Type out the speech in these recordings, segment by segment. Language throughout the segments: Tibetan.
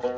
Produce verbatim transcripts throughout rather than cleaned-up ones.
འདི་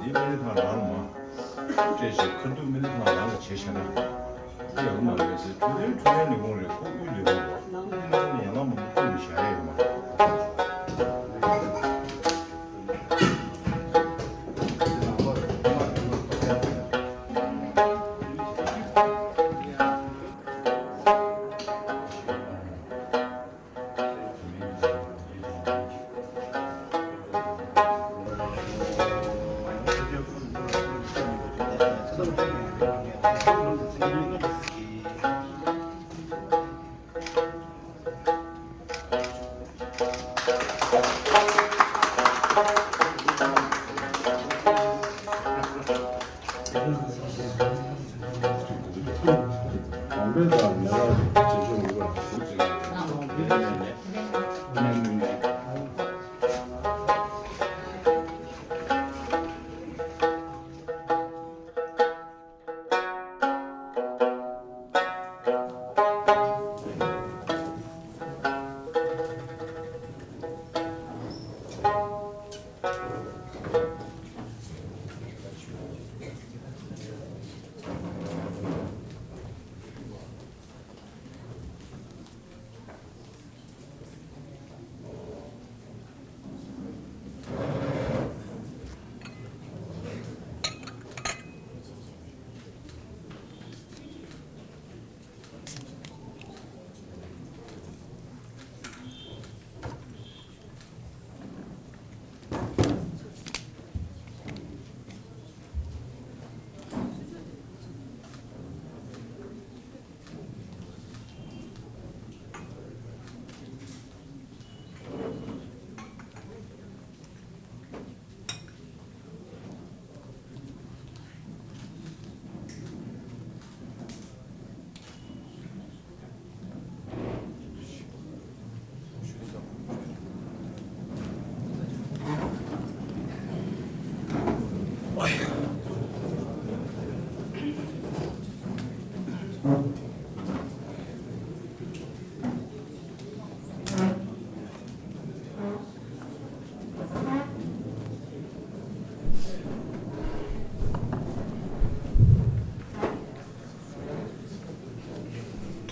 མི་རིགས་ཁང་རང་ལ་མ། སྤྲད་བྱས་ཁ་ཐུག་མི་རིགས་ཁང་རང་ལ་བྱས་བཞག་ན། འདི་ཡག་པོ་མ་རེད་ཟེར། དུས་དེར་འཕྲོད་བསྟེན་ལས་ཁུངས་རེད། ཁོ་དབུས་ལས་ཁུངས་རེད། མི་རིགས་ཁང་ནས་ཡན་ལག་མང་པོ་བསྐུར་ནས་བཞག་ཡ་ཡོད་མ་རེད།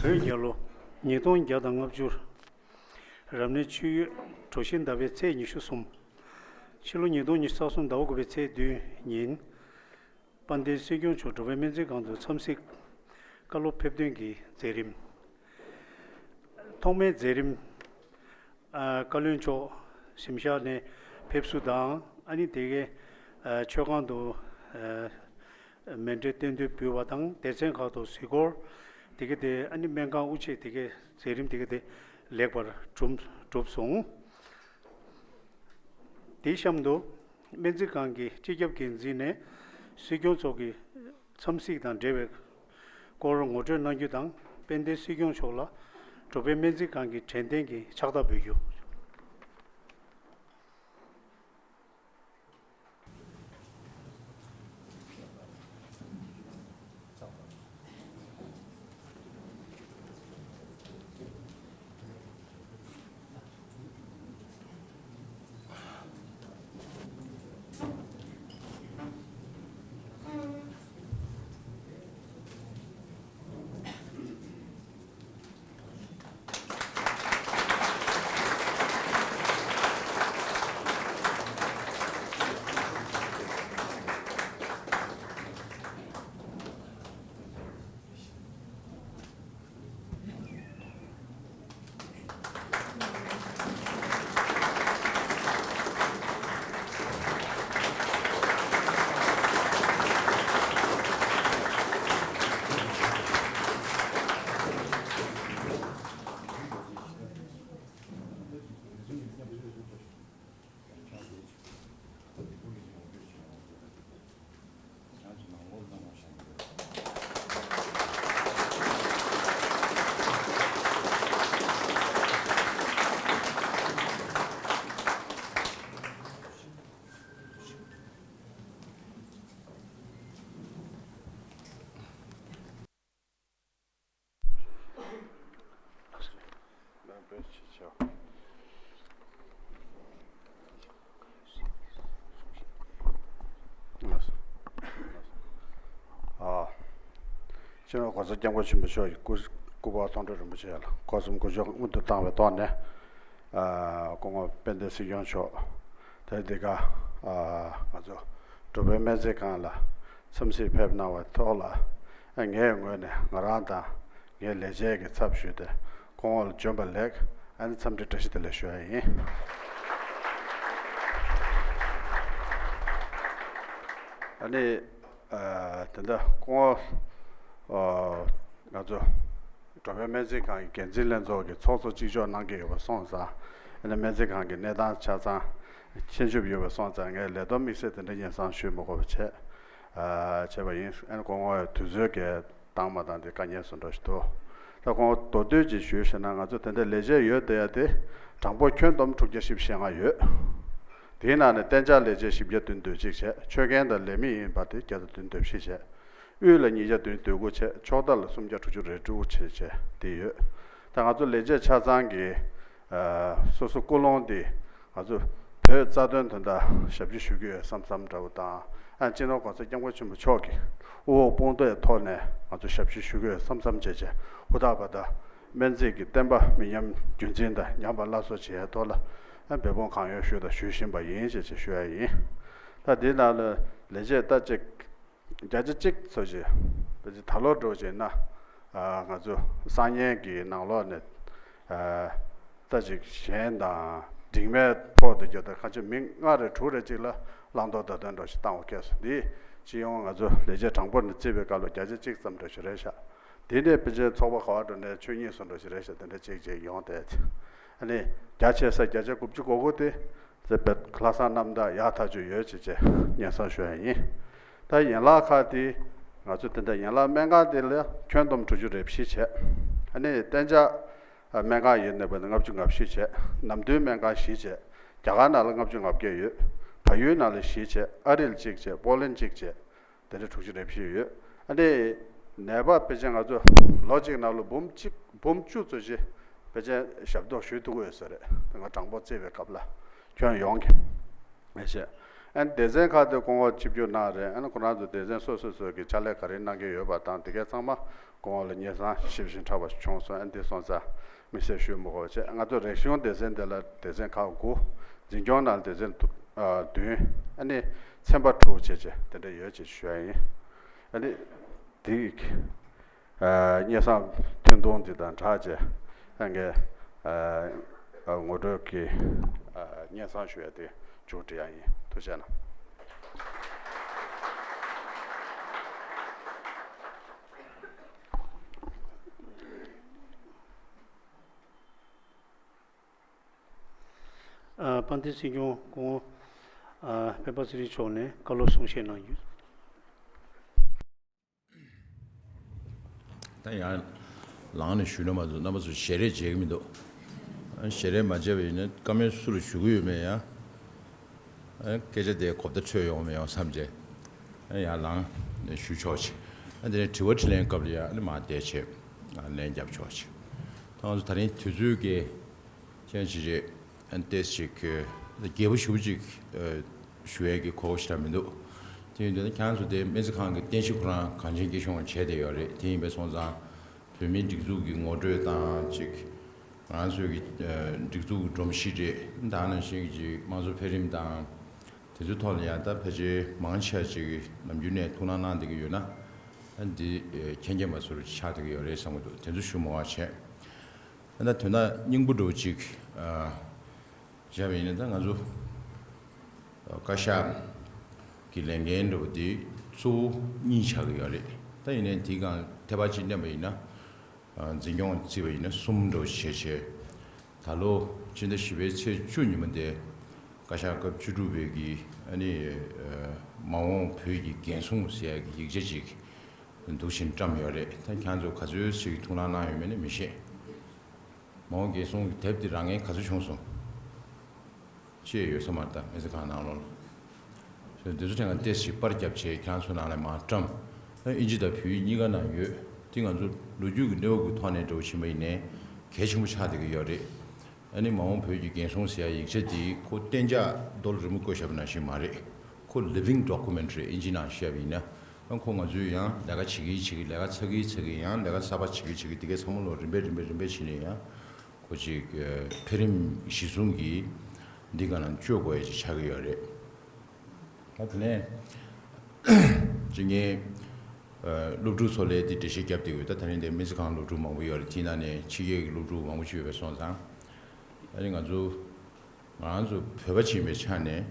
རྒྱལ་ལོ། ཉིས་སྟོང་བརྒྱ་དང་ལྔ་བཅུ། རབ་གནས་ཆུ་ཡོས་གྲོ་བཞིན་ཟླ་བའི་ཚེས་ཉི་ཤུ་གསུམ། ཕྱི་ལོ་ཉིས་སྟོང་ཉི་ཤུ་རྩ་གསུམ་ཟླ་བ་དགུ་པའི་ཚེས་བདུན་ཉིན། དཔལ་ལྡན་སྲིད་སྐྱོང་མཆོག་འགྲོ་ཕན་སྨན་རྩིས་ཁང་དུ་འཚམས་གཟིགས་བཀའ་སློབ་ཕེབས་ཐོན་གྱི་མཛད་རིམ། ཐོག་མའི་མཛད་རིམ། ཨ། བཀའ་བློན་མཆོག་གཟིམ་ཤག་ནས་ཕེབས་བསུ་དང་། ཨ་ནི་དེ་གའི་ཨ་མཆོད་ཁང་དུ་ཨ་མཎྜལ་རྟེན་འབུལ་བ་དང་། སྡེ་ཚན་ཁག་ཏུ་གཟིགས་སྐོར། དེ་ག་དེ་ཨ་ནི་སྨན་ཁང་དབུ་འབྱེད། དེ་གའི་མཛད་རིམ་དེ་ག་དེ་ལེགས་པར་གྲུབ་གྲུབ་སོང་། དེའི་གཤམ་དུ་སྨན་རྩིས་ཁང་གི་སྤྱི་ཁྱབ་འགན་འཛིན་ནས་སྲིད་སྐྱོང་མཆོག་གི་འཚམས་གཟིགས་དང་འབྲེལ་བའི་སྐོར་ངོ་སྤྲོད་གནང་རྒྱུ་དང་། དཔལ་ལྡན་སྲིད་སྐྱོང་མཆོག་ལ་འགྲོ་ཕན་སྨན་རྩིས་ཁང་གི་དྲན་རྟེན་གྱི་ཕྱག་རྟགས་འབུལ་རྒྱུ། ཨ། སྤྱི་ནོར་༸གོང་ས་༸སྐྱབས་མགོན་ཆེན་པོ་མཆོག་གི་སྐུ་སྐུ་པར་མཐོང་གྲོལ་རིན་པོ་ཆེ་ལ་སྒོ་གསུམ་སྐུ་ཕྱོགས་སྔོན་དུ་བཏང་བའི་ཐོག་ནས། ཨ། སྐུ་ངོ་དཔལ་ལྡན་སྲིད་སྐྱོང་མཆོག་དེ་འདི་ག་ཨ། ང་ཚོ་འགྲོ་ཕན་སྨན་རྩིས་ཁང་ལ་འཚམས་གཟིགས་ཕེབས་གནང་བའི་ཐོག་ལ། ཨ། ངའི་ངོས་ནས་ང་རང་དང་ངའི་ལས་བྱེད་ཀྱི་ཚབ་ཞུས་ཏེ་སྐུ་ངོ་ལ་བྱོན་པ་ལེགས། ཨ་ནི་འཚམས་འདྲི་བཀྲ་ཤིས་བདེ་ལེགས་ཞུ་ཡ་ཡིན། ཨ་ནི། ཨ། དེ་འདྲ་སྐུ་ངོ། ཨ། ང་ཚོ་འགྲོ་ཕན་སྨན་རྩིས་ཁང་གི་འགན་འཛིན་ལྷན་ཚོགས་ཀྱི་ཚོགས་གཙོ་གཅིག་ལྕོགས་གནང་གི་ཡོད་པ་སོང་ཙང་། ཨ་ནི་སྨན་རྩིས་ཁང་གི་གནས་སྟངས་ཆ་ཚང་ཤེས་རྒྱུ་ཡོད་པ་སོང་ཙང་། ངས་ལས་བསྡོམས་དམིགས་བསལ་དེ་འདྲ་སྙན་སེང་ཞུ་མི་དགོས་པ་བྱས། ཨ། བྱས་པ་ཡིན། ཨ་ནི་སྐུ་ངོ་ཡང་དུས་ཚོད་ཀྱི་བཏང་མ་བཏང་དེ་དཀའ་ངལ་བཟོ་འདྲ་ཞིག་འདུག་ད་ཁོང་མདོར་བསྡུས་ཅིག་ཞུས་ཤེ་ན། ང་ཚོ་དེ་འདྲའི་ལས་བྱེད་ཡོད་བསྡད་ཡ་དེ་གྲངས་འབོར་ཁྱོན་བསྡོམས་དྲུག་བརྒྱ་བཞི་བཅུ་ཞེ་ལྔ་ཡོད། དེའི་ནང་ནས་གཏན་འཇགས་ལས་བྱེད་བཞི་བརྒྱ་བདུན་དོན་གཅིག་བྱས། ཆོད་མཁན་དང་ལས་མི་ཡིན་པ་དེ་བརྒྱ་དང་བདུན་དོན་བཞི་བྱས། དབུས་ལ་ཉིས་བརྒྱ་བདུན་དོན་དགུ་བྱས། ཕྱོགས་མཐའ་ལ་སུམ་བརྒྱ་དྲུག་ཅུ་རེ་དྲུག་བྱས་བྱས་དེ་ཡོད། ད་ང་ཚོ་ལས་བྱེད་ཆ་ཚང་གི་ཨ། སོ་སོ་ཀུན་སློང་དེ་ང་ཚོ་བོད་རྩ་དོན་དོན་དག་ཞབས་ཕྱི་ཞུ་གི་ཡོད་བསམ་བསམ་འདྲ་བོ་དང་། ཨ། སྤྱི་ནོར་༸གོང་ས་༸སྐྱབས་མགོན་ཆེན་པོ་མཆོག་གི་དབུ་འོག་དཔུང་འདེགས་ཐོག་ནས་ང་ཚོ་ཞབས་ཕྱི་ཞུ་གི་ཡོད་བསམ་བསམ་བྱས་བྱས། ཧུར་ཐག་པ་དང་སྨན་རྩིས་ཀྱི་བསྟན་པ་མི་ཉམས་རྒྱུན་འཛིན་དང་ཉམས་པ་སླར་གསོ་བྱེད་ཡའི་ཐོག་ལ། ཨ། འབད་འབུངས་གང་ཡོད་ཞུས་དང་ཞུ་བཞིན་པ་ཡིན་ཞེས་ཞུ་ཡ་ཡིན། ད་འདི་ནང་ལ་ལས་བྱེད་ད་ཅིག་བརྒྱ་ཆ་གཅིག་ཙམ་ཞིག་ཕལ་ཆེར་ད་ལོ་འགྲོ་བྱས་ན། ཨ། ང་ཚོ་སང་ཉིན་གྱི་ནང་ལོགས་ནས། ཨ། ད་ཅིག་གཞན་དང་འགྲིག་མེད་ཕོག་འདུག་རྒྱུ་དང་། ཁ་ཆེ་མི་ལྔ་རེ་དྲུག་རེ་ཅིག་ལ་བླང་དོར་བརྡ་སྟོན་འདྲ་ཞིག་བཏང་བ་སྐྱེས་སོང་། འདི་སྤྱི་ཡོངས་ང་ཚོ་ལས་བྱེད་གྲངས་འབོར་ནས་བརྩིས་པའི་སྐབས་ལ་བརྒྱ་ཆ་གཅིག་ཙམ་འདྲ་ཞིག་རེད་ཤག་དེ་ནས་ཕལ་ཆེར་ཚོགས་པ་ག་བ་འགྲོ་ནས་ཆོས་ཉིད་སོང་འདྲ་ཞིག་རེད་ཤག་དེ་འདྲ་ཅིག་ཅིག་ཡོང་བསྡད། ཨ་ནི་རྒྱ་ཆེ་ས་བརྒྱ་ཆ་དགུ་བཅུ་གོ་དགུ་དེ། ཟེར་བའི་ལྷག་བསམ་རྣམ་དག་ཡག་ཐག་ཆོད་ཡོད་ཅེས་བྱས་སྙན་སེང་ཞུ་ཡ་ཡིན། ད་ཡན་ལག་ཁག་དེ་ང་ཚོ་དེ་འདྲ་ཡན་ལག་སྨན་ཁང་དེ་ལ་ཁྱོན་བསྡོམས་དྲུག་ཅུ་རེ་བཞི་བྱས། ཨ་ནི་གཏན་འཇགས་སྨན་ཁང་ཡོད་ནས་པ་ནི་ལྔ་བཅུ་ང་བཞི་བྱས། ནམ་དུས་སྨན་ཁང་བཞི་བྱས། རྒྱ་གར་ནང་ལ་ལྔ་བཅུ་ང་བརྒྱད་ཡོད། བལ་ཡུལ་ནང་ལ་བཞི་བྱས། ཨ་རི་ལ་གཅིག་བྱས། པོ་ལན་གཅིག་བྱས། དེ་འདྲ་དྲུག་ཅུ་རེ་བཞི་ཡོད། ཨ་ནི་ནད་པ་ཕལ་ཆེར་ང་ཚོ་ལོ་གཅིག་ནང་ལ་འབུམ་གཅིག་འབུམ་བཅུ་ཙམ་ཞིག་ཕལ་ཆེར་ཞབས་ཏོག་ཞུ་ཐུབ་ཀྱི་ཡོད་ས་རེད། ང་གྲངས་འབོར་བརྩིས་པའི་སྐབས་ལ་ཁྱོན་ཡོངས་ཀྱི་མེད་བཤད། ཨན་སྡེ་ཚན་ཁག་དེ་སྐུ་ངོ་ཆིབས་བསྒྱུར་གནང་རེད། ཨན་ཁོ་རང་ཚོ་སྡེ་ཚན་སོ་སོ་སོ་གི་ཕྱག་ལས་ག་རེ་གནང་གི་ཡོད་པ་དང་དེ་གའི་ཚང་མ་སྐུ་ངོ་ལ་སྙན་སེང་ཞིབ་ཞིབ་ཕྲ་བ་ཞིག་བྱུང་སོང་། ཨན་དེ་སོང་ཙང་དམིགས་བསལ་ཞུ་མི་དགོས་པ་བྱས། ང་ཚོ་རིག་གཞུང་སྡེ་ཚན་དེ་ལ་སྡེ་ཚན་ཁག་དགུ། འཛིན་སྐྱོང་ནང་ལ་སྡེ་ཚན་དུ་ཨ་བདུན། ཨ་ནི་ཚན་པ་དྲུག་བྱས་བྱས་དེ་འདྲ་ཡོད་ཅེས་ཞུ་ཡ་ཡིན། ཨ་ནི་དེ་ཡིག་ཨ་སྙན་སེང་ཐུང་ཐུང་འདི་དང་སྦྲགས་བྱས་ཨ་ངས་ཨ་ངོ་སྤྲོད་ཀྱི་ཨ་སྙན་སེང་ཞུ་ཡ་དེ་མཇུག་སྒྲིལ་ཡ་ཡིན། ཐུགས་རྗེ་གནང་། ཨ་དཔལ་ལྡན་སྲིད་སྐྱོང་སྐུ་ངོ་ཨ་སྤེན་པ་ཚེ་རིང་མཆོག་ནས་བཀའ་སློབ་གསུང་བཤད་གནང་རྒྱུ། ད་ཡང་ལངས་ནས་ཞུས་ན་མ་གཏོགས་རྣམ་པ་ཚོས་ཞལ་རས་མཇལ་གྱི་མི་འདུག་ཨ་ཞལ་རས་མ་མཇལ་བ་ཡིན་ན་བཀའ་མོལ་སུ་ལ་ཞུ་གི་ཡོད་མེད་ཡང་། ཨ་སྐད་ཆ་དེ་གོ་བརྡ་འཕྲོད་ཡོང་མི་ཡོང་བསམ་བྱས། ཨ་ཡང་ལངས་ནས་ཞུ་ཆོག་ཅིག་ཨ་དེ་ནས་དྲི་བ་དྲིས་ལན་སྐབས་ལ་ཡང་ཨ་ནི་མར་བསྡད་བྱས་ལན་རྒྱབ་ཆོག་ཅིག་ད་ང་ཚོ་ད་རིང་དུས་ཚོད་ཀྱི་ཁྱེད་ཅི་རེད། ཨ་ཏེས་ཅིག་རྒྱས་པོ་ཞུ་ཅིག་ཞུ་ཡས་ཀྱི་གོ་སྐབས་ཞིག་མི་འདུག་དེ་ཡིན་དུས་ཁྱེད་ཚོ་དེ་སྨན་རྩིས་ཁང་གི་རྟེན་གཞི་ཁོ་རང་གངས་ཅན་སྐྱིད་གཤོངས་བྱས་བསྡད་ཡོད་རེད། དེ་ཡིན་པས་སོང་ཙང་བོད་མིའི་སྒྲིག་འཛུགས་ཀྱི་ངོ་སྤྲོད་དང་ཅིག་ང་ཚོའི་གི་སྒྲིག་འཛུགས་ཀྱི་སྒྲོམ་གཞི་རེད། ད་ནང་བཞིན་གྱི་དམངས་གཙོ་འཕེལ་རིམ་དང་དེ་ཚོའི་ཐོག་ལ་ཡང་ད་ཕལ་ཆེར་མང་ཆེ་ཅིག་ནམ་རྒྱུན་ནས་ཐུགས་སྣང་གནང་བསྡད་ཀྱི་ཡོད་ན་ཨ་འདི་མཁྱེན་མཁྱེན་པ་ཚོར་ཆགས་བསྡད་ཀྱི་ཡོད་རེད་བསམ་གྱི་འདུག་དེ་ཚོ་ཞུ་མ་བ་བྱས། ད་དོན་དག་སྙིང་པོ་འདྲ་བོ་ཅིག་ཨ་བྱས་པ་ཡིན་ན་ད་ང་ཚོ་བཀའ་ཤག་གི་ལས་འགན་འདྲ་བོ་དེ་གཙོ་བོ་གཉིས་ཆགས་ཀྱི་ཡོད་རེད། ད་ཡིན་ནའི་དེའི་སྒང་ཐེ་བ་གཅིག་བསྣན་པ་ཡིན་ན་ཨ་འཛིན་སྐྱོང་བརྩིས་པ་ཡིན་ན་གསུམ་འདྲ་བོ་བྱས་བྱས། ད་ལོ་སྤྱི་ཟླ་བཞི་པའི་ཚེས་བཅུ་ཉིན་མོ་དེ་བཀའ་ཤག་སྐབས་བཅུ་དྲུག་པའི་གི་ཨ་ནི་ཨ་མ་འོངས་བོད་ཀྱི་འགན་སྲུང་ཟེར་ཡག་གི་ཡིག་ཆ་ཅིག་འདུག་བཞིན་བཀྲམ་ཡོད་རེད། ད་ཁྱེད་ཚོ་ག་ཚོད་ཞིག་ཐུགས་སྣང་གནང་ཡོད་མེད་ནི་མི་ཤེས། མ་འོངས་འགན་སྲུང་གི་དེབ་དེ་རག་མཁན་ག་ཚོད་བྱུང་སོང་། ཅེས་ཡོད་ས་མ་རེད་ད་སྨན་རྩིས་ཁང་ནང་ལོགས་ལ། དེ་ཚོ་ཐེངས་ལ་ཏོག་ཙམ་པར་བརྒྱབ་བྱས་ཁྱེད་རང་ཚོ་ནང་ལ་མར་བཀྲམ། ཨིན་ཇི་དང་བོད་ཡིག་གཉིས་ཀ་ནང་ཡོད། དེ་ང་ཚོ་ལོ་རྒྱུས་ཀྱི་གནས་བབ་ཀྱི་ཐོག་ནས་འགྲོ་བཞིན་པ་ཡིན་ནའི་གལ་ཆེན་པོ་ཆགས་བསྡད་ཀྱི་ཡོད་རེད། ཨ་ནི་མ་འོངས་བོད་ཀྱི་འགན་སྲུང་ཟེར་ཡ་ཡིག་ཆ་དེ་ཁོ་གཏན་འཇགས་རྡོ་ལ་རི་མོ་བརྐོས་བཞག་པ་ནང་བཞིན་མ་རེད། ཁོ་living document རེད། ཨིན་ཇི་ནང་བཤད་པ་ཡིན་ན། ཨ་ཁོ་ང་ཚོས་ཡང་ལས་ཀ་བྱེད་ཀྱི་བྱེད་ཀྱི་ལས་ཀ་ཚར་གྱི་ཚར་གྱི་ཡང་ལས་ཀ་གསར་པ་བྱེད་ཀྱི་བྱེད་ཀྱི་དེ་གའི་ཚང་མ་ལོ་རིམ་པས་རིམ་པས་རིམ་པས་བྱས་ནས་ཡང་ཁོ་ཅིག་འཕེལ་རིམ་གཞི་བཟུང་གིས་འདི་ག་ནང་བཅོས་དགོས་ཡ་ཅིག་ཆགས་ཀྱི་ཡོད་རེད། ད་དེ་ནས་ཅིག་ངས་སློབ་ཕྲུག་ཚོ་ལ་འདི་འགྲེལ་བཤད་བརྒྱབ་བསྡད་ཡོད། ད་ད་རིང་འདི་སྨན་རྩིས་ཁང་སློབ་ཕྲུག་མང་པོ་ཡོད་རེད། དེའི་ནང་ནས་ཕྱི་རྒྱལ་གྱི་སློབ་ཕྲུག་མང་པོ་ཅིག་ཡོད་པ་སོང་ཙང་ཨ་ནི་ང་ཚོ་ང་ཚོ་བོད་པ་ཅིག་ཡིན་པའི་ཆ་ནས་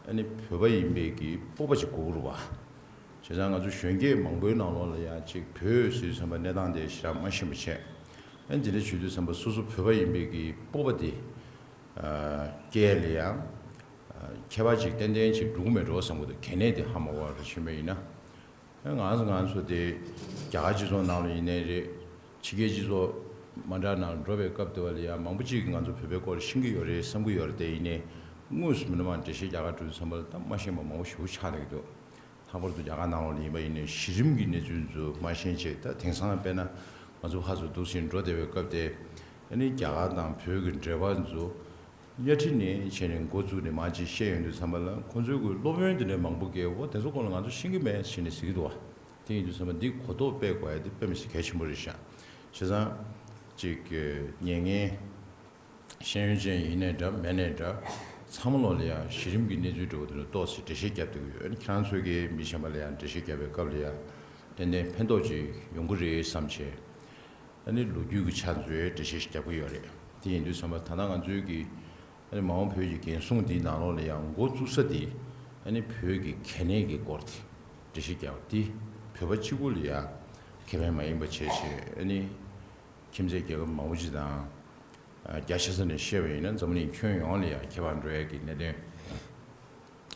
ཨ་ནི་བོད་པ་ཡིན་པའི་གི་སྤོབས་པ་ཅིག་དགོས་ཀྱི་རེད་བ། བྱས་ཙང་ང་ཚོ་གཞོན་སྐྱེས་མང་པོའི་ནང་ལོགས་ལ་ཡང་ཅིག་བོད་ཟེར་དུས་ཙམ་པ་གནས་སྟངས་དེ་ཞེ་དྲག་མ་ཤེས་པ་བྱས། ཨ་ནི་དེ་འདྲ་བྱེད་དུས་ཙམ་པ་སོ་སོ་བོད་པ་ཡིན་པའི་གི་སྤོབས་པ་དེ་ཨ་སྐྱེ་ཡ་ལ་ཡང་ཨ་ཁྱད་པར་ཅིག་ཏན་ཏན་ཅིག་འགྲོ་གི་མེད་འགྲོ་བསམ་གྱི་འདུག་གལ་གནད་དེ་ཧ་མ་གོ་བ་རེ་བྱུང་བ་ཡིན་ན། ང་ཚོ་ང་ཚོ་དེ་རྒྱ་གར་སྤྱི་ཚོགས་ནང་ལ་ཡིན་ནའི་རེད། ཕྱི་རྒྱལ་སྤྱི་ཚོགས་མ་འདྲ་ནང་འགྲོ་བའི་སྐབས་དེ་བ་ལ་ཡང་མང་པོ་ཅིག་གིས་ང་ཚོ་བོད་པའི་སྐོར་ཤེས་ཀྱི་ཡོད་རེད་བསམ་གྱི་ཡོད་རེད། དེ་ཡིན་ནའི་དངོས་སུ་མི་སྣ་མང་འགྲེལ་བཤད་རྒྱག་ག་འགྲོ་དུས་ཙམ་པ་ལ་ད་མ་ཤེས་པ་མང་པོ་ཞེ་པོ་ཆགས་བསྡད་ཀྱི་འདུག་ལྷག་པར་དུ་རྒྱ་གར་ནང་ལོགས་ལ་ཡིན་པ་ཡིན་ནའི་གཞི་རིམ་གྱི་གནས་ཚུལ་ཚོ་མ་ཤེས་བྱས། ད་དེང་སང་དཔེར་ན་ང་ཚོ་ཕར་ཚུར་འདུག་ཕྱིན་འགྲོ་བསྡད་པའི་སྐབས་དེ་ཨ་ནི་རྒྱ་གར་དང་བོད་ཀྱི་འབྲེལ་བ་ཚོ་གཉའ་ཁྲི་ནས་བྱས་ནས་འགོ་བཙུགས་ནས་མར་ཅིག་བཤད་ཡོང་དུས་ཙམ་པ་ལ་ཁོང་ཚོའི་གི་སློབ་དཔོན་དེ་འདྲའི་མང་པོ་གིས་འོ་དེ་ཚོ་སྐོར་ལ་ང་ཚོ་ཤེས་ཀྱི་མེད་ཟེར་ནས་ཟེར་གྱི་འདུག་བ། དེ་ཡིན་དུས་ཙམ་པ་འདི་གོ་རྟོགས་སྤེལ་དགོས་ཡ་དེ་དཔེ་མི་སྲིད་གལ་ཆེན་པོ་རེད་ཤག་བྱས་ཙང་ཅིག་གི་ཉན་མཁན་ཤེས་ཡོན་ཅན་ཡིན་ནའི་འདྲ་མེད་ནའི་འདྲ་ཚང་མ་ལོག་ལ་ཡང་གཞི་རིམ་གྱི་གནས་ཚུལ་འདྲ་བོ་དེ་ཚོ་ཏོག་ཙམ་འགྲེལ་བཤད་རྒྱབ་བསྡད་ཀྱི་ཡོད། ཨ་ནི་ཁྱེད་རང་ཚོས་ཀྱི་མི་གཞན་པ་ལ་ཡང་འགྲེལ་བཤད་རྒྱབ་པའི་སྐབས་ལ་ཡང་ཏན་ཏན་ཕན་ཐོགས་ཅིག་ཡོང་གི་རེད་བསམ་བྱས། ཨ་ནི་ལོ་རྒྱུས་ཀྱི་ཆ་ཚོས་འགྲེལ་བཤད་རྒྱབ་ཀྱི་ཡོད་རེད། དེ་ཡིན་དུས་ཙམ་པ་ད་ལྟ་ང་ཚོའི་གི་ཨ་ནི་མ་འོངས་བོད་ཀྱི་འགན་སྲུང་འདིའི་ནང་ལོགས་ལ་ཡང་འགོ་བཙུགས་ས་དེ་ཨ་ནི་བོད་ཀྱི་གལ་གནད་ཀྱི་སྐོར་དེ་འགྲེལ་བཤད་རྒྱབ་དེ་བོད་པ་གཅིག་པུ་ལ་ཡང་ཁེ་ཕན་མ་ཡིན་པ་བྱས་བྱས། ཨ་ནི་ཁྱིམ་མཚེས་རྒྱལ་ཁབ་མང་པོ་ཅིག་དང་རྒྱ་ཆེ་ས་ནས་བཤད་པ་ཡིན་ན་འཛམ་བུ་གླིང་ཁྱོན་ཡོངས་ལ་ཡང་ཁྱད་པར་འགྲོ་ཡ་གི་གནད་དོན་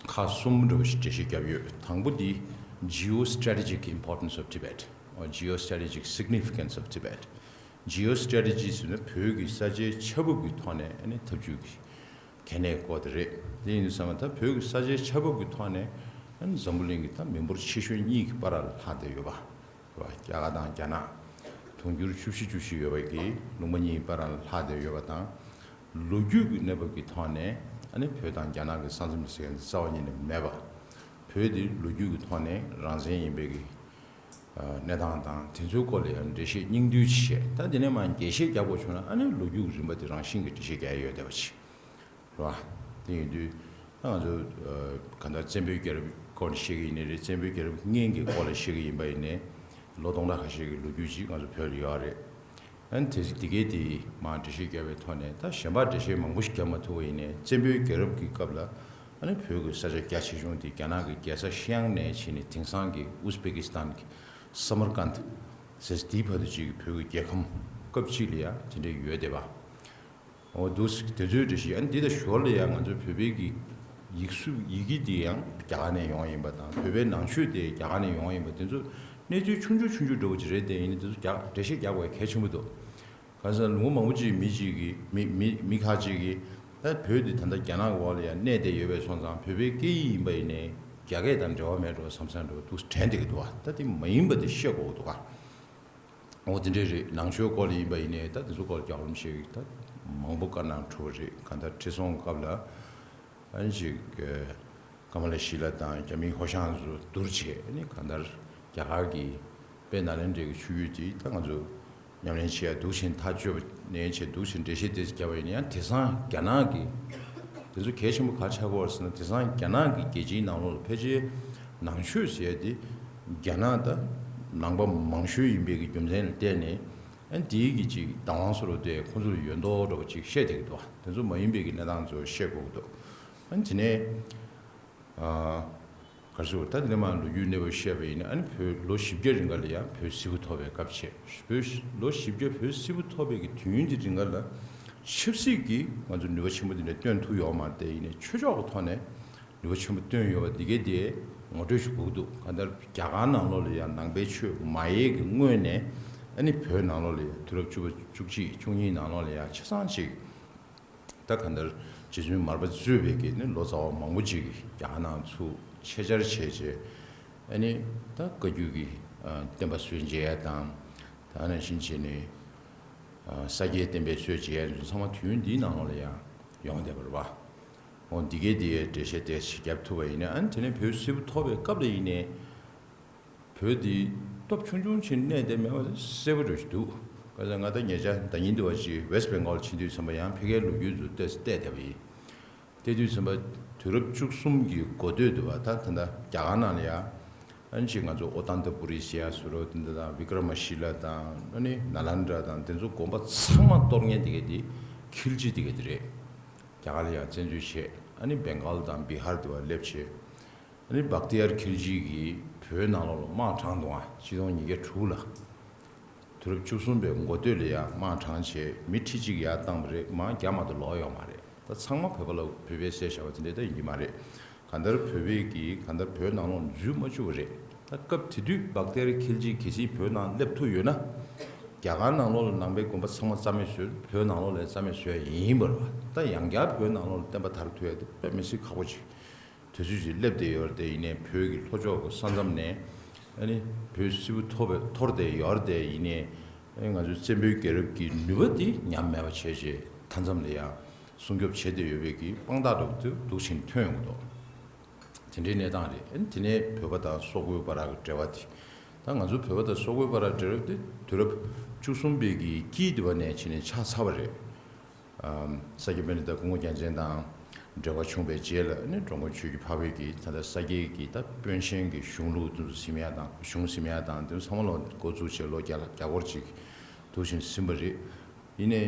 ཁག་གསུམ་འདྲ་བོ་ཞིག་འགྲེལ་བཤད་བརྒྱབ་ཡོད། དང་པོ་འདི་Geostrategic Importance of Tibet or Geostrategic Significance of Tibet. Geostrategy ཟེར་ན་བོད་ཀྱི་ས་ཆའི་ཆ་བབ་ཀྱི་ཐོག་ནས་ཨ་ནི་འཐབ་ཇུས་ཀྱི་གལ་གནད་སྐོར་དེ་རེད། དེ་ཡིན་དུས་ཙམ་པ་ད་བོད་ཀྱི་ས་ཆའི་ཆ་བབ་ཀྱི་ཐོག་ནས་ཨ་ནི་འཛམ་བུ་གླིང་གི་ད་མི་འབོར་ཆེ་ཤོས་གཉིས་ཀྱི་བར་ལ་ལྷག་བསྡད་ཡོད་པ། རེད་བ། རྒྱ་གར་དང་རྒྱ་ནག་དུང་ཕྱུར་བཅུ་བཞི་བཅུ་བཞི་ཡོད་པ་གི་ལུང་པ་གཉིས་བར་ལ་ལྷག་བསྡད་ཡོད་པ་དང་། ལོ་རྒྱུས་ཀྱི་གནས་བབ་ཀྱི་ཐོག་ནས་ ཨ་ནི་བོད་དང་རྒྱ་ནག་གི་ས་མཚམས་ཟེར་མཁན་དེ་རྩ་བ་ཉིད་ནས་མེད་པ། བོད་དེ་ལོ་རྒྱུས་ཀྱི་ཐོག་ནས་རང་བཙན་ཡིན་པའི་གི་གནས་སྟངས་དང་དེ་ཚོའི་སྐོར་ལ་ཡང་འགྲེལ་བཤད་སྙིང་བསྡུས་བྱས། ད་དེ་ནས་མར་རྒྱས་བཤད་རྒྱག་དགོས་བྱུང་ན་ཨ་ནི་ལོ་རྒྱུས་ཀྱི་རིམ་པ་དེ་རང་བཞིན་གྱིས་འགྲེལ་བཤད་རྒྱག་ཡ་ཡོད་བསྡད་པ་ཅིག་རེད་བ། དེ་ཡིན་དུས་ད་ང་ཚོ་གང་ལྟར་བཙན་པོའི་རྒྱལ་རབས་སྐོར་ནས་བཤད་ཀྱི་ཡིན་ནའི་རེད། བཙན་པོའི་རྒྱལ་རབས་སྔོན་གྱི་སྐོར་ལ་བཤད་ཀྱི་ཡིན་པ་ཡིན་ནའི་ལོ་སྟོང་ཕྲག་ཁ་ཤས་ཀྱི་ལོ་རྒྱུས་ཅིག་ང་ཚོ་བོད་ལ་ཡོད་རེད། ཨ་ནི་དེ་དེ་གའི་དེ་མར་འགྲེལ་བཤད་བརྒྱབ་པའི་ཐོག་ནས་ད་གཞན་པ་འགྲེལ་བཤད་མང་པོ་ཞིག་བརྒྱབ་མ་ཐུབ་པ་ཡིན་ནའི་བཙན་པོའི་རྒྱལ་རབས་ཀྱི་སྐབས་ལ་ཨ་ནི་བོད་ཀྱི་ས་ཆ་རྒྱ་ཆེ་ཆུང་དེ་རྒྱ་ནག་གི་རྒྱལ་ས་ཤི་ཡང་ནས་བྱས་ནས་དེང་སང་གི་ཨུ་སི་པེ་ཀི་སི་ཐན་གྱི་སམ་མར་ཀན་ཟེར་དེའི་བར་དུ་ཅིག་བོད་ཀྱི་རྒྱལ་ཁམས་སྐབས་གཅིག་ལ་ཡང་དེ་འདྲ་ཡོད་བསྡད་པ། འོ་འདུག་སེ་དེ་ཚོའི་འགྲེལ་བཤད། ཨ་ནི་འདི་དང་ཞོར་ལ་ཡང་ང་ཚོའི་བོད་པའི་གི་ཡིག་གཟུགས་ཡི་གེ་འདི་ཡང་རྒྱ་གར་ནས་ཡོང་བ་ཡིན་པ་དང་བོད་པའི་ནང་ཆོས་དེ་རྒྱ་གར་ནས་ཡོང་བ་ཡིན་པ་དེ་ཚོ་གནས་ཚུལ་ཆུང་ཆུང་ཆུང་ཆུང་འདྲ་བོ་ཅིག་རེད་དེ། ཡིན་ནའི་དེ་ཚོ་རྒྱ་འགྲེལ་བཤད་རྒྱག་དགོས་གལ་ཆེན་པོ་འདུག་གང་ཟེར་ན་ལོ་ངོ་མང་པོ་ཅིག་མི་ཅིག་གིས་མི་མི་མི་ཁ་ཅིག་གིས་ད་བོད་འདི་ད་ལྟ་རྒྱ་ནག་གི་འོག་ལ་ཡང་གནས་བསྡད་ཡོད་པས་སོང་ཙང་བོད་པའི་སྐད་ཡིག་ཡིན་པ་ཡིན་ནའི་རྒྱ་སྐད་དང་འབྲེལ་བ་མེད་འགྲོ་བསམ་བསམ་འདྲ་བོ་འདུག་དྲན་བསྡད་ཀྱི་འདུག་བ། ད་དེ་མ་ཡིན་པ་དེ་ཤེས་དགོས་འདུག་ག་འོ་དེ་འདྲས་རེད། ནང་ཆོས་སྐོར་ལ་ཡིན་པ་ཡིན་ནའི་ད་དེ་ཚོ་སྐོར་ལ་རྒྱལ་བ་རིན་པོ་ཆེ་གིས་ད་མང་པོ་བཀའ་གནང་གྲུབ་པ་རེད། གང་ལྟར་ཁྲི་སྲོང་སྐབས་ལ་ཨ་ནི་ཅིག་ཀ་མ་ལ་ཤི་ལ་དང་རྒྱ་མིའི་ཧོ་ཤང་ཚོ་བསྡུར་བྱས། ཨ་ནི་གང་ལྟར་རྒྱ་གར་གྱི་དཔལ་ནཱ་ལེནྡྲའི་གི་ཆོས་བརྒྱུད་དེ་ད་ང་ཚོ་ཉམས་ལེན་བྱེད་ཡ་འདུག་བཞིན་ཐག་གཅོད་པ་ནས་བྱས་འདུག་བཞིན་འགྲེལ་བཤད་དེ་བརྒྱབ་པ་ཡིན་ན་ཡང་དེང་སང་རྒྱ་ནག་གི་དེ་ཚོ་གལ་ཆེན་པོ་ག་རེ་ཆགས་ཀྱི་ཡོད་རེད་ཟེར་ན། དེང་སང་རྒྱ་ནག་གི་རྒྱལ་སྤྱིའི་ནང་ལོགས་ལ་ཕལ་ཆེར་ནང་ཆོས་ཟེར་ཡ་དེ་རྒྱ་ནག་ད་ནང་པ་མང་ཤོས་ཡིན་པའི་གི་རྒྱུ་མཚན་ལ་བརྟེན་ནས་ཨ་ནི་དེའི་གི་ཅིག་བདག་དབང་སོ་རུ་དེ་ཁོང་ཚོ་ལ་ཡོད་མདོག་འདྲ་བོ་ཅིག་བཤད་བསྡད་ཀྱི་འདུག་དེ་ཚོ་མ་ཡིན་པའི་གི་གནས་སྟངས་ཚོ་བཤད་དགོས་ཀྱི་འདུག་ཨ་ནི་དེ་ནས་ཨ། ག་རེ་ཟེར། ད་དེ་ནས་མར་ལོ་རྒྱུས་གནས་བབ་བཤད་པ་ཡིན་ན་ཨ་ནི་བོད་ལོ་བཞི་བརྒྱ་རིང་ག་ལ་ཡང་བོད་སིལ་བུ་ཐོར་བའི་སྐབས་བྱས། བོད་ལོ་བཞི་བརྒྱ་བོད་སིལ་བུ་ཐོར་བའི་གི་དུས་ཡུན་དེ་རིང་ག་ལ་ཆབ་སྲིད་ཀྱི་ང་ཚོ་ནུས་པ་ཆེན་པོ་དེ་འདྲ་བཏོན་ཐུབ་ཡོད་མ་རེད་དེ། ཡིན་ནའི་ཆོས་ཕྱོགས་ཀྱི་ཐོག་ནས་ནུས་པ་ཆེན་པོ་བཏོན་ཡོད་པ་འདི་གའི་དེ་ངོ་སྤྲོད་ཞུ་དགོས་ཀྱི་འདུག་གང་ལྟར་རྒྱ་གར་ནང་ལོགས་ལ་ཡང་ནང་པའི་ཆོས་མ་ཡལ་གྱི་སྔོན་ནས་ཨ་ནི་བོད་ནང་ལོགས་ལ་ཡང་དུས་རབས་བཅུ་པ་བཅུ་གཅིག་བཅུ་གཉིས་ནང་ལོགས་ལ་ཡང་ཆ་ཚང་ཅིག་ད་གང་ལྟར་རྗེ་བཙུན་མར་པ་གཙོས་པའི་གི་ནི་ལོ་ཙཱ་བ་མང་པོ་ཅིག་གིས་རྒྱ་གར་ནང་ཚུར་ཆེད་བཅར་བྱས་རྗེས་ཨ་ནི་ད་བཀའ་བརྒྱུད་ཀྱི་ཨ་བསྟན་པ་སྲོལ་འབྱེད་ཡ་དང་། ད་ནང་བཞིན་བྱས་ནས་ཨ་ས་སྐྱའི་བསྟན་པའི་སྲོལ་འབྱེད་ཡ་ཚོ་ཚང་མ་དུས་ཡུན་འདིའི་ནང་ལོགས་ལ་ཡང་ཡོང་བསྡད་པ་རེད་པ། འོ་འདི་གའི་འདི་ཡའི་འགྲེལ་བཤད་དེ་ཞིག་བརྒྱབ་ཐུབ་པ་ཡིན་ན་ཨ་ནི་དེ་ནས་བོད་སིལ་བུ་ཐོར་བའི་སྐབས་ལ་ཡིན་ནའི། བོད་འདི་སྟོབས་ཆུང་ཆུང་ཕྱིན་གནས་བསྡད་མེད་པ་གསལ་པོ་རེད་འདུག་ག་ཟེར་ང་ད་ཉེ་ཆར་ཟླ་ཉིན་འདི་བ་ཅིག་ཝེ་སི་ཊི་བེང་གོལ་ཕྱིན་དུས་ཙམ་པ་ཡང་ཕ་གིའི་ལོ་རྒྱུས་ཚོ་ཏོག་ཙམ་བལྟས་བསྡད་པ་ཡིན། བལྟས་དུས་ཙམ་པ་དུས་རབས་བཅུ་གསུམ་གྱི་འགོ་སྟོད་འདི་བ་ད་ད་ལྟ་རྒྱ་གར་ནང་ལ་ཡང་ཨ་ནི་ཅིག་ང་ཚོ་ཨོ་ཏན་ཏ་པུ་རི་ཟེར་ཡ་ཟེར་རོ་དེ་འདྲ་དང་བི་ཀྲ་མ་ཤི་ལ་དང་ཨ་ནི་ནཱ་ལན་དྲ་དང་དེ་ཚོ་དགོན་པ་ཚང་མ་གཏོར་མཁན་དེ་ག་དེ་ཁིལ་ཇི་དེ་ག་དེ་རེད། རྒྱ་གར་ལ་ཡང་བཙན་འཛུལ་བྱས། ཨ་ནི་བེང་གལ་དང་བི་ཧར་དེ་བ་སླེབས་བྱས། ཨ་ནི་བཀྟ་ཡར་ཁིལ་ཇི་གིས་བོད་ནང་ལོགས་ལ་དམག་དྲངས་འདུག་ཨ། ཆིག་སྟོང་ཉིས་བརྒྱ་དྲུག་ལ། དུས་རབས་བཅུ་གསུམ་པའི་འགོ་སྟོད་ལ་ཡ་དམག་དྲངས་བྱས་མི་ཁྲི་གཅིག་ཡར་བཏང་བ་རེད། མར་རྒྱ་མ་གཏོགས་ལོག་ཡོད་མ་རེད། ད་ཚང་མ་བོད་པ་ལ་བོད་པས་བསད་བཞག་པ་དེ་འདྲ་ད་ཡིན་གྱི་མ་རེད། གང་ལྟར་བོད་པས་ཀྱིས་གང་ལྟར་བོད་ནང་ལོགས་འཛུལ་མ་བཅུག་པ་རེད། ད་སྐབས་དེ་དུས་བཀྟ་ཡར་ཁིལ་ཇི་གལ་སྲིད་བོད་ནང་སླེབས་ཐུབ་ཡོད་ན། རྒྱ་གར་ནང་ལོགས་ལ་ནང་པའི་དགོན་པ་ཚང་མ་རྩ་མེད་བཟོས། བོད་ནང་ལོགས་ལ་རྩ་མེད་བཟོས་ཡ་ཡིན་པ་རེད་པ། ད་ཡང་བསྐྱར་བོད་ནང་ལོགས་ལ་བསྟན་པ་དར་ཐུབ་ཡ་དེ་དཔེ་མི་སྲིད་ཁག་པོ་ཅིག་དུས་ཚོད་ཅིག་སླེབས་བསྡད་ཡོད་རེད་དེ། ཡིན་ནའི་བོད་ཀྱི་ལྷོ་ཕྱོགས་ཀྱི་ས་མཚམས་ནས་ཨ་ནི་བོད་སིལ་བུ་ཐོར་བའི་ཐོར་བསྡད་ཡོད་རེད་དེ། ཡིན་ནའི་ཨ་ནི་ང་ཚོའི་བཙན་པོའི་རྒྱལ་རབས་ཀྱི་ནུས་པ་དེ་ཉམས་མེད་པ་བྱས་རྗེས་མཐའ་མཚམས་ལ་ཡང་སྲུང་སྐྱོབ་བྱས་བསྡད་ཡོད་པའི་གི་དཔང་རྟགས་འདྲ་བོ་དེ་འདུག་བཞིན་ཐོན་ཡོང་གི་འདུག་དེ་འདྲའི་གནས་སྟངས་རེད། ཨ་ནི་དེ་ནས་བོད་པ་དང་སོག་པོའི་བར་གྱི་འབྲེལ་བ་དེ། ད་ང་ཚོ་བོད་པ་དང་སོག་པོའི་བར་གྱི་འབྲེལ་བ་དེ་དུས་རབས་བཅུ་གསུམ་པའི་གི་དཀྱིལ་དེ་བ་ནས་བྱས་ནས་ཆགས་ཚར་བ་རེད། ཨམ། ས་སྐྱ་པཎྜི་ཏ་སྐུ་ངོ་རྒྱལ་མཚན་དང་འབྲེལ་བ་བྱུང་བའི་རྗེས་ལ་ནི་འགྲོ་མགོན་ཆོས་ཀྱི་འཕགས་པའི་གི་ད་ལྟ་ས་སྐྱའི་གི་ད་དཔོན་ཆེན་གྱི་གཞུང་ལུགས་དེ་ཚོ་ཟིན་ཡ་དང་གཞུང་ཟིན་ཡ་དང་དེ་ཚོ་ཚང་མ་ལ་འགོ་བཙུགས་བྱས་ལོ་བརྒྱ་ལ་བརྒྱ་སྐོར་ཅིག་འདུག་བཞིན་ཟིན་པ་རེད། ཡིན་ནའི་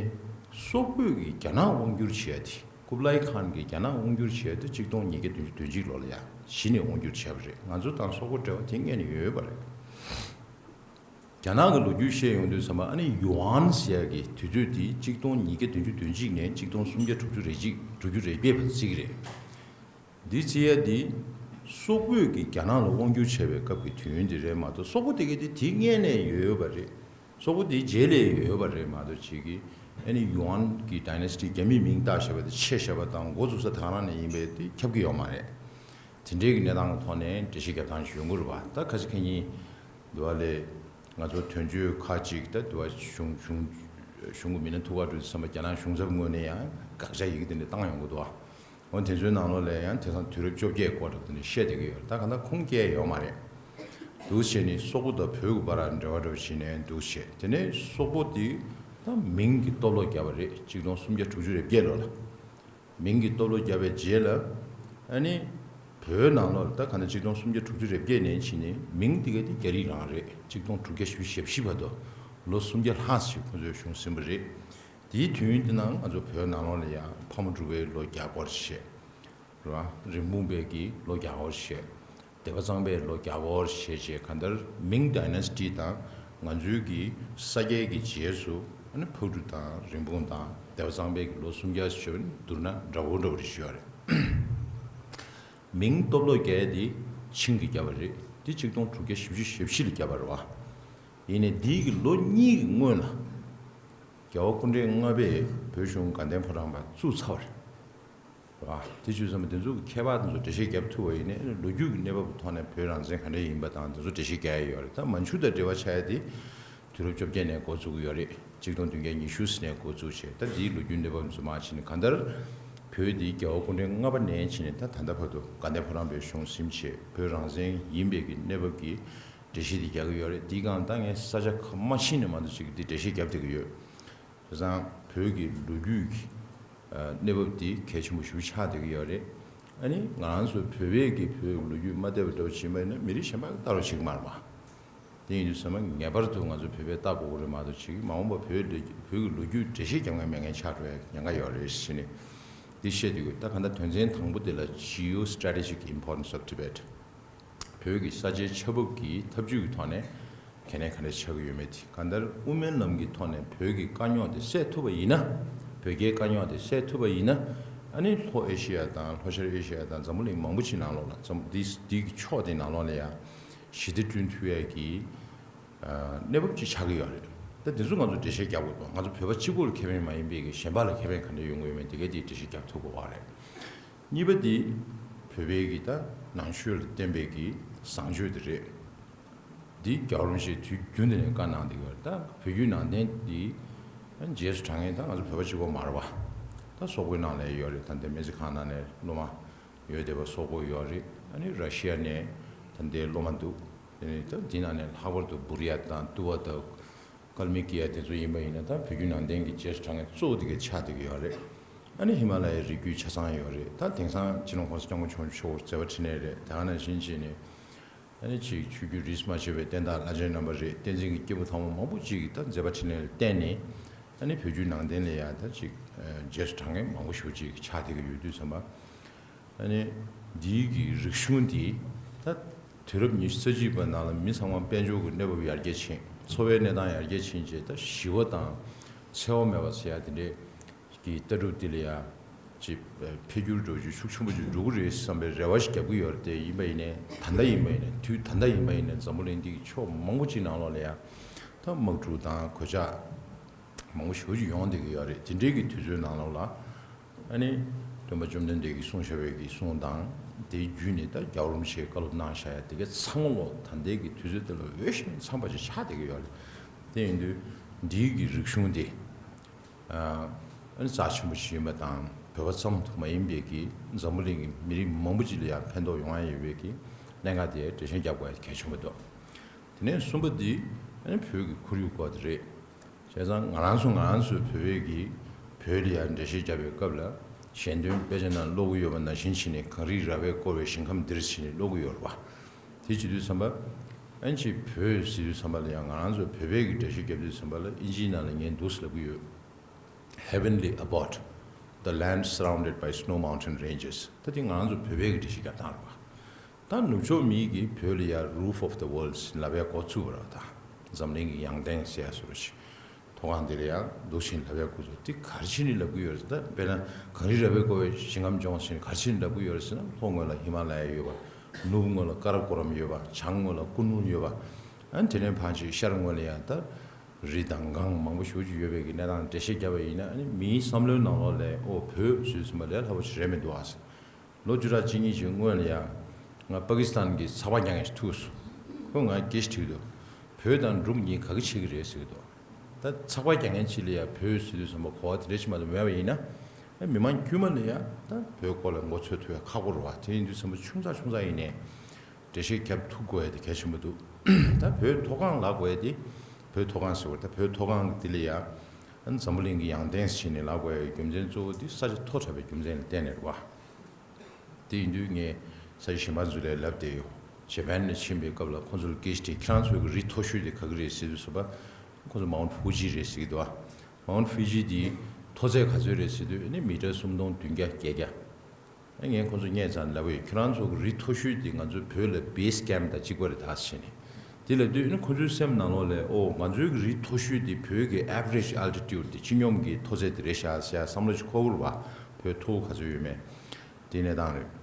སོག་པོས་ཀྱིས་རྒྱ་ནག་དབང་བསྒྱུར་བྱས་ཏེ། ཀུབ་ལའི་ཁཱན་གྱིས་རྒྱ་ནག་དབང་བསྒྱུར་བྱས་ཏེ་གཅིག་སྟོང་ཉིས་བརྒྱ་བདུན་ཅུ་དོན་གཅིག་ལོ་ལ་ཡ་གཞི་ནས་དབང་བསྒྱུར་བྱས་པ་རེད། ང་ཚོ་དང་སོག་པོ་འབྲེལ་བ་དེ་སྔོན་ནས་ཡོད་པ་རེད། རྒྱ་ནག་གི་ལོ་རྒྱུས་བཤད་ཡོང་དུས་ཙམ་པ་ཨ་ནི་ཡུའན་ཟེར་ཡ་གི་དུས་ཚོད་དེ་གཅིག་སྟོང་ཉིས་བརྒྱ་བདུན་ཅུ་དོན་གཅིག་ནས་གཅིག་སྟོང་སུམ་བརྒྱ་དྲུག་ཅུ་རེ་གཅིག་དྲུག་ཅུ་རེ་བརྒྱད་བར་བརྩི་གི་རེད། འདི་བརྩི་ཡ་འདི་སོག་པོས་ཀྱིས་རྒྱ་ནག་ལ་དབང་བསྒྱུར་བྱས་པའི་སྐབས་ཀྱི་དུས་ཡུན་འདི་རེད་མ་གཏོགས། སོག་པོ་དེ་གའི་དེ་དེའི་སྔོན་ནས་ཡོད་ཡོད་པ་རེད། སོག་པོ་དེའི་རྗེས་ལ་ཡོད་ཡོད་པ་རེད་མ་གཏོགས། ཅིག་གིས་ཨ་ནི་ཡུའན་གྱི་ཌའི་ནེ་སི་ཊི་རྒྱ་མིས་མིང་བཏགས་བཞག་པ་དེ་ཆད་བཞག་པ་དང་འགོ་བཙུགས་ས་ད་ག་རང་ནས་ཡིན་པས་དེ་ཁྱབ་ཀྱི་ཡོད་མ་རེད། དེ་འདྲའི་གི་གནས་སྟངས་ཀྱི་ཐོག་ནས་འགྲེལ་བཤད་རྒྱབ་སྟངས་ཤིག་ཡོང་གི་རེད་པ། ད་ཁ་ཅིག་ཁ་ཉིན་འདི་བ་ལས་ང་ཚོ་དོན་གཅོད་ཁག་ཅིག་ད་འདི་བ་གཞུང་གཞུང་གཞུང་གི་མི་སྣ་ཐུག་ག་འགྲོ་དུས་ཙམ་པ་རྒྱ་ནག་གཞུང་ཚབ་ངོས་ནས་ཡང་དགག་བྱ་ཡི་གེ་དེ་འདྲ་བཏང་ཡོང་གི་འདུག་པ། འོ་དེ་ཚོའི་ནང་ལོགས་ལ་ཡང་དེང་སང་དུས་རབས་བཅོ་བརྒྱད་སྐོར་དུ་དེ་ནས་བཤད་བསྡད་ཀྱི་ཡོད་རེད། ད་གང་ལྟར་ཁུངས་སྐྱེལ་ཡོད་མ་རེད། འདུག་བྱས་ནས་སོག་པོ་དང་བོད་ཀྱི་བར་ལ་འབྲེལ་བ་འདྲ་བོ་བྱས་ནས་འདུག་བྱས། དེ་ནས་སོག་པོ་དེ་ད་མིང་གི་སྟོབས་ལོག་བརྒྱབ་པ་རེད། གཅིག་སྟོང་སུམ་བརྒྱ་དྲུག་ཅུ་རེ་བརྒྱད་ལོ་ལ། མིང་གི་སྟོབས་ལོག་བརྒྱབ་པའི་རྗེས་ལ། ཨ་ནི། བོད་ནང་ལོགས་ལ་ད་ག་ནས་གཅིག་སྟོང་སུམ་བརྒྱ་དྲུག་ཅུ་རེ་བརྒྱད་ནས་ཕྱིན་ནས་མིང་དེ་ག་དེ་རྒྱ་རིགས་རང་རེད། གཅིག་སྟོང་དྲུག་བརྒྱ་བཞི་བཅུ་ཞེ་བཞི་བར་དུ་ལོ་སུམ་བརྒྱ་ལྷག་ཞིག་ཁོ་ཚོས་བཞུགས་ཟིན་པ་རེད། དེའི་དུས་ཡུན་དེ་ནང་ང་ཚོ་བོད་ནང་ལོགས་ལ་ཡང་ཕག་མོ་འབྲུག་པའི་ལོ་བརྒྱ་སྐོར་བྱས། རེད་བ། རིན་སྤུངས་པའི་གི་ལོ་བརྒྱ་སྐོར་བྱས། སྡེ་པ་གཙང་པའི་ལོ་བརྒྱ་སྐོར་བྱས་བྱས། གང་ལྟར་མིང་ཌའི་ནེ་སི་ཊི་དང་ང་ཚོའི་གི་ས་སྐྱའི་གི་རྗེས་སུ་ཨ་ནི་ཕག་གྲུ་དང་རིན་སྤུངས་དང་སྡེ་པ་གཙང་པའི་གི་ལོ་སུམ་བརྒྱ་ཞིག་བསྡུར་ན་འདྲ་བོ་འདྲ་བོ་རེ་ཞུ་ཡ་རེད། མིང་སྟོབས་ལོག་བརྒྱབ་དེ་ཆིང་གིས་བརྒྱབ་པ་རེད། དེ་གཅིག་སྟོང་དྲུག་བརྒྱ་བཞི་བཅུ་ཞེ་བཞི་ལ་བརྒྱབ་པ་རེད་བ། ཡིན་ནའི་འདིའི་གི་ལོ་གཉིས་ཀྱི་སྔོན་ལ་རྒྱལ་བ་སྐུ་ཕྲེང་ལྔ་པས་བོད་གཞུང་དགའ་ལྡན་ཕོ་བྲང་པ་བཙུགས་ཚར་བ་རེད། རེད་བ། དེ་བྱས་ཙང་དེ་ཚོ་གི་ཁྱད་པར་དེ་ཚོ་འགྲེལ་བཤད་རྒྱབ་ཐུབ་པ་ཡིན་ནའི་ལོ་རྒྱུས་ཀྱི་གནས་བབ་ཀྱི་ཐོག་ནས་བོད་རང་བཙན་ག་འདྲ་ཡིན་པ་དང་དེ་ཚོ་འགྲེལ་བཤད་རྒྱག་ཡ་ཡོད་རེད། ད་མན་ཇུ་དང་འབྲེལ་བ་ཆགས་ཡ་དེ་དུས་རབས་བཅོ་བརྒྱད་ནས་འགོ་བཙུགས་ཀྱི་ཡོད་རེད། གཅིག་སྟོང་བདུན་བརྒྱ་ཉི་ཤུ་ནས་འགོ་བཙུགས་བྱས། ད་འདིའི་ལོ་རྒྱུས་གནས་བབ་ཚོ་མར་ཕྱིན་ནས་གང་ལྟར་བོད་འདི་རྒྱལ་བ་སྐུ་ཕྲེང་ལྔ་པ་ནས་ཕྱིན་ནས་ད་ད་ལྟ་བར་དུ་དགའ་ལྡན་ཕོ་བྲང་པའི་གཞུང་ཟིན་བྱས་བོད་རང་བཙན་ཡིན་པའི་གི་གནས་བབ་ཀྱི་འགྲེལ་བཤད་འདི་རྒྱག་གི་ཡོད་རེད། འདིའི་སྒང་ད་ངས་ས་ཆ་ཁ་མ་ཕྱིན་ནས་མ་གཏོགས་ཅིག་འདི་འགྲེལ་བཤད་རྒྱབ་བསྡད་ཀྱི་ཡོད། བྱས་ཙང་བོད་ཀྱི་ལོ་རྒྱུས་ཀྱི་ཨ་གནས་བབ་འདི་གལ་ཆེན་པོ་ཞེ་པོ་ཆགས་བསྡད་ཀྱི་ཡོད་རེད། ཨ་ནི་ང་རང་ཚོ་བོད་པའི་གི་བོད་ཀྱི་ལོ་རྒྱུས་མ་བལྟས་པ་འདྲ་བོ་བྱས་པ་ཡིན་ན་མི་རིགས་གཞན་པ་ལྟ་རུ་བྱེད་ཀྱི་མ་རེད་པ། དེ་ཡིན་དུས་ཙམ་པ་ངེས་པར་དུ་ང་ཚོ་བོད་པས་ལྟ་དགོས་ཀྱི་རེད་མ་གཏོགས་ཅིག་མ་འོངས་པ་བོད་ལ་བོད་ཀྱི་ལོ་རྒྱུས་འགྲེལ་བཤད་རྒྱབ་མཁན་མེད་མཁན་ཆགས་འགྲོ་ཡ་ཉེན་ཁ་ཡོད་རེད་ཟེར་ནས་འདི་བཤད་བསྡད་ཀྱི་ཡོད། ད་གང་ལྟར་དོན་ཚན་དང་པོ་དེ་ལ་Geostrategic Importance of Tibet། བོད་ཀྱི་ས་ཆའི་ཆ་བབ་ཀྱི་ཐབས་ཇུས་ཀྱི་ཐོག་ནས་གལ་གནད་ག་འདྲ་ཆགས་ཀྱི་ཡོད་མེད་དེ། གང་ལྟར་དབུ་མའི་ལམ་གྱི་ཐོག་ནས་བོད་ཀྱི་དཀའ་རྙོག་དེ་སེལ་ཐུབ་པ་ཡིན་ན། བོད་རྒྱའི་དཀའ་རྙོག་དེ་སེལ་ཐུབ་པ་ཡིན་ན། ཨ་ནི་ལྷོ་ཨེ་ཤི་ཡ་དང་ལྷོ་ཤར་ཨེ་ཤི་ཡ་དང་འཛམ་བུ་གླིང་མང་པོ་ཅིག་ནང་ལོགས་ལ་འཛམ་འདི་འདི་གི་ཕྱོགས་དེ་ནང་ལོགས་ལ་ཡང་ཞི་བདེ་བསྐྲུན་ཐུབ་ཡ་གི་ཨ་གནས་བབ་ཅིག་ཆགས་ཀྱི་ཡོད་རེད། ད་འདི་ཚོ་ང་ཚོ་འགྲེལ་བཤད་རྒྱག་དགོས་འདུག་ང་ཚོ་བོད་པ་གཅིག་པོ་ལ་ཁེ་ཕན་མ་ཡིན་པའི་གི་གཞན་པ་ལ་ཁེ་ཕན་ག་འདྲ་ཡོང་གི་ཡོད་མེད་དེ་གའི་དེའི་འགྲེལ་བཤད་རྒྱག་ཐུབ་དགོས་པ་རེད། གཉིས་པ་དེ་བོད་པའི་གི་ད་ནང་ཆོས་ལ་བརྟེན་པའི་གི་བཟང་སྤྱོད་དེ་རེད། འདི་རྒྱལ་བ་རིན་པོ་ཆེས་དུས་རྒྱུན་དུ་ནས་བཀའ་གནང་བསྡད་ཡོད་རེད། ད་བོད་བརྒྱུད་ནང་བསྟན་འདི་རྗེས་སུ་འབྲང་མཁན་ད་ང་ཚོ་བོད་པ་གཅིག་པོ་མ་རེད་པ། ད་སོག་པོའི་ནང་ལ་ཡོད་རེད། ད་འདི་སྨན་རྩིས་ཁང་ནང་ནས་སློབ་མ་ཡོད་བསྡད་པ་སོག་པོ་ཡོད་རེད། ཨ་ནི་ར་ཤི་ཡ་ནས་ད་འདིའི་སློབ་མ་འདུག་དེ་ནས་ད་འདི་ནང་ནས་ལྷག་པར་དུ་བུ་རི་ཡ་དང་ཏུ་བ་དང་ཀལ་མི་ཀི་ཡ་དེ་ཚོ་ཡིན་པ་ཡིན་ན་ད་བོད་བརྒྱུད་ནང་བསྟན་གྱི་རྗེས་སུ་འབྲང་མཁན་གཙོ་བོ་དེ་གའི་ཆགས་བསྡད་ཀྱི་ཡོད་རེད། ཨ་ནི་ཧི་མ་ལ་ཡའི་རི་རྒྱུད་ཆ་ཚང་ཡོད་རེད། ད་དེང་སང་སྤྱི་ནོར་༸གོང་ས་༸སྐྱབས་མགོན་ཆེན་པོ་མཆོག་མཛད་པ་འཕྲིན་ལས་རེད། དེ་ག་ནང་བཞིན་བྱས་ནས་ཨ་ནི་ཅིག་ཆོས་བརྒྱུད་རིས་མ་ཆད་པའི་བསྟན་བདག་བླ་ཆེན་རྣམ་པ་རེད། བསྟན་འཛིན་གྱི་སྐྱེས་བུ་ཐོག་མ་མང་པོ་ཅིག་གིས་ད་མཛད་པ་འཕྲིན་ལས་ལ་བརྟེན་ནས་ཨ་ནི་བོད་བརྒྱུད་ནང་བསྟན་ལ་ཡང་ད་ཅིག་རྗེས་སུ་འབྲང་མཁན་མང་པོ་ཞེ་པོ་ཅིག་ཆགས་བསྡད་ཀྱི་ཡོད་དུས་ཙམ་པ། ཨ་ནི་འདིའི་གི་རིག་གཞུང་འདི་ད་དུས་རབས་ཉི་ཤུ་རྩ་གཅིག་པའི་ནང་ལ་མི་ཚང་མ་དཔལ་འབྱོར་གྱི་གནས་བབ་ཡར་རྒྱས་ཕྱིན། འཚོ་བའི་གནས་སྟངས་ཡར་རྒྱས་ཕྱིན་རྗེས་ད་ཞི་བ་དང་འཚེ་བ་མེད་པ་ཟེར་ཡ་དེ་འདྲའི་གི་ལྟ་གྲུབ་འདི་ལ་ཡ་ཅིག་འཕེལ་འགྱུར་འགྲོ་རྒྱུ་ཤུགས་ཆེན་པོ་ཅིག་འགྲོ་གི་རེད་བསམ་པའི་རེ་བ་ཞིག་རྒྱབ་ཀྱི་ཡོད་རེད། དེ་ཡིན་པ་ཡིན་ནའི་ད་ལྟ་ཡིན་པ་ཡིན་ནའི་དུས་ད་ལྟ་ཡིན་པ་ཡིན་ནའི་འཛམ་བུ་གླིང་འདི་གི་ཕྱོགས་མང་པོ་ཅིག་ནང་ལོགས་ལ་ཡ་ད་དམག་འཁྲུག་དང་གོད་ཆག་མང་པོ་ཞེ་པོ་ཅིག་ཡོང་བསྡད་ཀྱི་ཡོད་རེད། དེ་འདྲའི་གི་དུས་ཚོད་ནང་ལོགས་ལ་ཨ་ནི་སྟོན་པ་བཅོམ་ལྡན་འདས་ཀྱིས་གསུངས་བཞག་པའི་གི་གསུང་དང་དེ་བརྒྱུད་ནས་ད་རྒྱལ་བ་རིན་པོ་ཆེས་བཀའ་སློབ་གནང་བཞག་ཡ་དེ་ག་ཚང་མ་ལོ་ད་ལྟའི་གི་དུས་ཚོད་དེ་ལ་འོས་ཤིང་འཚམས་པ་ཅིག་ཆགས་བསྡད་ཀྱི་ཡོད་རེད། དེ་ཡིན་དུས་འདིའི་གི་རིག་གཞུང་དེ་ཨ་ནི་རྩ་ཆེན་པོ་ཞིག་ཡིན་པ་དང་བོད་པ་ཙམ་དུ་མ་ཡིན་པའི་གི་འཛམ་བུ་གླིང་གི་མི་རིགས་མང་པོ་ཅིག་ལ་ཡང་ཕན་ཐོགས་ཡོང་ཡ་ཡོད་པའི་གི་གནད་འགག་དེ་འགྲེལ་བཤད་རྒྱབ་དགོས་ཡ་གལ་ཆེན་པོ་འདུག་དེ་ནས་གསུམ་པ་འདི་ཨ་ནི་བོད་ཀྱི་ཁོར་ཡུག་སྐོར་དེ་རེད། བྱས་ཙང་ང་རང་ཚོ་ང་རང་ཚོའི་བོད་པའི་གི་བོད་ལ་ཡང་འགྲེལ་བཤད་རྒྱབ་པའི་སྐབས་ལ་ཞལ་འདོན་དཔེ་ཆ་ནང་ཀློག་གི་ཡོད་པ་ནང་བཞིན་བྱས་ནས་གངས་རི་ར་བས་བསྐོར་བའི་ཞིང་ཁམས་འདིར་བྱས་ནས་ཀློག་གི་ཡོད་རེད་བ། དེ་བྱེད་དུས་ཙམ་པ་ཨ་ནི་ཅིག་བོད་ཟེར་དུས་ཙམ་པ་ལ་ཡང་ང་རང་ཚོ་བོད་པའི་གི་འགྲེལ་བཤད་རྒྱབ་དུས་ཙམ་པ་ལ་ཨིན་ཇིའི་ནང་ལ་ངས་འདུག་སེ་ལབ་ཀྱི་ཡོད། Heavenly abode, the land surrounded by snow mountain ranges. ད་དེ་ང་རང་ཚོ་བོད་པའི་གི་འགྲེལ་བཤད་རྒྱབ་སྟངས་རེད་བ། ད་ནུབ་ཕྱོགས་མིའི་གིས་བོད་ལ་ཡ་Roof of the World ལབ་ཡ་འགོ་བཙུགས་པ་རེད་བ། ད་འཛམ་གླིང་གི་ཡང་སྟེང་ཟེར་ཡ་བཟོ་འདྲ་ཞིག་མཐོ་སྒང་དེ་ལ་ཡ་འདུག་བཞིན་ལབ་ཡ་འགོ་བཙུགས། དེ་ག་རེ་བྱས་ནས་ལབ་ཀྱི་ཡོད་རེད། ད་དཔེར་ན་གངས་རི་ར་བས་བསྐོར་བའི་ཞིང་ཁམས་སྦྱོང་ཟེར་ནས་ག་རེ་བྱས་ནས་ལབ་ཀྱི་ཡོད་རེད་ཟེར་ན། ལྷོ་ངོས་ལ་ཧི་མ་ལ་ཡ་ཡོད་པ། ནུབ་ངོས་ལ་ཀ་ར་ཀོ་རམ་ཡོད་པ། བྱང་ངོས་ལ་ཀུན་ལུང་ཡོད་པ། ཨ་ནི་དེ་ནས་ཕར་ཅིག་ཤར་ངོས་ལ་ཡ་ད་རི་དང་སྒང་མང་པོ་ཞེ་པོ་ཅིག་ཡོད་པའི་གི་གནས་སྟངས་འགྲེལ་བཤད་བརྒྱབ་པ་ཡིན་ན། ཨ་ནི་མིའི་བསམ་བློའི་ནང་ལོགས་ལ་ཨོ་བོད་ཟེར་དུས་ཙམ་པ་ལས་སླ་པོ་ཞིག་རེད་མི་འདུག་ཨ་ཟེར། ལོ་བཅུ་ཕྲག་གཅིག་གཉིས་ཀྱི་སྔོན་ལ་ཡང་ང་པ་ཀི་སི་ཐན་གྱི་ཚགས་པར་རྒྱག་མཁན་ཞིག་ཐུག་སོང་། ཁོས་ང་སྐད་ཆ་དྲིས་འདུག་བོད་དང་འབྲུག་གཉིས་ག་གི་ཆེ་གི་རེད་ཟེར་གི་འདུག་ད་ཚགས་པར་རྒྱག་མཁན་ཅིག་ལ་ཡང་བོད་ཟེར་དུས་ཙམ་པ་གོ་བ་དེ་འདྲ་ཞིག་མ་གཏོགས་མེད་པ་ཡིན་ན། མི་མང་དཀྱུས་མ་ལ་ཡང་ད་བོད་སྐོར་ལ་མགོ་ཚོད་ཐུབ་ཡ་ཁག་པོ་རེད་བ། དེ་ཡིན་དུས་ཙམ་པ་ཆུང་ཙག་ཆུང་ཙག་ཡིན་ནའི་འགྲེལ་བཤད་རྒྱབ་ཐུབ་དགོས་ཡ་དེ་གལ་ཆེན་པོ་འདུག་ད་བོད་མཐོ་སྒང་ལབ་དགོས་ཡ་དེ། བོད་མཐོ་སྒང་ཟེར་བ་ད་བོད་མཐོ་སྒང་གི་དེ་ལ་ཡང་འཛམ་བུ་གླིང་གི་ཡང་སྟེང་ཟེར་ནས་ལབ་དགོས་ཡ་རྒྱུ་མཚན་གཙོ་བོ་དེ་ས་ཆ་མཐོ་དྲགས་པའི་རྒྱུ་མཚན་ལ་བརྟེན་ནས་རེད་བ། དེ་ཡིན་དུས་ངས་ས་གཞི་གཞན་པ་ཚོ་ལ་ལབ་བསྡད་ཡོད། ཇེ་པན་ནས་ཕྱིན་པའི་སྐབས་ལ་ཁོང་ཚོ་ལ་སྐད་ཆ་དྲིས། ཁྱེད་རང་ཚོའི་གི་རི་མཐོ་ཤོས་དེ་ག་གི་རེད་ཟེར་དུས་ཙམ་པ། ཁོང་ཚོ་མའུན་ཧྥུ་ཇི་རེད་ཟེར་གྱི་འདུག་ཨ། མའུན་ཧྥུ་ཇི་དེ་མཐོ་ཚད་ག་ཚོད་རེད་ཟེར་དུས་ཨ་ནི་མི་ཊར་སུམ་སྟོང་བདུན་བརྒྱ་བརྒྱད་བརྒྱ། ཨ་ངས་ཁོང་ཚོ་བསྙད་ཙང་ལབ་ཡོད། ཁྱེད་རང་ཚོ་གི་རི་མཐོ་ཤོས་དེ་ང་ཚོའི་བོད་ལ་བེ་སི་ཀེམ་དང་གཅིག་པ་རེད་ད་ཟེར་ནས། དེ་ལབ་དུས་ཨ་ནི་ཁོང་ཚོའི་སེམས་ནང་ལོགས་ལ་ཨོ་ང་ཚོའི་གི་རི་མཐོ་ཤོས་དེ་བོད་ཀྱི་ཨེ་བྷ་རེཇ་ཨལ་ཊི་ཊུཌ་དེ་སྤྱི་སྙོམས་ཀྱི་མཐོ་ཚད་དེ་རེད་ཤག་ཟེར་ཡ་བསམ་བློ་ཞིག་འཁོར་གྱི་རེད་བ། བོད་མཐོ་པོ་ག་ཚོད་ཡོད་མེད། དེ་གནས་སྟངས་རེད།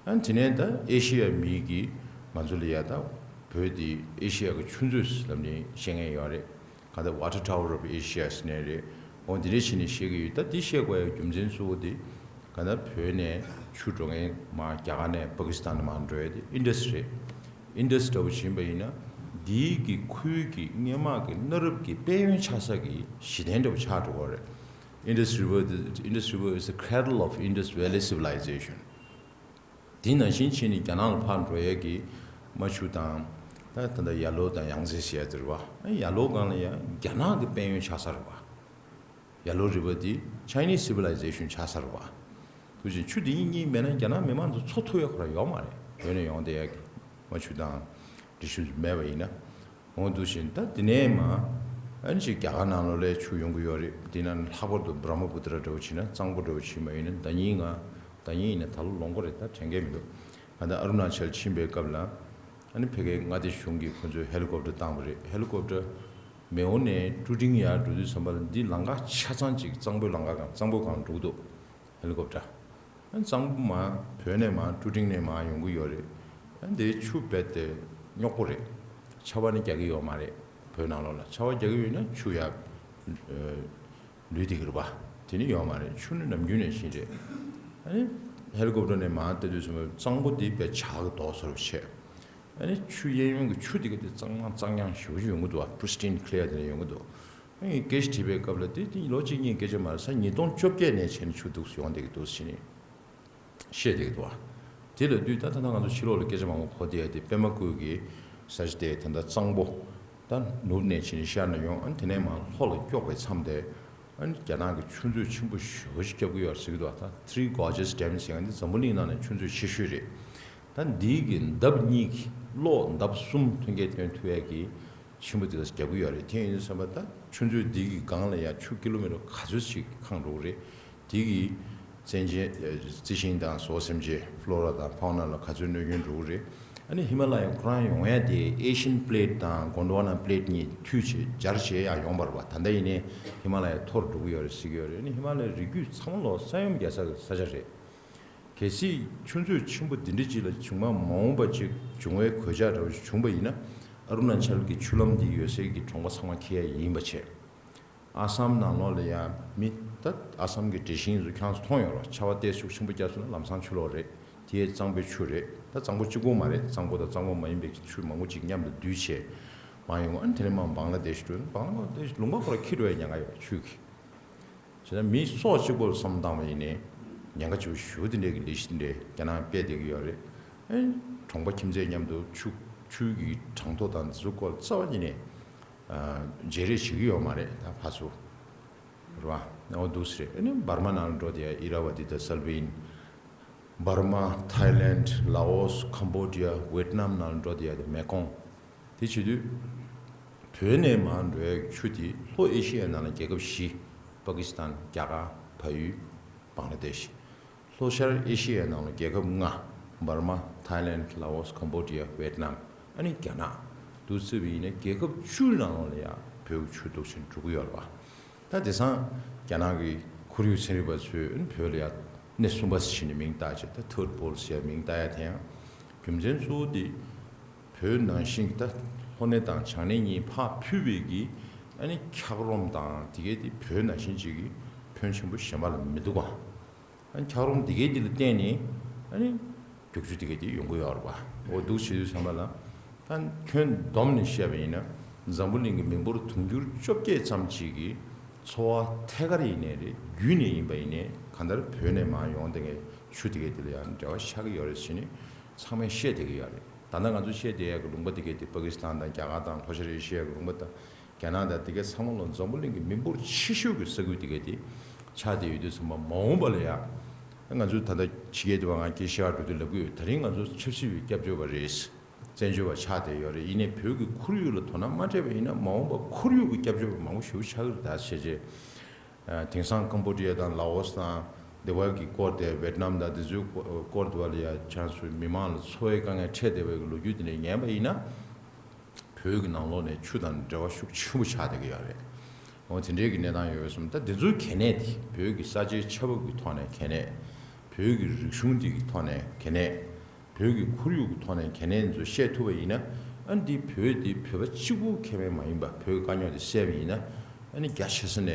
ཨ་དེ་ནས་ད་ཨེ་ཤི་ཡ་མི་གིས་ང་ཚོ་ལ་ཡ་ད་བོད་འདི་ཨེ་ཤི་ཡ་གི་ཆུ་མཛོད་ལབ་ནས་བཤད་མཁན་ཡོད་རེད། ག་ད་Water Tower of Asia ཟེར་ནས་རེད། འོ་འདི་འདྲ་བྱས་ནས་བཤད་ཀྱི་ཡོད། ད་འདི་བཤད་དགོས་ཡ་རྒྱུ་མཚན་གཙོ་བོ་དེ་ག་ད་བོད་ནས་ཆུ་འགྲོ་མཁན་མར་རྒྱ་གར་ནས་པ་ཀི་སི་ཐན་ནས་མར་འགྲོ་ཡ་དེ་ཨིན་ཌས་རེད། ཨིན་ཌས་འདྲ་བོ་ཕྱིན་པ་ཡིན་ན་འདིའི་གི་ཁུལ་གྱི་སྔོན་མ་གི་གནའ་རབས་ཀྱི་དཔལ་ཡོན་ཆགས་ས་གི་གཞི་རྟེན་འདྲ་བོ་ཆགས་འགྲོ་གི་རེད། Indus River, the Indus River is the cradle of Indus Valley civilization. དེ་ནང་བཞིན་བྱས་ནས་རྒྱ་ནག་ལ་ཕར་འགྲོ་ཡས་ཀྱི་མ་ཆུ་དང་། ད་ད་ལྟ་ཡ་ལོ་དང་ཡང་རྩེ་ཟེར་ཡ་དེ་རེད་བ། ཡ་ལོ་སྒང་ལ་ཡང་རྒྱ་ནག་གི་དཔལ་ཡོན་ཆགས་ས་རེད་བ། ཡ་ལོ་རི་བར་དེ་Chinese civilization ཆགས་ས་རེད་བ། དེ་བཞིན་ཆུ་དེ་གཉིས་གཉིས་མེད་ན་རྒྱ་ནག་མི་མང་ཚོ་འཚོ་ཐུབ་ཡ་ཁོ་རང་ཡོད་མ་རེད། བོད་ནས་ཡོང་བསྡད་ཡ་གི་མ་ཆུ་དང་རི་ཆུ་མེད་པ་ཡིན་ན། འོ་འདུག་བཞིན་ད་དེ་ནས་མ་ཨ་ནི་ཅིག་རྒྱ་གར་ནང་ལོགས་ལ་ཆུ་ཡོང་གི་ཡོད་རེད། དེ་ནང་ལྷག་པར་དུ་བྷྲ་མ་པུ་ཏྲ་འདྲ་བོ་བྱས་ན་གཙང་པོ་འདྲ་བོ་བྱས་པ་ཡིན་ན་ཟླ་ཉིན་ང་ཟླ་ཉིན་ཡིན་ན་ད་ལོ་ལོངས་གོ་རེད། ད་དྲན་གྱི་མི་འདུག་ང་ད་ཨ་རུ་ན་ཅལ་ཕྱིན་པའི་སྐབས་ལ་ཨ་ནི་ཕ་གིའི་མངའ་སྡེ་གཞུང་གིས་ཁོ་ཚོས་ཧེ་ལི་ཀོབ་ཏྲ་བཏང་བ་རེད། ཧེ་ལི་ཀོབ་ཏྲ་མེའོ་ནས་ཀྲུ་ཀྲིང་ཡར་འགྲོ་དུས་ཙམ་པ་ལ་འདི་ལམ་ཁ་ཆ་ཚང་ཅིག་གཙང་པོའི་ལམ་ཁ་སྒང་གཙང་པོ་སྒང་འགྲོ་གི་འདུག་ཧེ་ལི་ཀོབ་ཏྲ། གཙང་པོ་མར་བོད་ནས་མར་ཀྲུ་ཀྲིང་ནས་མར་ཡོང་གི་ཡོད་རེད། དེ་ཆུ་རྦད་དེ་རྙོག་པོ་རེད། ཆར་པ་ནི་རྒྱག་གི་ཡོད་མ་རེད། བོད་ནང་ལོགས་ལ་ཆར་པ་རྒྱག་གི་ཡོད་ན་ཆུ་ཡར་ལུད་བསྡད་ཀྱི་རེད་པ། དེ་ནི་ཡོད་མ་རེད། ཆུ་ནི་ནམ་རྒྱུན་ནས་བཞིན་རེད། ཨ་ནི་ཧེ་ལི་ཀོབ་ཏྲ་ནས་མར་ལྟ་དུས་ཙམ་པ་གཙང་པོ་དེ་དཔེ་བྱག་གི་རྡོ་སོར་བྱས། ཨ་ནི་ཆུ་གཡས་གཡོན་གྱི་ཆུ་དེ་ག་དེ་གཙང་མ་གཙང་རྐྱང་ཞེ་པོ་ཅིག་ཡོང་གི་འདུག་བ། Pristine clear དེ་འདྲ་ཡོང་གི་འདུག་ཨ་ནི་སྐད་ཆ་དྲིས་པའི་སྐབས་ལ་དེ་དེ་ལོ་གཅིག་གཉིས་སྐད་ཆ་མ་རེད། ས་ཉིས་སྟོང་བཅོ་བརྒྱད་ནས་བྱས་ནས་ཆུ་འདུག་སེ་ཡོང་བསྡད་ཀྱི་འདུག་ཟེར་ནས་བཤད་བསྡད་ཀྱི་འདུག་བ། དེ་ལ་དུས་ད་ད་ལྟ་ང་ཚོ་ཕྱི་ལོགས་ལ་སྐད་ཆ་མང་པོ་གོ་བསྡད་ཡ་དེ་པད་མ་ཁུལ་གྱི་ས་ཆ་དེ་ད་ལྟ་གཙང་པོ་ད་ནུབ་ནས་བྱས་ནས་ཤར་ནས་ཡོང་། ཨ་ནི་དེ་ནས་མར་ལྷོ་ལ་དཀྱོག་པའི་མཚམས་དེ། ཨ་ནི་རྒྱ་ནག་གི་ཆུ་མཛོད་ཆེན་པོ་ཞེ་པོ་ཅིག་བརྒྱབ་ཀྱི་ཡོད་རེད་ཟེར་གྱི་འདུག་ད་Three Gorges Dam ཟེར་མཁན་འདི་འཛམ་བུ་གླིང་ནང་ནས་ཆུ་མཛོད་ཆེ་ཤོས་རེད། ད་འདི་གི་འདབས་གཉིས་ཀྱི་གློག་འདབས་གསུམ་ཐོན་སྐྱེད་ཐོན་ཐུབ་ཡས་ཀྱི་ཆེན་པོ་དེ་བརྒྱབ་ཀྱི་ཡོད་རེད། དེ་ཡིན་དུས་ཙམ་པ་ད་ཆུ་མཛོད་འདི་གི་སྒང་ལ་ཡང་ཆུ་ཀི་ལོ་མི་ཊར་ག་ཚོད་ཅིག་གང་འགྲོ་གི་རེད། དེ་གི་བཙན་བྱེད་རྩི་ཤིང་དང་ཟོག་སེམས་ཅན་ཕློ་ར་དང་ཕའོ་ན་ལ་ག་ཚོད་གནོད་སྐྱོན་འགྲོ་གི་རེད། ཨ་ནི་ཧི་མ་ལ་ཡ་ཁོ་རང་ཡོང་ཡ་དེ་Asian Plate དང་Gondwana Plate གཉིས་མཐུད་བྱས་སྦྱར་བྱས་ཡར་ཡོང་བ་རེད་པ། ད་ལྟ་ཡིན་ནའི་ཧི་མ་ལ་ཡ་མཐོ་རུ་འགྲོ་གི་ཡོད་རེད་ཟེར་གྱི་ཡོད་རེད། ཨ་ནི་ཧི་མ་ལ་ཡའི་རི་རྒྱུད་ཚང་མ་ལོག་ས་ཡོམ་རྒྱག་ས་གི་ས་ཆ་རེད། གལ་སྲིད་ཆུ་མཛོད་ཆེན་པོ་འདི་འདྲ་ཅིག་ལ་བྱུང་མ་མ་འོངས་པ་ཅིག་འབྱུང་བའི་གོད་ཆག་འདྲ་བོ་ཞིག་བྱུང་པ་ཡིན་ན་ཨ་རུ་ན་ཅལ་གྱི་ཆུ་ལམ་འདི་ཡོད་སའི་གི་གྲོང་པ་ཚང་མ་འཁེལ་ཡ་ཡིན་པ་བྱས། ཨ་སམ་ནང་ལོགས་ལ་ཡང་མི་ད་ཨ་སམ་གྱི་འདྲེ་ཤིང་ཚོ་ཁྱེད་རང་ཚོ་མཐོང་ཡོད་རེད། ཆར་པ་ཏོག་ཙམ་ཤུགས་ཆེན་པོ་བརྒྱབ་སོང་ན་ལམ་སང་ཆུ་ལོག་རེད། དེ་གཙང་པོའི་ཆུ་རེད། ད་གཙང་པོ་གཅིག་པོ་མ་རེད། གཙང་པོ་དང་གཙང་པོ་མ་ཡིན་པའི་ཆུ་མང་པོ་ཅིག་མཉམ་དུ་བསྡུས་བྱས་མར་ཡོང་། ཨ་ནི་དེ་ནས་མར་བང་ལ་དེ་ཤི་འགྲོ། བང་ལ་དེ་ལུང་པ་ཁོ་ར་འཁྱིལ་འགྲོ་ཡ་ཉེན་ཁ་ཡོད་རེད་ཆུ་གིས། བྱས་ན་མི་སྲོག་གཅིག་པོར་བསམ་བཏང་བ་ཡིན་ནའི་ཉེན་ཁ་ཆེ་པོ་ཞེ་པོ་དེ་འདྲའི་གི་ལས་གཞི་དེ་འདྲའི་རྒྱ་ནག་སྤེལ་བསྡད་ཀྱི་ཡོད་རེད། ཨེ། གྲོང་པ་ཁྱིམ་མཚེས་མཉམ་དུ་ཆུ་ཆུ་གི་གྲངས་ཐོ་དང་འདི་ཚོ་སྐོར་རྩ་བ་ཉིད་ནས་ཨ་བརྗེ་རེས་བྱེད་ཀྱི་ཡོད་མ་རེད། ད་ཕར་ཚུར་རེད་བ། འོ་འདུག་སེ་རེད། ཨེ་ནི་འབར་མ་ནང་ལ་འགྲོ་བསྡད་ཡ་ཨི་ར་ཝ་ཏི་དང་སལ་ཝིན། འབར་མ། ཐའི་ལེནཌ། ལའོ་སི། ཁམ་བྷོ་ཌི་ཡ། ཝེད་ནམ་ནང་ལ་འགྲོ་བསྡད་ཡ་དེ་མེ་ཀོང་། དེ་བྱེད་དུས་བོད་ནས་མར་འགྲོ་ཡ་གི་ཆུ་དེ་ལྷོ་ཨེ་ཤི་ཡའི་ནང་ལ་རྒྱལ་ཁབ་བཞི། པ་ཀི་སི་ཐན། རྒྱ་གར། བལ་ཡུལ། བང་ལ་དེཤ། ལྷོ་ཤར་ཨེ་ཤི་ཡའི་ནང་ལ་རྒྱལ་ཁབ་ལྔ། འབར་མ། ཐའི་ལེནཌ། ལའོ་སི། ཁམ་བྷོ་ཌི་ཡ། ཝེད་ནམ། ཨ་ནི་རྒྱ་ནག་འདུག་བརྩིས་པ་ཡིན་ན་རྒྱལ་ཁབ་བཅུའི་ནང་ལ་ཡང་བོད་ཀྱི་ཆུ་འདུག་ཅིང་འགྲོ་གི་ཡོད་རེད་པ། ད་དེང་སང་རྒྱ་ནག་གི་ཁོར་ཡུག་ཚན་རིག་པ་ཚོས་བོད་ལ་ཡང་སྣེ་གསུམ་པ་ཟེར་ནས་མིང་བཏགས་བྱས། ད་ཐར་ཌི་པོལ་ཟེར་ཡ་མིང་བཏགས་ཡ་དེ་ཡང་རྒྱུ་མཚན་གཙོ་བོ་དེ་བོད་ནང་བཞིན་གྱི་ད་ལྷོ་སྣེ་དང་བྱང་སྣེ་གཉིས་ཕར་ཕུད་པའི་གི་ཨ་ནི་འཁྱགས་རོམ་དང་དེ་གའི་དེ་བོད་ནང་བཞིན་ཅིག་གི་ཕོན་ཆེན་པོ་གཞན་པ་ལ་མི་འདུག་ག་ཨ་ནི་འཁྱགས་རོམ་དེ་གའི་དེ་ལ་བརྟེན་ནས་ཨ་ནི་རྒྱུག་ཆུ་དེ་གའི་དེ་ཡོང་གི་ཡོད་རེད་པ། འོ་འདུག་བྱེད་དུས་ཙམ་པ་ལ་ད་ཁྱོན་བསྡོམས་ནས་བཤད་པ་ཡིན་ན་འཛམ་བུ་གླིང་གི་མི་འབོར་དུང་ཕྱུར་བཅོ་བརྒྱད་ཙམ་ཅིག་གི་ འཚོ་བ་ཐད་ཀར་ཡིན་ནའི་རེད། བརྒྱུད་ནས་ཡིན་པ་ཡིན་ནའི་གང་ལྟར་བོད་ནས་མར་ཡོང་དེ་གའི་ཆུ་དེ་གའི་དེ་ལ་ཡང་འབྲེལ་བ་ཆགས་ཀྱི་ཡོད་རེད་ཟེར་ནས་ཚང་མས་བཤད་བསྡད་ཀྱི་ཡོད་རེད། ད་ལྟ་ང་ཚོ་བཤད་བསྡད་ཡག་གི་ལུང་པ་དེ་གའི་དེ་པ་ཀི་སི་ཐན་དང་རྒྱ་གར་དང་ལྷོ་ཤར་ཨེ་ཤི་ཡ་གི་ལུང་པ་དང་རྒྱ་ནག་དང་དེ་གའི་ཚང་མ་ལ་འཛམ་བུ་གླིང་གི་མི་འབོར་ཆེ་ཤོས་ཀྱི་ས་ཁུལ་དེ་གའི་དེ་ཆགས་བསྡད་ཡོད་དུས་ཙམ་པ། མ་འོངས་པ་ལ་ཡང་ང་ཚོ་ད་ལྟ་ཕྱི་རྒྱལ་དུ་བ་ང་སྐད་ཆ་འགྲོ་དུས་ལབ་ཀྱི་ཡོད། ད་རིང་ང་ཚོ་ཆབ་སྲིད་པའི་སྐྱབས་བཅོལ་བ་རེད། བཙན་བྱོལ་བ་ཆགས་བསྡད་ཡོད་རེད། ཡིན་ནའི་བོད་ཀྱི་ཁོར་ཡུག་ལ་དོ་སྣང་མ་སྤྲད་པ་ཡིན་ན་མ་འོངས་པ་ཁོར་ཡུག་གི་སྐྱབས་བཅོལ་བ་མང་པོ་ཞེ་པོ་ཆགས་ཀྱི་རེད་ད་བྱས་རྗེས། དེང་སང་ཀམ་བོ་ཌི་ཡ་དང་ལའོ་སི་དང་དེ་བར་གྱི་སྐོར་དེ་ཝེ་ཏི་ནམ་དང་དེ་ཚོའི་སྐོར་དེ་བ་ལ་ཡ་ཆ་སུ་མི་མང་ལ་འཚོ་བའི་དཀའ་ངལ་འཕྲད་བསྡད་པའི་ལོ་རྒྱུས་དེ་འདྲ་ཉན་པ་ཡིན་ན། བོད་ཀྱི་ནང་ལོགས་ནས་ཆུ་དང་འབྲེལ་བ་ཤུགས་ཆེན་པོ་ཆགས་བསྡད་ཀྱི་ཡོད་རེད། འོ་དེ་འདྲའི་གི་གནས་སྟངས་ཡོད་པས་སོང་ད་དེ་ཚོའི་གལ་གནད་དེ་བོད་ཀྱི་ས་ཆའི་ཆ་བབ་ཀྱི་ཐོག་ནས་གལ་གནད། བོད་ཀྱི་རིག་གཞུང་དེ་གི་ཐོག་ནས་གལ་གནད། བོད་ཀྱི་ཁོར་ཡུག་གི་ཐོག་ནས་གལ་གནད་ཚོ་བཤད་ཐུབ་པ་ཡིན་ན། ཨ་ནི་འདི་བོད་འདི་བོད་པ་གཅིག་པུ་ཁེ་ཕན་མ་ཡིན་པ་བོད་ཀྱི་དཀའ་རྙོག་དེ་སེལ་བ་ཡིན་ན། ཨ་ནི་རྒྱ་ཆེ་ས་ནས་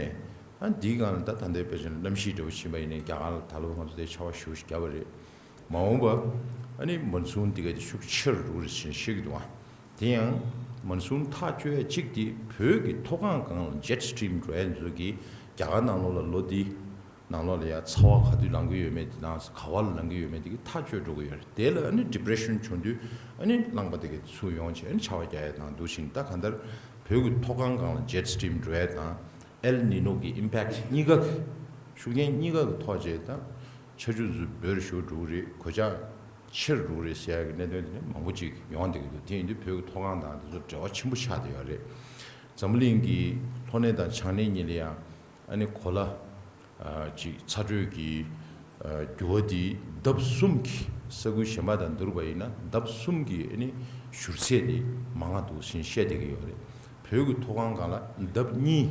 ཨ་ནི་འདིའི་སྒང་ལ་ད་ད་ལྟའི་དཔེ་ཆ་ནས་གནམ་གཤིས་འདྲ་བོ་ཕྱིན་པ་ཡིན་ནའི་རྒྱ་གར་ལ་ད་ལོ་ང་ཚོ་དེ་ཆར་པ་ཞེ་པོ་ཞིག་བརྒྱབ་པ་རེད། མ་འོངས་པ་ཨ་ནི་མོན་སུན་འདི་ག་དེ་ཤུགས་ཆེར་འགྲོ་གི་རེད་ཟེར་བཤད་ཀྱི་འདུག་ཨ། དེ་ཡང་མོན་སུན་ཐག་གཅོད་ཡ་གཅིག་དེ་བོད་ཀྱི་མཐོ་སྒང་སྒང་ལ་ཇེ་ཊི་སི་ཊི་རིམ་འགྲོ་ཡ་ཚོ་གི་རྒྱ་གར་ནང་ལོགས་ལ་ལོ་འདི་ནང་ལོགས་ལ་ཡ་ཚ་བ་ག་དུས་ལངས་ཀྱི་ཡོད་མེད་དེ་དང་ག་བ་ལ་ལངས་ཀྱི་ཡོད་མེད་དེ་གི་ཐག་གཅོད་འགྲོ་གི་ཡོད་རེད། དེ་ལ་ཨ་ནི་ཌི་པི་རེ་ཤན་བྱུང་དུས་ཨ་ནི་རླངས་པ་དེ་གི་ཚུར་ཡོང་བྱས་ཨ་ནི་ཆར་པ་རྒྱག་ཡ་དང་འདུག་བཞིན་ད་གང་ལྟར་བོད་ཀྱི་མཐོ་སྒང་སྒང་ལ་ཇེ་ཊི་སི་ཊི་རིམ་འགྲོ་ཡ་དང་ཨེལ་ནི་ནོ་གི་ཨིམ་པེག་ཊི་གཉིས་ཀ་གི་ཤུགས་རྐྱེན་གཉིས་ཀ་གི་ཐོག་བྱས་ད་ཆར་ཆུ་ཚོད་འབོར་ཞུ་འགྲོ་གི་རེད། གོད་ཆག་ཆེར་འགྲོ་གི་རེད་ཟེར་ཡ་གི་གནད་དོན་དེ་ནི་མང་པོ་ཅིག་ཡོང་བསྡད་ཀྱི་འདུག་དེ་ཡིན་དུས་བོད་ཀྱི་མཐོ་སྒང་དང་དེ་ཚོ་འབྲེལ་བ་ཆེན་པོ་ཆགས་བསྡད་ཡོད་རེད། འཛམ་བུ་གླིང་གི་ལྷོ་ནས་དང་བྱང་ནས་གཉིས་ལ་ཡང་ཨ་ནི་གོ་ལ་ཅིག་ཚ་དྲོད་ཀྱི་འགྱུར་བ་འདི་ལྡབ་གསུམ་གྱིས་ས་ཁུལ་གཞན་པ་དང་བསྡུར་བ་ཡིན་ན་ལྡབ་གསུམ་གྱི་ཨ་ནི་བཞུར་ཚད་དེ་མང་ང་འདུག་ཟེར་བཤད་བསྡད་ཀྱི་ཡོད་རེད། བོད་ཀྱི་མཐོ་སྒང་སྒང་ལ་ལྡབ་གཉིས་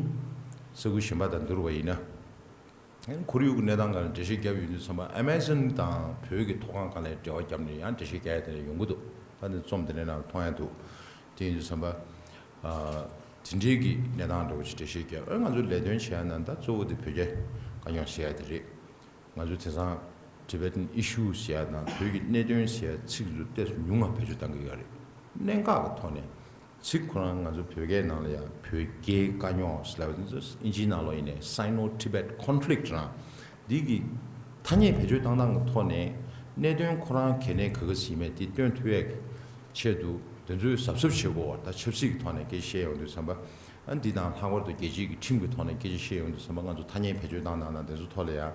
ས་ཁུལ་གཞན་པ་དང་བསྡུར་བ་ཡིན་ན། ཁོར་ཡུག་གི་གནས་སྟངས་སྒང་ལ་འགྲེལ་བཤད་བརྒྱབ་ཡོང་དུས་ཙམ་པ་ཨ་མ་ཟོན་དང་བོད་ཀྱི་མཐོ་སྒང་སྒང་ལ་འབྲེལ་བ་བརྒྱབ་ནས་ཡང་འགྲེལ་བཤད་རྒྱག་ཡ་དེ་འདྲ་ཡོང་གི་འདུག་ད་ནི་རྩོམ་དེ་འདྲའི་ནང་མཐོང་ཡ་འདུག་དེ་ཡིན་དུས་ཙམ་པ། དེ་འདྲའི་གི་གནས་སྟངས་འདྲ་བོ་ཞིག་འགྲེལ་བཤད་བརྒྱབ། ཨ་ང་ཚོ་ལས་དོན་བྱེད་ཡ་ན་ད་གཙོ་བོ་དེ་བོད་རྒྱ་དཀའ་རྙོག་སེལ་ཡ་དེ་རེད། ང་ཚོ་དེང་སང་Tibetan issues ཟེར་ཡ་དང་བོད་ཀྱི་གནད་དོན་ཟེར་ཡ་ཚིག་ཚོ་ཏོག་ཙམ་ཉུང་ང་བེད་སྤྱོད་བཏང་གི་ཡོད་རེད། གནད་འགག་གི་ཐོག་ནས། ཚིག་ཁོ་རང་ང་ཚོ་བོད་སྐད་ནང་ལ་ཡང་བོད་རྒྱའི་དཀའ་རྙོག་ཟེར་ལབ་ཡོད། ཨིན་ཇིའི་ནང་ལོགས་ཡིན་ནའི་Sino-Tibet conflict རང་འདི་གི་ཐ་སྙད་བེད་སྤྱོད་བཏང་སྟངས་ཀྱི་ཐོག་ནས་གནད་དོན་ཁོ་རང་གལ་གནད་ག་ག་ཟིག་མེད་དེ་སྟོན་ཐུབ་ཡས་ཀྱི་ཆེད་དུ་དེ་ཚོས་གཟབ་གཟབ་བྱེད་དགོས་པ། ད་ཆབ་སྲིད་ཀྱི་ཐོག་ནས་སྐད་ཆ་བཤད་ཡོང་དུས་ཙམ་པ། ཨ་འདི་དང་ལྷག་པར་དུ་རྒྱལ་སྤྱིའི་གི་ཁྲིམས་ཀྱི་ཐོག་ནས་སྐད་ཆ་བཤད་ཡོང་དུས་ཙམ་པ་ང་ཚོ་ཐ་སྙད་བེད་སྤྱོད་བཏང་སྟངས་དང་དེ་ཚོ་ཐོག་ལ་ཡང་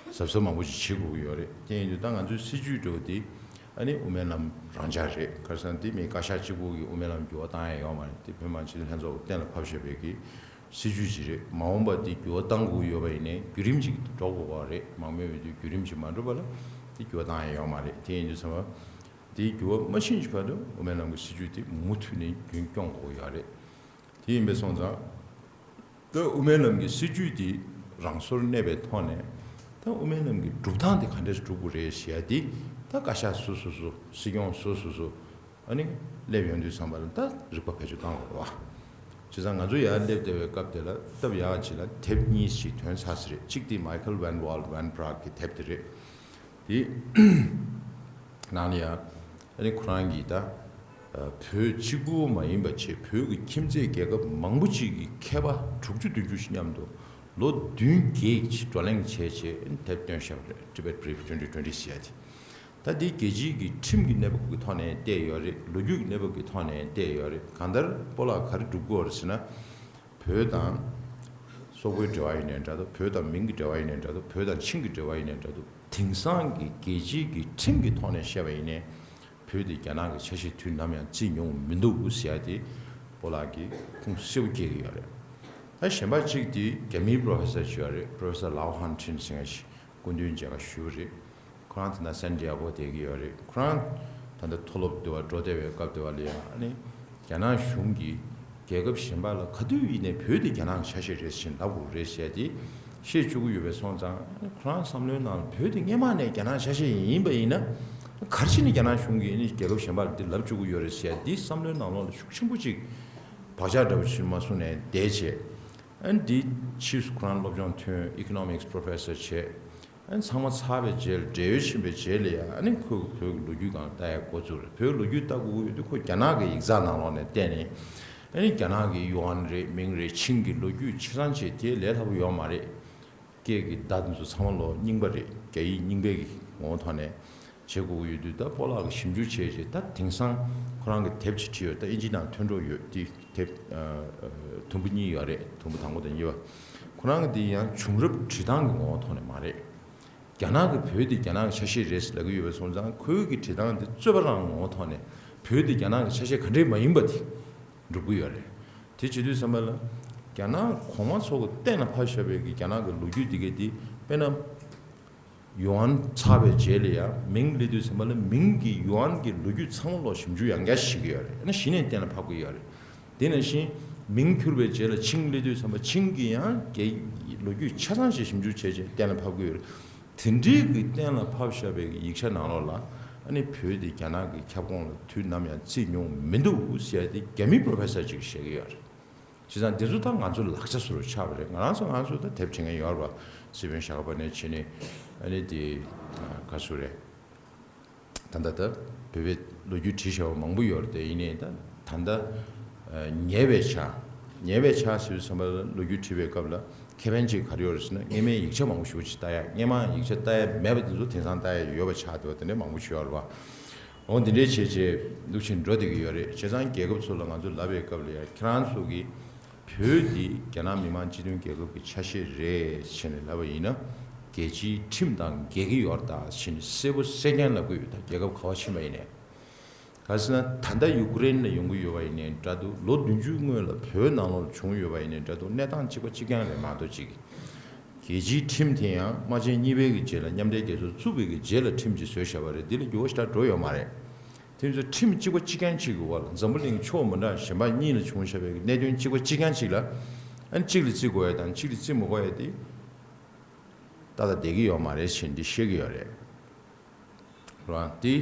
གཟབ་གཟབ་མང་པོ་ཞིག་བྱེད་དགོས་ཀྱི་ཡོད་རེད། དེ་ཡིན་དུས་ད་ང་ཚོའི་སྲིད་ཇུས་འདྲ་བོ་དེ། ཨ་ནི་དབུ་མའི་ལམ་རང་འཇགས་རེད། ཁ་སང་འདི་མི་བཀའ་ཤག་གཅིག་པུ་གིས་དབུ་མའི་ལམ་འགྱུར་བ་བཏང་ཡ་ཡོད་མ་རེད། འདི་བོད་མི་མང་སྤྱི་འཐུས་ལྷན་ཚོགས་གཏན་ལ་ཕབ་བཞག་པའི་གི་སྲིད་ཇུས་ཅིག་རེད། མ་འོངས་པ་འདི་འགྱུར་བ་བཏང་དགོས་ཡོད་པ་ཡིན་ནའི་བརྒྱུད་རིམ་ཅིག་འགྲོ་དགོས་པ་རེད། མང་མོས་འོས་བསྡུ་བརྒྱུད་རིམ་ཅིག་མ་འགྲོ་བ་ལ་འདི་འགྱུར་བ་བཏང་ཡ་ཡོད་མ་རེད། དེ་ཡིན་དུས་ཙམ་པ་འདི་འགྱུར་བ་མ་ཕྱིན་གྱི་བར་དུ་དབུ་མའི་ལམ་གྱི་སྲིད་ཇུས་འདི་མུ་མཐུད་ནས་རྒྱུན་སྐྱོང་དགོས་ཡོད་རེད། དེ་ཡིན་པས་སོང་ཙང་། ད་དབུ་མའི་ལམ་གྱི་སྲིད་ཇུས་འདི་རང་སོར་གནས་པའི་ཐོག་ནས། ད་དབུ་མའི་ལམ་གྱི་སྒྲུབ་སྟངས་དེ་ག་འདྲས་སྒྲུབ་དགོས་རེད་ཞེས་འདི། ད་བཀའ་ཤག་སོ་སོ་སོ། སྲིད་སྐྱོང་སོ་སོ་སོ། ཨ་ནི་སླེབས་ཡོང་དུས་ཙམ་པ་ལ་ད་རིག་པ་བེད་སྤྱོད་བཏང་དགོས་རེད་བ། བྱས་ཙང་ང་ཚོ་ཡར་སླེབས་བསྡད་པའི་སྐབས་དེ་ལ་སྟབས་ཡག་ཅིག་ལ་དེབ་གཉིས་ཤིག་ཐོན་ཚར་ས་རེད། གཅིག་དེ་Michael Van Walt Van Praagh གི་དེབ་དེ་རེད། དེ་ནང་ལ་ཡང་ཨ་ནི་ཁོ་རང་གིས་ད་བོད་གཅིག་པུ་མ་ཡིན་པ་བྱས་བོད་ཀྱི་ཁྱིམ་མཚེས་རྒྱལ་ཁབ་མང་པོ་ཅིག་གི་མཁས་པ་དྲུག་ཅུ་བདུན་ཅུ་ཞིག་མཉམ་དུ་ལོ་བདུན་བརྒྱད་ཅིག་བགྲོ་གླེང་བྱས་རྗེས་དེབ་བཏོན་བཞག་པ་རེད། Tibet Brief twenty twenty ཟེར་ཡ་དེ། ད་འདི་རྒྱལ་སྤྱིའི་གི་ཁྲིམས་ཀྱི་གནས་བབ་ཀྱི་ཐོག་ནས་བལྟས་ཡོད་རེད། ལོ་རྒྱུས་ཀྱི་གནས་བབ་ཀྱི་ཐོག་ནས་བལྟས་ཡོད་རེད། གང་ལྟར་སྤོ་ལགས་ག་རེ་སྒྲུབ་དགོས་རེད་ཟེར་ན། བོད་དང་སོག་པོའི་འབྲེལ་བ་ཡིན་ནའི་འདྲ་འདུག་བོད་དང་མིང་གི་འབྲེལ་བ་ཡིན་ནའི་འདྲ་འདུག་བོད་དང་ཆིང་གི་འབྲེལ་བ་ཡིན་ནའི་འདྲ་འདུག་དེང་སང་གི་རྒྱལ་སྤྱིའི་གི་ཁྲིམས་ཀྱི་ཐོག་ནས་བཤད་པ་ཡིན་ནའི་བོད་དེ་རྒྱ་ནག་གི་ཆ་ཤས་དུས་ནམ་ཡང་བརྩིས་མྱོང་མི་འདུག་ཟེར་ཡ་དེ་སྤོ་ལགས་ཀྱིས་ཁུངས་གསལ་པོ་སྐྱེལ་གྱི་ཡོད་རེད། ད་གཞན་པ་གཅིག་དེ་རྒྱ་མིའི་པོ་རོ་ཕེ་སར་ཅིག་ཡོད་རེད། པོ་རོ་ཕེ་སར་ལའོ་ཧན་ཁྲིན་ཟེར་མཁན་ཞིག་སྐུ་མདུན་མཇལ་ཁ་ཞུས་པ་རེད། ཁོ་རང་ད་ལྟ་སན་ཏི་ཡ་གོ་བསྡད་ཀྱི་ཡོད་རེད། ཁོ་རང་ད་ལྟ་མཐོ་སློབ་དེ་བ་འགྲོ་བསྡད་པའི་སྐབས་དེ་བ་ལ་ཡང་ཨ་ནི་རྒྱ་ནག་གཞུང་གིས་རྒྱལ་ཁབ་གཞན་པ་ལ་ག་དུས་ཡིན་ནའི་བོད་དེ་རྒྱ་ནག་གི་ཆ་ཤས་རེད་ཟེར་ལབ་དགོས་རེད་ཟེར་ཏེ་བཤད་བཅུག་གི་ཡོད་པས་སོང་ཙང་། ཨ་ནི་ཁོ་རང་བསམ་བློའི་ནང་ལ་བོད་དེ་སྔས་མ་ནས་རྒྱ་ནག་གི་ཆ་ཤས་ཡིན་པ་ཡིན་ན་ག་རེ་བྱས་ནས་རྒྱ་ནག་གཞུང་གིས་ཨ་ནི་རྒྱལ་ཁབ་གཞན་པ་ལ་འདི་ལབ་བཅུག་གི་ཡོད་རེད་ཟེར་འདི་བསམ་བློའི་ནང་ལོགས་ལ་ཤུགས་ཆེན་པོ་ཅིག་བག་ཆགས་འདྲ་པོ་ཞིག་མ་བཟུང་ནས་བསྡད་བྱས། ཨ་ནི་འདི་ཕྱིས་སུ་ཁོ་རང་སློབ་སྦྱོང་ཐོན། Economics professor བྱས། ཨ་ནི་ཚང་མ་ཚར་བའི་རྗེས་ལ་བགྲེས་ཡོལ་ཕྱིན་པའི་རྗེས་ལ་ཡང་ཨ་ནི་ཁོས་བོད་ཀྱི་ལོ་རྒྱུས་སྒང་ལྟ་ཡ་འགོ་བཙུགས་རེད། བོད་ཀྱི་ལོ་རྒྱུས་ལྟ་དགོས་ཀྱི་ཡོད་དུས་ཁོ་རྒྱ་ནག་གི་ཡིག་ཚགས་ནང་ལོགས་ནས་བལྟས་ནས་ ཨ་ནི་རྒྱ་ནག་གི་ཡུའན་རེད། མིང་རེད། ཆིང་གི་ལོ་རྒྱུས་ཆ་ཚང་བྱས་དེ་ལས་སླ་པོ་ཡོད་མ་རེད། སྐད་ཀྱི་བརྡ་དེ་ཚོ་ཚང་མ་ལོ་རྙིང་པ་རེད། རྒྱ་ཡིག་རྙིང་པའི་གི་ངོ་བོ་ཐོག་ནས་བྱེད་དགོས་ཀྱི་ཡོད་དུས། ད་སྤོ་ལགས་ཀྱིས་ཞིབ་འཇུག་བྱས་རྗེས། ད་དེང་སང་ཁོ་རང་གིས་དེབ་ཅིག་བྲིས་ཡོད། ད་ཨིན་ཇི་ནང་ཐོན་འགྲོ་ཡོད། དེ་དེབ་ཨ་ཨ་དུམ་བུ་གཉིས་ཡོད་རེད། དུམ་བུ་དང་པོ་དང་གཉིས་པ། ཁོ་རང་གིས་དེ་ཡང་བྱུང་རབས་འབྲི་སྟངས་ཀྱི་ངོ་བོ་ཐོག་ནས་མ་རེད། རྒྱ་ནག་གིས་བོད་དེ་རྒྱ་ནག་གི་ཆ་ཤས་རེད་ལབ་ཀྱི་ཡོད་པ་སོང་ཙང་། ཁོའི་གི་བྲིས་སྟངས་དེ་རྩོད་པ་རང་ངོ་བོ་ཐོག་ནས་བོད་དེ་རྒྱ་ནག་གི་ཆ་ཤས་ག་འདྲས་མ་ཡིན་པ་དེ་འགྲུབ་ཀྱི་ཡོད་རེད། དེ་བྱེད་དུས་ཙམ་པ་ལ། རྒྱ་ནག་གོང་མ་ཚོ་གིས་གཏན་ལ་ཕབ་བཞག་པའི་གི་རྒྱ་ནག་གི་ལོ་རྒྱུས་འདི་གའི་དེ། དཔེར་ན། ཡུའན་ཚར་བའི་རྗེས་ལ་ཡང་མིང་སླེབས་དུས་ཙམ་པ་ལ། མིང་གི་ཡུའན་གྱི་ལོ་རྒྱུས་ཚང་མ་ལོག་ཞིབ་འཇུག་ཡང་བསྐྱར་བྱེད་ཀྱི་ཡོད་རེད། ཨ་ནི་གཞི་ནས་གཏན་ལ་ཕབ་ཀྱི་ཡོད་རེད། དེ་ནང་བཞིན་མིང་འཁྱུར་བའི་རྗེས་ལ་ཆིང་སླེབས་དུས་ཙམ་པ། ཆིང་གི་ཡང་རྒྱའི་ལོ་རྒྱུས་ཆ་ཚང་ཞིག་ཞིབ་འཇུག་བྱས་རྗེས་གཏན་ལ་ཕབ་ཀྱི་ཡོད་རེད། དེ་འདྲའི་གི་གཏན་ལ་ཕབ་བཞག་པའི་གི་ཡིག་ཆ་ནང་ལོགས་ལ། ཨ་ནི་བོད་དེ་རྒྱ་ནག་གི་ཁྱབ་ཁོངས་ལ་དུས་ནམ་ཡང་བརྩིས་མྱོང་མི་འདུག་ཟེར་ཡ་དེ་རྒྱ་མི་པོ་རོ་ཕེ་སར་ཅིག་གིས་བཤད་ཀྱི་ཡོད་རེད། བྱས་ཙང་དེ་ཚོ་ད་ང་ཚོ་ལག་ཆ་བཟོ་འདྲ་ཆགས་པ་རེད། ང་རང་ཚོ་ང་ཚོ་ད་དེབ་བྲིས་མཁན་ཡོད་རེད་པ། སི་པན་ཞྭ་སྒབ་པ་ནས་བྱས་ནས། ཨ་ནི་དེ་ག་ཚོད་རེད། ད་ལྟ་ད་བོད་པའི་ལོ་རྒྱུས་བྲིས་བཞག་པ་མང་པོ་ཡོད་རེད་དེ། ཡིན་ནའི་ད་ད་ལྟ་ཉེ་བའི་ཆར། ཉེ་བའི་ཆར་ཟེར་དུས་ཙམ་པ་ལ་ལོ་རྒྱུས་བྲིས་པའི་སྐབས་ལ་ཁེ་ཕན་ཅིག་ག་རེ་ཡོད་རེད་ཟེར་ན། སྔས་མའི་ཡིག་ཆ་མང་པོ་ཞེ་པོ་ཅིག་ལྟ་ཡ། སྔས་མ་ཡིག་ཆ་ལྟ་ཡ་མེད་པ་དེ་ཚོ་དེང་སང་ལྟ་ཡ་ཡོད་པ་ཆགས་བསྡད་པ་དེ་འདྲ་མང་པོ་ཞིག་ཡོད་རེད་པ། འོ་འདི་འདྲའི་བྱས་རྗེས་འདུག་བྱས་འགྲོ་བསྡད་ཀྱི་ཡོད་རེད། བྱས་ཙང་རྒྱལ་ཁབ་ཚོ་ལ་ང་ཚོ་ལབ་པའི་སྐབས་ལ་ཡང་། ཁྱེད་རང་ཚོ་གིས་བོད་འདི་རྒྱ་ནག་མི་དམངས་སྤྱི་མཐུན་རྒྱལ་ཁབ་ཀྱི་ཆ་ཤས་རེད་ཟེར་ནས་ལབ་པ་ཡིན་ན། རྒྱལ་སྤྱིའི་ཁྲིམས་དང་འགལ་གྱི་ཡོད་རེད་ད་ཟེར་ནས་གསལ་པོ་གསལ་རྐྱང་ལབ་ཀྱི་ཡོད། ད་རྒྱལ་ཁབ་ག་པར་ཕྱིན་པ་ཡིན་ནའི། ག་རེ་ཟེར་ན། ད་ལྟ་ཡུ་ཀེ་རེན་ལ་ཡོང་གི་ཡོད་པ་ཡིན་ནའི་འདྲ་འདུག་ལོ་བདུན་ཅུ་སྔོན་ལ་བོད་ནང་ལོགས་ལ་བྱུང་ཡོད་པ་ཡིན་ནའི་འདྲ་འདུག་གནས་སྟངས་གཅིག་པ་གཅིག་རྐྱང་རེད་མ་གཏོགས། གཅིག་རྒྱལ་སྤྱིའི་ཁྲིམས་དེ་ཡང་དམག་ཆེན་གཉིས་པའི་གི་རྗེས་ལ། མཉམ་འབྲེལ་རྒྱལ་ཚོགས་བཙུགས་པའི་གི་རྗེས་ལ་ཁྲིམས་ཅིག་བཟོས་བཞག་པ་རེད། འདི་ལ་འགྱུར་བ་ཞེ་དྲག་འགྲོ་ཡོད་མ་རེད། དེ་ཚོ་ཁྲིམས་གཅིག་པ་གཅིག་རྐྱང་བྱེད་དགོས་པ་ལ། འཛམ་བུ་གླིང་ཕྱོགས་མི་འདྲ་གཞན་པ་གཉིས་ལ་བྱུང་བཞག་པའི་གི་གནད་དོན་གཅིག་པ་གཅིག་རྐྱང་ཅིག་ལ། ཨ་ནི་གཅིག་ལ་བརྩི་དགོས་ཡ་དང་གཅིག་ལ་བརྩི་མི་དགོས་ཡ་དེ་ཏག་ཏག་བསྡད་ཀྱི་ཡོད་མ་རེད་ཟེར་འདི་བཤད་ཀྱི་ཡོད་རེད། རང་དེ་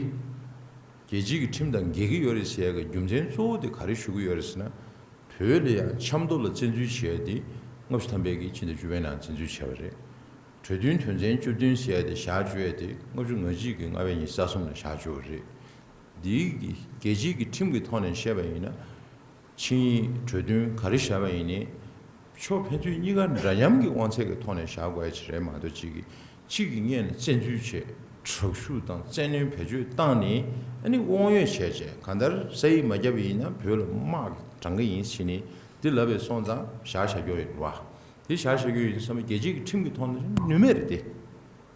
རྒྱལ་སྤྱིའི་གི་ཁྲིམས་དང་འགལ་གྱི་ཡོད་རེད་ཟེར་ཡ་གི་རྒྱུ་མཚན་གཙོ་བོ་དེ་ག་རེ་ཞུ་གི་ཡོད་རེད་ཟེར་ན། བོད་ལ་ཡང་ཆབ་མདོ་ལ་བཙན་འཛུལ་བྱས་ཏེ། ལྔ་བཅུ་ཐམ་པའི་གི་ཕྱི་ཟླ་བཅུ་པའི་ནང་བཙན་འཛུལ་བྱས་པ་རེད། གྲོས་མཐུན་དོན་ཚན་བཅུ་བདུན་ཟེར་ཡ་དེ་བཞག་བཅུག་ཡ་དེ་ལྔ་བཅུ་ང་གཅིག་གི་ལྔ་པའི་ཉི་ཤུ་རྩ་གསུམ་ལ་བཞག་བཅུག་པ་རེད། འདིའི་གི་རྒྱལ་སྤྱིའི་གི་ཁྲིམས་ཀྱི་ཐོག་ནས་བཤད་པ་ཡིན་ན། ཆིངས་ཡིག་གྲོས་མཐུན་ག་རེ་བཞག་པ་ཡིན་ནའི། ཕྱོགས་ཕན་ཚུན་གཉིས་ཀ་འདྲ་མཉམ་གྱི་དབང་ཚད་ཀྱི་ཐོག་ནས་བཞག་དགོས་ཡ་ཅིག་རེད་མ་གཏོགས། གཅིག་གིས་གཅིག་གི་སྔོན་ལ་བཙན་འཛུལ་བྱས། དྲག་ཤུགས་དང་བཙན་གནོན་བེད་སྤྱོད་བཏང་ནས། ཨ་ནི་དབང་ཡོད་བྱས་བྱས། གང་ལྟར་ས་ཡིག་མ་བརྒྱབ་པ་ཡིན་ན་བོད་ལ་དམག་གི་དྲངས་ཀྱི་ཡིན་ཟེར་ནས་འདི་ལབ་པའི་སོང་ཙང་བཞག་བཞག་རྒྱུ་ཡིན་པ། དེ་བཞག་བཞག་རྒྱུ་ཡིན་བསམ་པ། རྒྱལ་སྤྱིའི་གི་ཁྲིམས་ཀྱི་ཐོག་ནས་ནུས་མེད་རེད་དེ།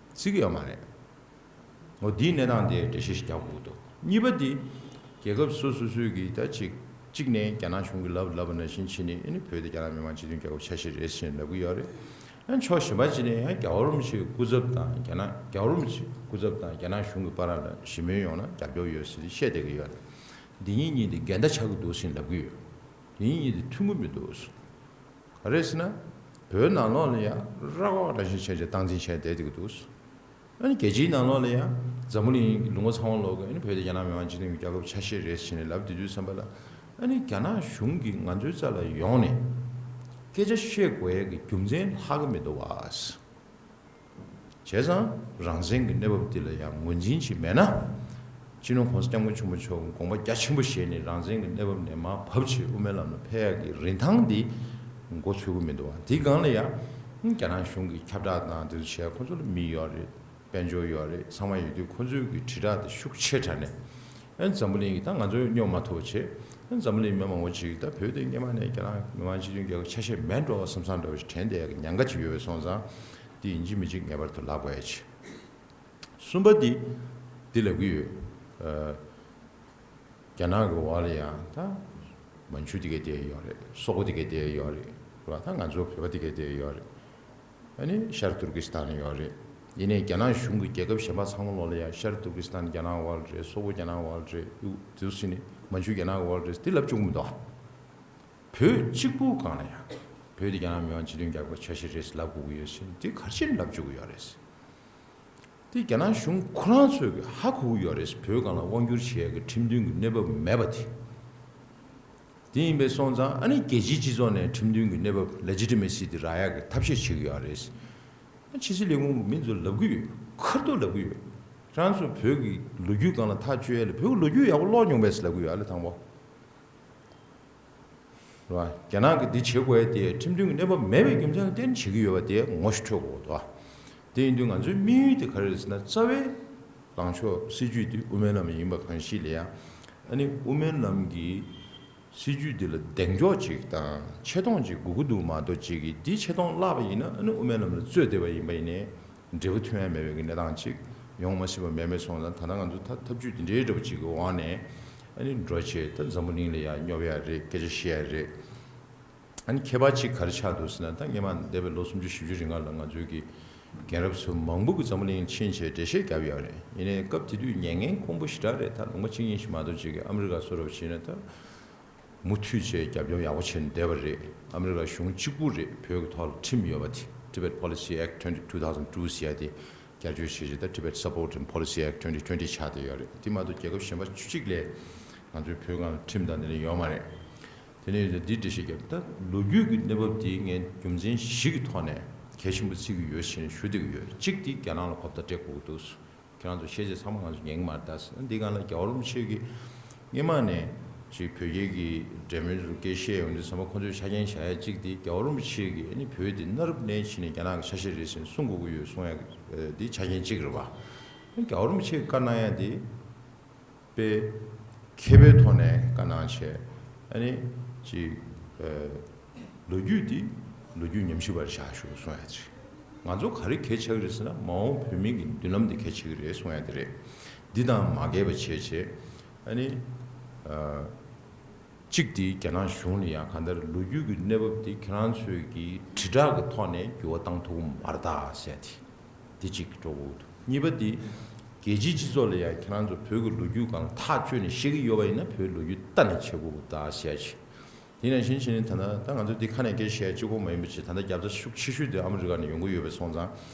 བརྩི་གི་ཡོད་མ་རེད། འོ་འདིའི་གནས་སྟངས་དེ་འགྲེལ་བཤད་ཞིག་རྒྱག་དགོས་འདུག་གཉིས་པ་དེ། རྒྱལ་ཁབ་སོ་སོ་སོའི་གི་ད་ཅིག་གཅིག་ནས་རྒྱ་ནག་གཞུང་གིས་ལབ་ལབ་པ་ནང་བཞིན་བྱས་ནས། ཨ་ནི་བོད་དེ་རྒྱ་ནག་མི་དམངས་སྤྱི་མཐུན་རྒྱལ་ཁབ་ཆ་ཤས་རེད་ཟེར་ནས་ལབ་ཀྱི་ཡོད་རེད། ཨ་ནི་ཕྱོགས་གཞན་པ་ཅིག་ནས་ཡང་རྒྱལ་བ་རིན་པོ་ཆེའི་སྐུ་ཚབ་དང་། རྒྱ་ནག་རྒྱལ་བ་རིན་པོ་ཆེའི་སྐུ་ཚབ་དང་རྒྱ་ནག་གཞུང་གི་བར་ལ་ཞི་མོལ་ཡོང་ན་རྒྱབ་སྐྱོར་ཡོད་ཟེར་ཏེ་བཤད་བསྡད་ཀྱི་ཡོད་རེད། འདི་གཉིས་གཉིས་དེ་འགལ་ཟླ་ཆགས་ཀྱི་འདུག་ཟེར་ནས་ལབ་ཀྱི་ཡོད། འདི་གཉིས་གཉིས་དེ་མཐུན་གྱི་མི་འདུག་ག་རེ་ཟེར་ན། བོད་ནང་ལོགས་ལ་ཡང་ར་བ་ར་བཞིན་བྱས་བྱས་སྟངས་འཛིན་བྱས་བསྡད་ཀྱི་འདུག་ཨ་ནི་རྒྱལ་སྤྱིའི་ནང་ལོགས་ལ་ཡང་འཛམ་བུ་གླིང་ལུང་པ་ཚང་མ་ལོགས་ཀྱི། ཨ་ནི་བོད་དེ་རྒྱ་ནག་མི་དམངས་སྤྱི་མཐུན་གྱི་རྒྱལ་ཁབ་ཆ་ཤས་རེད་ཟེར་ནས་ལབ་བསྡད་དུས་ཙམ་པ་ལ། ཨ་ནི་རྒྱ་ནག་གཞུང་གིས་ང་ཚོའི་རྩ་ལ་ཡོང་ནས་སྐད་ཆ་བཤད་དགོས་ཡས་ཀྱི་རྒྱུ་མཚན་ལྷག་གི་མི་འདུག་བ། བྱས་ཙང་རང་བཙན་གྱི་གནས་བབ་འདི་ལ་ཡང་ངོས་འཛིན་ཅིག་མེད་ན། སྤྱི་ནོར་༸གོང་ས་༸སྐྱབས་མགོན་ཆེན་པོ་མཆོག་གིས་དགོངས་པ་རྒྱ་ཆེན་པོ་བཞེས་ནས་རང་བཙན་གྱི་གནས་བབ་ནས་མར་བབས་བྱས་དབུ་མའི་ལམ་ལ་ཕེབས་ཡག་གི་རིན་ཐང་འདི་མགོ་ཚོད་ཀྱི་མི་འདུག་བ། དེའི་སྒང་ལ་ཡང་རྒྱ་ནག་གཞུང་གི་ཁྱབ་བསྒྲགས་དང་དེ་ཚོ་བྱས། ཁོ་ཚོ་ལ་མི་ཡོད་རེད། དཔལ་འབྱོར་ཡོད་རེད། ཚང་མ་ཡོད་དུས་ཁོ་ཚོའི་གི་དྲིལ་བསྒྲགས་དེ་ཤུགས་ཆེ་དྲགས་ནས། ཨ་ནི་འཛམ་བུ་གླིང་གི། ད་ང་ཚོ་སྙོབ་མ་ཐུབ་པ་བྱས། ཨ་ནི་འཛམ་བུ་གླིང་མི་མང་པོ་ཅིག་གིས་ད་བོད་དེ་སྔོན་མ་ནས་རྒྱ་ནག་མི་དམངས་སྤྱི་མཐུན་རྒྱལ་ཁབ་ཆ་ཤས་མེད་འགྲོ་བསམ་བསམ་འདྲ་བོ་ཞིག་དྲན་བསྡད་ཡག་གི་ཉེན་ཁ་ཅིག་ཡོད་པའི་སོང་ཙང་། དེ་ཡིན་གཅིག་མིན་གཅིག་ངེས་པར་དུ་ལབ་དགོས་ཡ་ཅིག་གསུམ་པ་དེ་འདི་ལབ་ཀྱི་ཡོད། ཨ། རྒྱ་ནག་གི་འོག་ལ་ཡང་ད་མན་ཇུ་དེ་ག་དེ་ཡོད་རེད། སོག་པོ་དེ་ག་དེ་ཡོད་རེད། རེད་བ། ད་ང་ཚོ་བོད་པ་དེ་ག་དེ་ཡོད་རེད། ཨ་ནི་ཤར་ཏུར་ཀི་སི་ཐན་ཡོད་རེད། ཡིན་ནའི་རྒྱ་ནག་གཞུང་གི་རྒྱལ་ཁབ་གཞན་པ་ཚང་མ་ལོགས་ལ་ཡང་ཤར་ཏུར་ཀི་སི་ཐན་རྒྱ་ནག་འོག་ལ་རེད། སོག་པོ་རྒྱ་ནག་འོག་ལ་རེད། ཡུ་དེ་ཚོ་ཟེར་ནས་མན་ཇུ་རྒྱ་ནག་འོག་ལ་རེད་དེ་ལབ་བཅུག་གི་མི་འདུག་བོད་གཅིག་པུའི་སྒང་ལ་ཡང་བོད་དེ་རྒྱ་ནག་མི་དམངས་སྤྱི་མཐུན་རྒྱལ་ཁབ་ཆ་ཤས་རེད་ལབ་དགོས་ཀྱི་ཡོད་ཟེར་ནས་དེ་ག་རེ་བྱས་ནས་ལབ་བཅུག་གི་ཡོད་རེད། དེ་རྒྱ་ནག་གཞུང་ཁོ་རང་ཚོས་ཀྱི་ཧ་གོ་གི་ཡོད་རེད། བོད་སྒང་ལ་དབང་བསྒྱུར་བྱེད་ཡག་གི་ཁྲིམས་མཐུན་གྱི་གནས་བབ་མེད་པ་དེ། དེ་ཡིན་པའི་སོང་ཙང་ཨ་ནི་རྒྱལ་སྤྱིའི་སྤྱི་ཚོགས་ནས་ཁྲིམས་མཐུན་གྱི་གནས་བབ་ལེ་ཇི་ཊི་མེ་སི་དེ་རག་ཡག་གི་ཐབས་ཤེས་བྱེད་ཀྱི་ཡོད་རེད། ཕྱི་སྲིད་ལས་ཁུངས་ཀྱི་མི་ཚོས་ལབ་ཀྱི་ཡོད། ཁ་ཐུག་ལབ་ཀྱི་ཡོད། ཁྱེད་རང་ཚོ་བོད་ཀྱི་ལོ་རྒྱུས་སྒང་ལ་ཐག་གཅོད་ཡ་ལ་བོད་ཀྱི་ལོ་རྒྱུས་ཡག་པོ་ཀློག་མྱོང་པས་ལབ་ཀྱི་ཡོད། ཨ་ལེ་དང་པོ། རེད་བ། རྒྱ་ནག་གིས་འདི་བྱེད་དགོས་ཡ་དེ་ཁྲིམས་མཐུན་གྱི་གནས་བབ་མེད་པའི་རྒྱུ་མཚན་ལ་བརྟེན་བྱེད་ཀྱི་ཡོད་པ་དེ་ངོ་ཤེས་འཕྲོད་དགོས་འདུག་བ། དེ་ཡིན་དུས་ང་ཚོའི་དམིགས་ཡུལ་དེ་ག་རེ་རེད་ཟེར་ན། རྩ་བའི་ལངས་ཕྱོགས་སྲིད་ཇུས་དེ་དབུ་མའི་ལམ་ཡིན་པ་གང་ཞིག་ལ་ཡང་། ཨ་ནི་དབུ་མའི་ལམ་གྱི་སྲིད་ཇུས་འདི་ལ་གདེང་འཇོག་ཅིག་དང་ཆེ་མཐོང་ཅིག་དགོས་ཀྱི་འདུག་མ་གཏོགས། ཅིག་གིས་འདི་ཆེ་མཐོང་བརླག་པ་ཡིན་ན། ཨ་ནི་དབུ་མའི་ལམ་ལ་རྩོད་བསྡད་པ་ཡིན་པ་ཡིན་ནའི་འབྲས་བུ་ཐོན་ཡ་མེད་པའི་གི་གནས་སྟངས་ཅིག་ཡོང་མ་སྲིད་པ་མེད་མེད་སོང་ཙང་། ད་ལྟ་ང་ཚོ་ཐབས་ཐབས་ཇུས་འདི་འདྲའི་འདྲ་པོ་ཅིག་གི་འོག་ནས། ཨ་ནི་འགྲོ་བྱས་ད་འཛམ་བུ་གླིང་ལ་ཡ་སྙོབ་ཡ་རེད། སྐད་ཆ་བཤད་ཡ་རེད། ཨ་ནི་ཁྱད་པར་ཅིག་ག་རེ་ཆགས་འདུག་ཟེར་ན། ད་སྔོན་མ་འདས་པའི་ལོ་སུམ་ཅུ་བཞི་བཅུ་རིང་ལ་ང་ཚོའི་གི་རྒན་རབས་ཚོ་མང་པོ་གི་འཛམ་བུ་གླིང་ཕྱིན་བྱས་འགྲེལ་བཤད་བརྒྱབ་ཡོད་རེད། ཡིན་ནའི་སྐབས་དེ་དུས་ཉན་མཁན་ཁོང་པོ་ཞེ་དྲག་རེད། ད་ལུང་པ་གཅིག་གཉིས་ཤིག་མ་གཏོགས། ཅིག་གི་ཨ་མི་རི་ཀ་བཟོ་འདྲ་བྱས་ན་ད་མུ་མཐུད་བྱས་རྒྱབ་སྐྱོར་ཡག་པོ་བྱས་ནས་བསྡད་པ་རེད། ཨ་མི་རི་ཀ་གཞུང་གཅིག་པུ་རེད། བོད་ཀྱི་ཐོག་ལ་ཁྲིམས་ཡོད་པ་དེ། Tibet Policy Act twenty two thousand two ཟེར་ཡ་དེ་བསྐྱར་བཅོས་བྱས་རྗེས་ད་Tibet Support and Policy Act twenty twenty ཆགས་བསྡད་ཡོད་རེད། དེ་མ་གཏོགས་རྒྱལ་ཁབ་གཞན་པ་བཅུ་གཅིག་ལས་ང་ཚོའི་བོད་སྒང་ལ་ཁྲིམས་དང་དེ་འདྲ་ཡོད་མ་རེད། དེ་ནས་འདི་འགྲེལ་བཤད་བརྒྱབ། ད་ལོ་རྒྱུས་ཀྱི་གནས་བབ་འདི་ངས་རྒྱུ་མཚན་བཞི་གི་ཐོག་ནས་གལ་ཆེན་པོ་བརྩི་གི་ཡོད་ཟེར་ནས་ཞུ་བསྡད་ཀྱི་ཡོད། གཅིག་འདི་རྒྱ་ནག་ལ་གོ་བརྡ་སྤྲད་དགོས་ཀྱི་འདུག་ཁྱེད་རང་ཚོ་ཤེས་ཚད་ཚང་མ་ང་ཚོ་ཉན་གྱི་མ་རེད། ད་འདི་སྒང་ལ་རྒྱལ་བ་རིན་པོ་ཆེ་གིས་སྔོན་མ་ནས་ཅིག་བོད་རྒྱའི་གི་འབྲེལ་མོལ་ཚོ་སྐད་བཤད་ཡོང་དུས་ཙམ་པ། ཁོང་ཚོས་ཆ་རྐྱེན་བཞག་ཡ་གཅིག་དེ། རྒྱལ་བ་རིན་པོ་ཆེ་གིས་ཨ་ནི་བོད་དེ་གནའ་རབས་ནས་བྱས་ནས་རྒྱ་ནག་གི་ཆ་ཤས་རེད་ཟེར་ནས་གསུང་དགོས་ཀྱི་ཡོད་གསུང་ཡ་འདི་ཆ་རྐྱེན་གཅིག་རེད་བ། རྒྱལ་བ་རིན་པོ་ཆེས་བཀའ་གནང་ཡ་དེ་དཔེ་མཁས་པའི་ཐོག་ནས་བཀའ་གནང་བྱས། ཨ་ནི་ཅིག་ཨ་ལོ་རྒྱུས་འདི་ལོ་རྒྱུས་ཉམས་ཞིབ་པར་བཞག་ཤོག་གསུང་ཡ་ཅིག་ང་ཚོ་ག་རེ་གལ་ཆགས་ཀྱི་རེད་ཟེར་ན། མ་འོངས་བོད་མི་གི་མདུན་ལམ་འདི་གལ་ཆགས་ཀྱི་རེད་གསུང་ཡ་དེ་རེད། འདི་དང་མ་འགལ་བ་བྱས་བྱས། ཨ་ནི་ཨ་གཅིག་དེ་རྒྱ་ནག་གཞུང་ལ་ཡང་གང་ལྟར་ལོ་རྒྱུས་ཀྱི་གནས་བབ་དེ་ཁྱེད་རང་ཚོས་ཀྱི་དྲིལ་བསྒྲགས་ཀྱི་ཐོག་ནས་འགྱུར་བ་བཏང་ཐུབ་ཀྱི་མ་རེད་ད་ཟེར་ཡ་དེ། དེ་གཅིག་འགྲོ་དགོས་འདུག་གཉིས་པ་དེ། རྒྱལ་སྤྱིའི་སྤྱི་ཚོགས་ལ་ཡང་ཁྱེད་རང་ཚོ་བོད་ཀྱི་ལོ་རྒྱུས་སྒང་ལ་ཐག་གཅོད་ནས་བཤད་ཀྱི་ཡོད་པ་ཡིན་ན། བོད་ལོ་རྒྱུས་ལྟ་ནས་བྱེད་དགོས་འདུག་ཟེར་ཡ་ཅིག་དེ་ནང་བཞིན་བྱས་ནས་ད་ལྟ་ད་ང་ཚོ་འདི་ཁ་ནས་སྐད་བཤད་ཡ་གཅིག་པོ་མ་ཡིན་པ་བྱས། ད་ལྟ་རྒྱབ་རྩ་ཤུགས་ཆེ་ཤོས་དེ་ཨ་མི་རི་ཀ་ནས་ཡོང་གི་ཡོད་པ་སོང་ཙང་།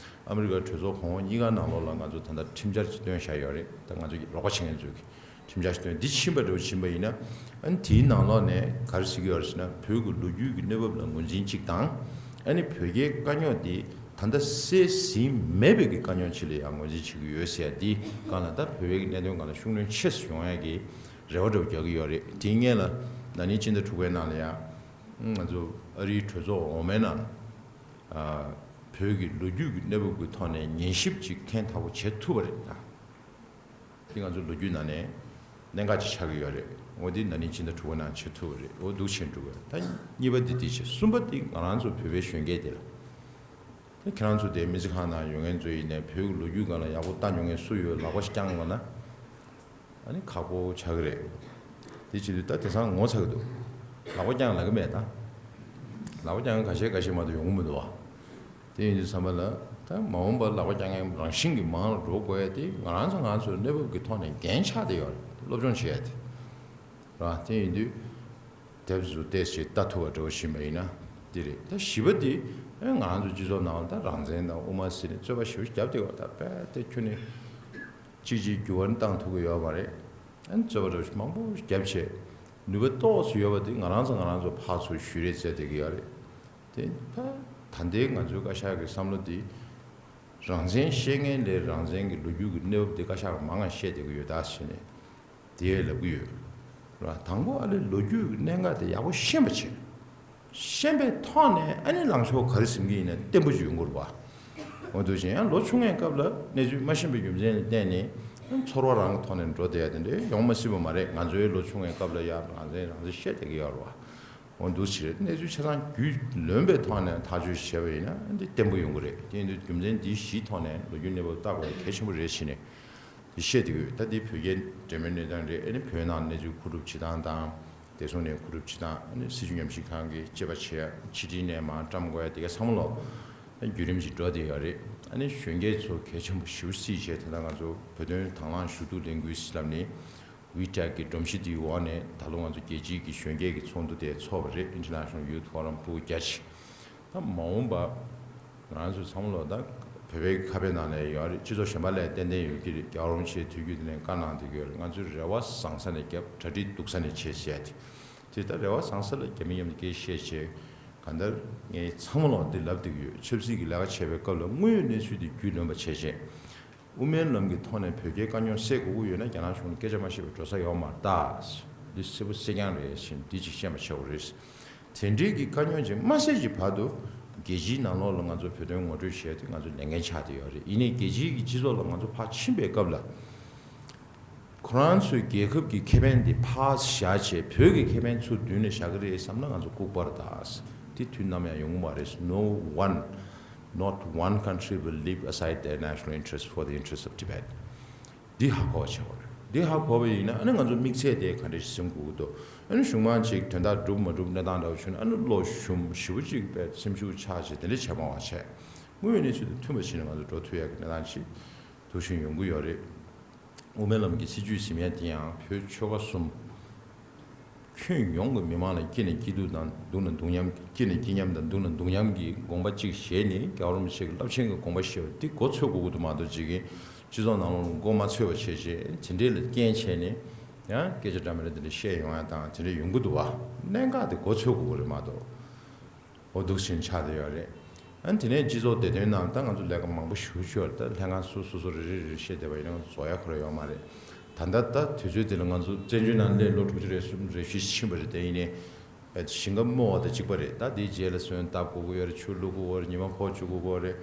ཨ་མི་རི་ཀའི་གྲོས་ཚོགས་གོང་འོག་གཉིས་ཀ་ནང་ལོགས་ལ་ང་ཚོ་ད་ལྟ་ཁྲིམས་འཆར་ཅིག་བཏོན་བཞག་ཡོད་རེད། ད་ང་ཚོ་རོགས་པ་བྱེད་མཁན་ཚོས་ཀྱི་ཁྲིམས་འཆར་ཞིག་བཏོན། འདི་ཕྱིན་པ་འདྲ་བོ་ཕྱིན་པ་ཡིན་ན། ཨ་ནི་དེའི་ནང་ལོགས་ནས་ག་རེ་ཟེར་གྱི་ཡོད་རེད་ཟེར་ན། བོད་ཀྱི་ལོ་རྒྱུས་ཀྱི་གནས་བབ་ལ་ངོས་འཛིན་གཅིག་དང་། ཨ་ནི་བོད་རྒྱའི་དཀའ་རྙོག་འདི་ད་ལྟ་སེལ་ཟིན་མེད་པའི་གི་དཀའ་རྙོག་ཅིག་ལ་ཡང་ངོས་འཛིན་བྱེད་ཀྱི་ཡོད་ཟེར་ཡ་འདི་སྒང་ལ། ད་བོད་པའི་གི་གནད་དོན་སྒང་ལ་ཤུགས་སྣོན་ཆེ་ཙམ་ཡོང་ཡ་གི་རེ་བ་འདྲ་བོ་རྒྱག་གི་ཡོད་རེད། དེའི་སྔོན་ལ་ན་ནིང་ཕྱི་ཟླ་དྲུག་པའི་ནང་ལ་ཡང་ང་ཚོ་ཨ་རིའི་གྲོས་ཚོགས་འོག་མའི་ནང་། ཨ་བོད་ཀྱི་ལོ་རྒྱུས་ཀྱི་གནས་བབ་ཀྱི་ཐོག་ནས་ཉན་ཞིབ་ཅིག་ཐེངས་མཐའ་པོ་བྱེད་ཐུབ་པ་རེད་ད། དེ་ང་ཚོ་ལོ་རྒྱུས་ནང་ནས་གནད་འགག་ཅིག་ཆགས་ཀྱི་ཡོད་རེད། འོ་འདི་ན་ནིང་ཕྱི་ཟླ་དྲུག་པའི་ནང་བྱེད་ཐུབ་པ་རེད། འོ་འདུག་བྱས་འགྲོ་གི་ཡོད། ད་གཉིས་པ་འདི་དེ་བྱས། གསུམ་པ་འདི་ང་རང་ཚོ་བོད་པའི་གཞོན་སྐྱེས་དེ་ལ། ད་ཁྱེད་རང་ཚོ་དེ་མི་ཚེ་གང་ནང་ཡོད་མཁན་ཚོ་ཡིན་ནའི་བོད་ཀྱི་ལོ་རྒྱུས་སྒང་ལ་ཡག་པོ་ལྟ་མྱོང་མཁན་སུ་ཡོད། ལག་པ་ཞིག་བརྐྱངས་ལབ་ན། ཨ་ནི་ཁག་པོ་ཆགས་ཀྱི་རེད། དེ་བྱེད་དུས་ད་དེང་སང་ངོ་ཚ་གི་འདུག་ལག་པ་བརྐྱངས་ལབ་ཀྱི་མེད་ད། ལག་པ་བརྐྱངས་མཁན་ཁ་ཤས་ཁ་ཤས་མ་གཏོགས་ཡོང་གི་མི་འདུག་བ། དེ་ཡིན་དུས་ཙམ་པ་ལ། ད་མ་འོངས་པར་ལག་པ་བརྐྱངས་མཁན་རང་བཞིན་གྱིས་མང་རུ་འགྲོ་དགོས་ཡ་དེ་ང་རང་ཚོ་ང་ཚོའི་གནས་བབ་ཀྱི་ཐོག་ནས་འགན་ཆགས་བསྡད་ཡོད་རེད། སློབ་སྦྱོང་བྱེད་ཡ་དེ་རེད་བ། དེ་ཡིན་དུས་དེབ་བཟོ་ཏོག་ཙམ་ལྟ་ཐུབ་པ་འདྲ་བོ་ཕྱིན་པ་ཡིན་ན་དེ་རེད། ད་བཞི་པ་དེ་ཨེ་ང་རང་ཚོ་སྤྱི་ཚོགས་ནང་ལ་ད་རང་བཙན་དང་དབུ་མ་ཟེར་ནས་རྩོད་པ་ཞེ་པོ་བརྒྱབ་བསྡད་ཡོད་རེད། ད་དཔེ་དེ་ཁྱོན་ནས་གཅིག་གཅིག་འགྱུར་བ་བཏང་ཐུབ་ཀྱི་ཡོད་མ་རེད། ཨ་ནི་རྩོད་པ་འདྲ་བོ་མང་པོ་བརྒྱབ་བྱས་ནུས་པ་ཏོག་ཙམ་ཡོད་པ་དེ་ང་རང་ཚོ་ང་རང་ཚོ་ཕར་ཚུར་གཞུ་རེས་བྱས་བསྡད་ཀྱི་ཡོད་རེད། དེ་ད་ད་ལྟའི་ང་ཚོའི་བཀའ་ཤག་གི་བསམ་བློ་འདི། རང་བཙན་བཤད་མཁན་ལས་རང་བཙན་གྱི་ལོ་རྒྱུས་ཀྱི་གནས་བབ་འདི་བཀའ་ཤག་གིས་མང་ང་བཤད་བསྡད་ཀྱི་ཡོད་ད་ཟེར་ནས་དེ་ལབ་ཀྱི་ཡོད་རེད་བ། དང་པོ་ཨ་ལས་ལོ་རྒྱུས་ཀྱི་གནད་འགག་དེ་ཡག་པོ་ཤེས་པ་བྱེད། ཤེས་པའི་ཐོག་ནས་ཨ་ནི་ལངས་ཕྱོགས་ག་རེ་འཛིན་གྱི་ཡིན་ན་བརྟན་པོ་ཅིག་ཡོང་དགོས་རེད་བ། འོ་འདུག་ཅིང་ཡང་ལོ་ཆུང་བའི་སྐབས་ལ་གནས་ཚུལ་མ་ཤེས་པའི་རྒྱུ་མཚན་ལ་བརྟེན་ནས་ཚོར་བ་རང་གི་ཐོག་ནས་འགྲོ་བསྡད་ཡ་དེ་འདྲ་ཡོང་མ་སྲིད་པ་མ་རེད། ང་ཚོའི་ལོ་ཆུང་བའི་སྐབས་ལ་ཡང་རང་བཙན་རང་བཙན་བཤད་བསྡད་ཀྱི་ཡོད་རེད་བ། འོ་འདུག་ཅིག་རེད། གནས་ཚུལ་ཆ་ཚང་རྒྱུས་ལོན་པའི་ཐོག་ནས་ཐག་གཅོད་བྱས་པ་ཡིན་ན་འདི་བརྟན་པོ་ཡོང་གི་རེད། དེ་ཡིན་དུས་རྒྱུ་མཚན་འདི་བཞིའི་ཐོག་ནས་ལོ་རྒྱུས་གནས་བབ་བལྟ་དགོས་ཡ་གལ་ཆེན་པོ་རེད་ཟེར་ནས་འདི་བཤད་བསྡད་ཀྱི་ཡོད། ད་འདི་བོད་རྒྱའི་འབྲེལ་མོལ་གནས་སྟངས་རེད། ཨ་ནི་བོད་ནང་གནས་ཚུལ་མཁོ་སྒྲུབ་བྱེད་སྟངས་དང་། བདེ་སྲུང་ནས་མཁོ་སྒྲུབ་བྱེད་སྟངས། ཨ་ནི་སྲིད་བྱུས་ཉམས་ཞིབ་ཁང་གིས་དཔྱད་པ་བྱེད་ཡ། ཕྱི་དྲིལ་ནས་མར་བཀྲམ་དགོས་ཡ་དེ་ག་ཚང་མ་ལོ་བརྒྱུད་རིམ་ཞིག་འགྲོ་བསྡད་ཡོད་རེད། ཨ་ནི་གཞོན་སྐྱེས་ཚོ་གལ་ཆེན་པོ་ཞེ་པོ་བརྩིས་བྱས་ད་ལྟ་ང་ཚོ་བོད་དོན་དང་བླངས་ཞུ་གཏུག་ལས་འགུལ་ཟེར་ལབ་ནས། ཝི་ཊེག་གི་སྒྲོམ་གཞི་དེའི་འོག་ནས་ད་ལོ་ང་ཚོ་རྒྱལ་སྤྱིའི་གི་གཞོན་སྐྱེས་ཀྱི་ཚོགས་འདུ་དེ་ཚོགས་པ་རེད། International Youth Forum ཕྲུ་གུ་བརྒྱ་ཅིག་ད་མ་འོངས་པ་ང་ཚོ་ཚང་མ་ལོ་ད་བོད་པའི་ཁ་ཕྱོགས་ནང་ལ་ཡོད་རེད། སྤྱི་ཚོགས་གཞན་པ་ལ་ཏན་ཏན་ཡོད་ཀྱི་རེད། རྒྱལ་བ་རིན་པོ་ཆེའི་དུས་རྒྱུན་དེ་ནས་བཀའ་གནང་བསྡད་ཀྱི་ཡོད་རེད། ང་ཚོས་རེ་བ་བཟང་ས་ནས་བརྒྱབ། གྲ་སྒྲིག་སྡུག་ས་ནས་བྱེད་ཟེར་ཡ་དེ། དེ་ད་རེ་བ་བཟང་ས་ལ་རྒྱ་མི་མཉམ་དུ་སྐད་བཤད་བྱས། གང་ལྟར་ངས་ཚང་མ་ལོ་འདི་ལབ་བསྡད་ཀྱི་ཡོད། ཆབ་སྲིད་ཀྱི་ལས་ཀ་བྱེད་པའི་སྐབས་ལ་དངོས་ཡོད་གནས་ཚུལ་དེ་རྒྱུས་ལོན་པ་བྱས་བྱས། དབུ་མའི་ལམ་གྱི་ཐོག་ནས་བོད་རྒྱའི་དཀའ་རྙོག་སེལ་དགོས་ཀྱི་ཡོད་ན་རྒྱ་ནག་གཞུང་ལ་སྐད་ཆ་མ་བཤད་པར་འགྲོ་ས་ཡོད་མ་རེད་ད། འདི་གསལ་པོ་གསལ་རྐྱང་རེད་ཟེར་འདི་གཅིག་བཤད་པ་བྱེད་དགོས་རེད། དེ་འདྲའི་གི་དཀའ་རྙོག་ཅིག་མ་སེལ་གྱི་བར་དུ་རྒྱལ་སྤྱིའི་ནང་ལོགས་ལ་ང་ཚོ་བོད་དོན་ངོ་སྤྲོད་བྱས་ཏེ་ང་ཚོ་ལས་འགན་ཆགས་བསྡད་ཡོད་རེད། ཡིན་ནའི་རྒྱལ་སྤྱིའི་གི་སྤྱི་ཚོགས་ལ་ང་ཚོ་ཕར་ཕྱིན་པའི་སྐབས་ལ། ཁོ་རང་ཚོའི་རྒྱལ་ཁབ་ཀྱི་ཁེ་ཕན་དེ་ཕར་བཞག་བྱས་བོད་ཀྱི་ཁེ་ཕན་ཚུར་མདུན་ནས་བཞག་གི་རེད་བསམ་ན་ང་ཚོ་ལྐུགས་པ་རེད་ད། དེ་དུས་ནམ་ཡང་ཡོང་གི་མ་རེད། No one, not one country will leave aside their national interest for the interest of Tibet. འདི་ཧ་གོ་བ་བྱེད་དགོས་རེད། འདི་ཧ་གོ་བ་ཡིན་ན་ཨ་ནི་ང་ཚོ་དམིགས་ཚད་དེ་ག་འདྲ་ཞིག་ཟིན་དགོས་ཀྱི་འདུག་ཨ་ནི་གཞུང་མང་ཅིག་དོན་དག་འགྲུབ་མ་འགྲུབ་གནས་སྟངས་འདྲ་བོ་བྱུང་ན་ཨ་ནི་བློ་ཞུམ་ཞེ་པོ་ཅིག་པའི་སེམས་ཤུགས་ཆག་བྱས་དེ་འདྲ་བྱེད་མ་བ་བྱས། དངོས་ཡོད་གནས་ཚུལ་དང་མཐུན་པ་བྱས་ནས་ང་ཚོ་འགྲོ་ཐུབ་ཡག་གི་གནས་སྟངས་ཅིག་འདུག་བཞིན་ཡོང་གི་ཡོད་རེད། དབུ་མའི་ལམ་གྱི་སྲིད་བྱུས་ཟིན་ཡ་དེ་ཡང་བོད་ཆོལ་ཁ་གསུམ། ཁྱོན་ཡོངས་ཀྱི་མི་མང་ལ་སྐྱིད་ན་སྐྱིད་སྡུག་དང་སྡུག་ན་སྡུག་མཉམ། སྐྱིད་ན་སྐྱིད་མཉམ་དང་སྡུག་ན་སྡུག་མཉམ་གྱི་དགོངས་པ་གཅིག་བཞེས་ནས། རྒྱལ་བ་རིན་པོ་ཆེ་གི་རླབས་ཆེན་གྱི་དགོངས་པ་བཞེས་པ་འདི་མགོ་ཚོད་དགོས་ཀྱི་འདུག་མ་གཏོགས་ཅིག་གིས་སྤྱི་ཚོགས་ནང་ལོགས་ལ་མགོ་མ་ཚོད་པ་བྱས་བྱས་དེ་འདྲས་ལ་རྐྱེན་བྱས་ནས་ཡང་སྐད་ཆ་འདྲ་མི་འདྲ་དེ་འདྲ་བཤད་ཡོང་ཡ་དང་དེ་འདྲ་ཡོང་གི་འདུག་བ། གནད་འགག་དེ་མགོ་ཚོད་དགོས་ཀྱི་རེད་མ་གཏོགས། འོ་འདུག་བཞིན་ཆགས་བསྡད་ཡོད་རེད། ཨ་ནི་དེ་ནས་སྤྱི་ཚོགས་བདེ་དོན་ནང་ད་ང་ཚོ་ལས་ཀ་མང་པོ་ཞེ་པོ་ཅིག་ཡོད་རེད། ད་ལྷན་ཁང་སོ་སོ་སོ་རེ་རེ་རེ་བཤད་བསྡད་པ་ཡིན་ན་ང་ཚོ་བཟོ་ཡ་ཁོ་ར་ཡོད་མ་རེད། ད་ལྟ་ད་དུས་ཚོད་དེ་ལ་ང་ཚོ་བཙན་བྱོལ་ནང་སླེབས་ལོ་དྲུག་ཅུ་རེ་གསུམ་རེ་བཞི་ཕྱིན་པ་རེད། དེ་ཡིན་ནའི་ཞིང་ཁ་རྨོ་བ་དང་གཅིག་པ་རེད། ད་དེའི་རྗེས་ལ་སོན་བཏབ་དགོས་ཀྱི་ཡོད་རེད། ཆུ་བླུག་དགོས་ཀྱི་ཡོད་རེད། ཉི་མ་ཕོག་བཅུག་དགོས་ཀྱི་ཡོད་རེད།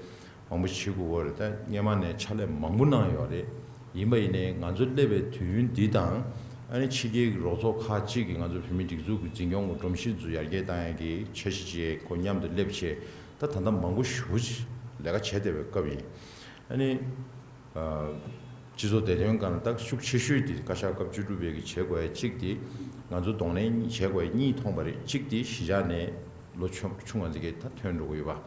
མང་པོ་བྱེད་དགོས་ཀྱི་ཡོད་རེད། ད་སྔོན་མ་ནས་ཕྱག་ལས་མང་པོ་གནང་ཡོད་རེད། ཡིན་པ་ཡིན་ནའི་ང་ཚོ་སླེབས་པའི་དུས་ཡུན་འདི་དང་ཨ་ནི་ཕྱི་རྒྱལ་གྱི་རོགས་ཚོགས་ཁག་ཅིག་གིས་ང་ཚོ་བོད་མིའི་སྒྲིག་འཛུགས་ཀྱི་འཛིན་སྐྱོང་གི་སྒྲོམ་གཞི་ཚོ་ཡར་རྒྱས་བཏང་ཡག་གི་འཆར་གཞི་ཅིག་ཁོ་མཉམ་དུ་སླེབས་བྱས། ད་ད་ལྟ་མང་པོ་ཞེ་པོ་ཅིག་ལས་ཀ་བྱས་བསྡད་པའི་སྐབས་ཡིན། ཨ་ནི་ཨ་སྤྱི་ཚོགས་བདེ་དོན་སྒང་ལ་ད་ཤུགས་ཆེ་ཤོས་དེ་བཀའ་ཤག་སྐབས་བཅུ་དྲུག་པའི་གི་བྱེད་དགོས་ཡ་གཅིག་དེ་ང་ཚོ་གདོང་ལེན་བྱེད་དགོས་ཡ་གཉིས་མཐོང་པ་རེད། གཅིག་དེ་གཞིས་ཆགས་ནས་ལོ་ཆུང་ཆུང་ང་ཚོ་གིས་ད་ཐོན་འགྲོ་གི་ཡོད་པ།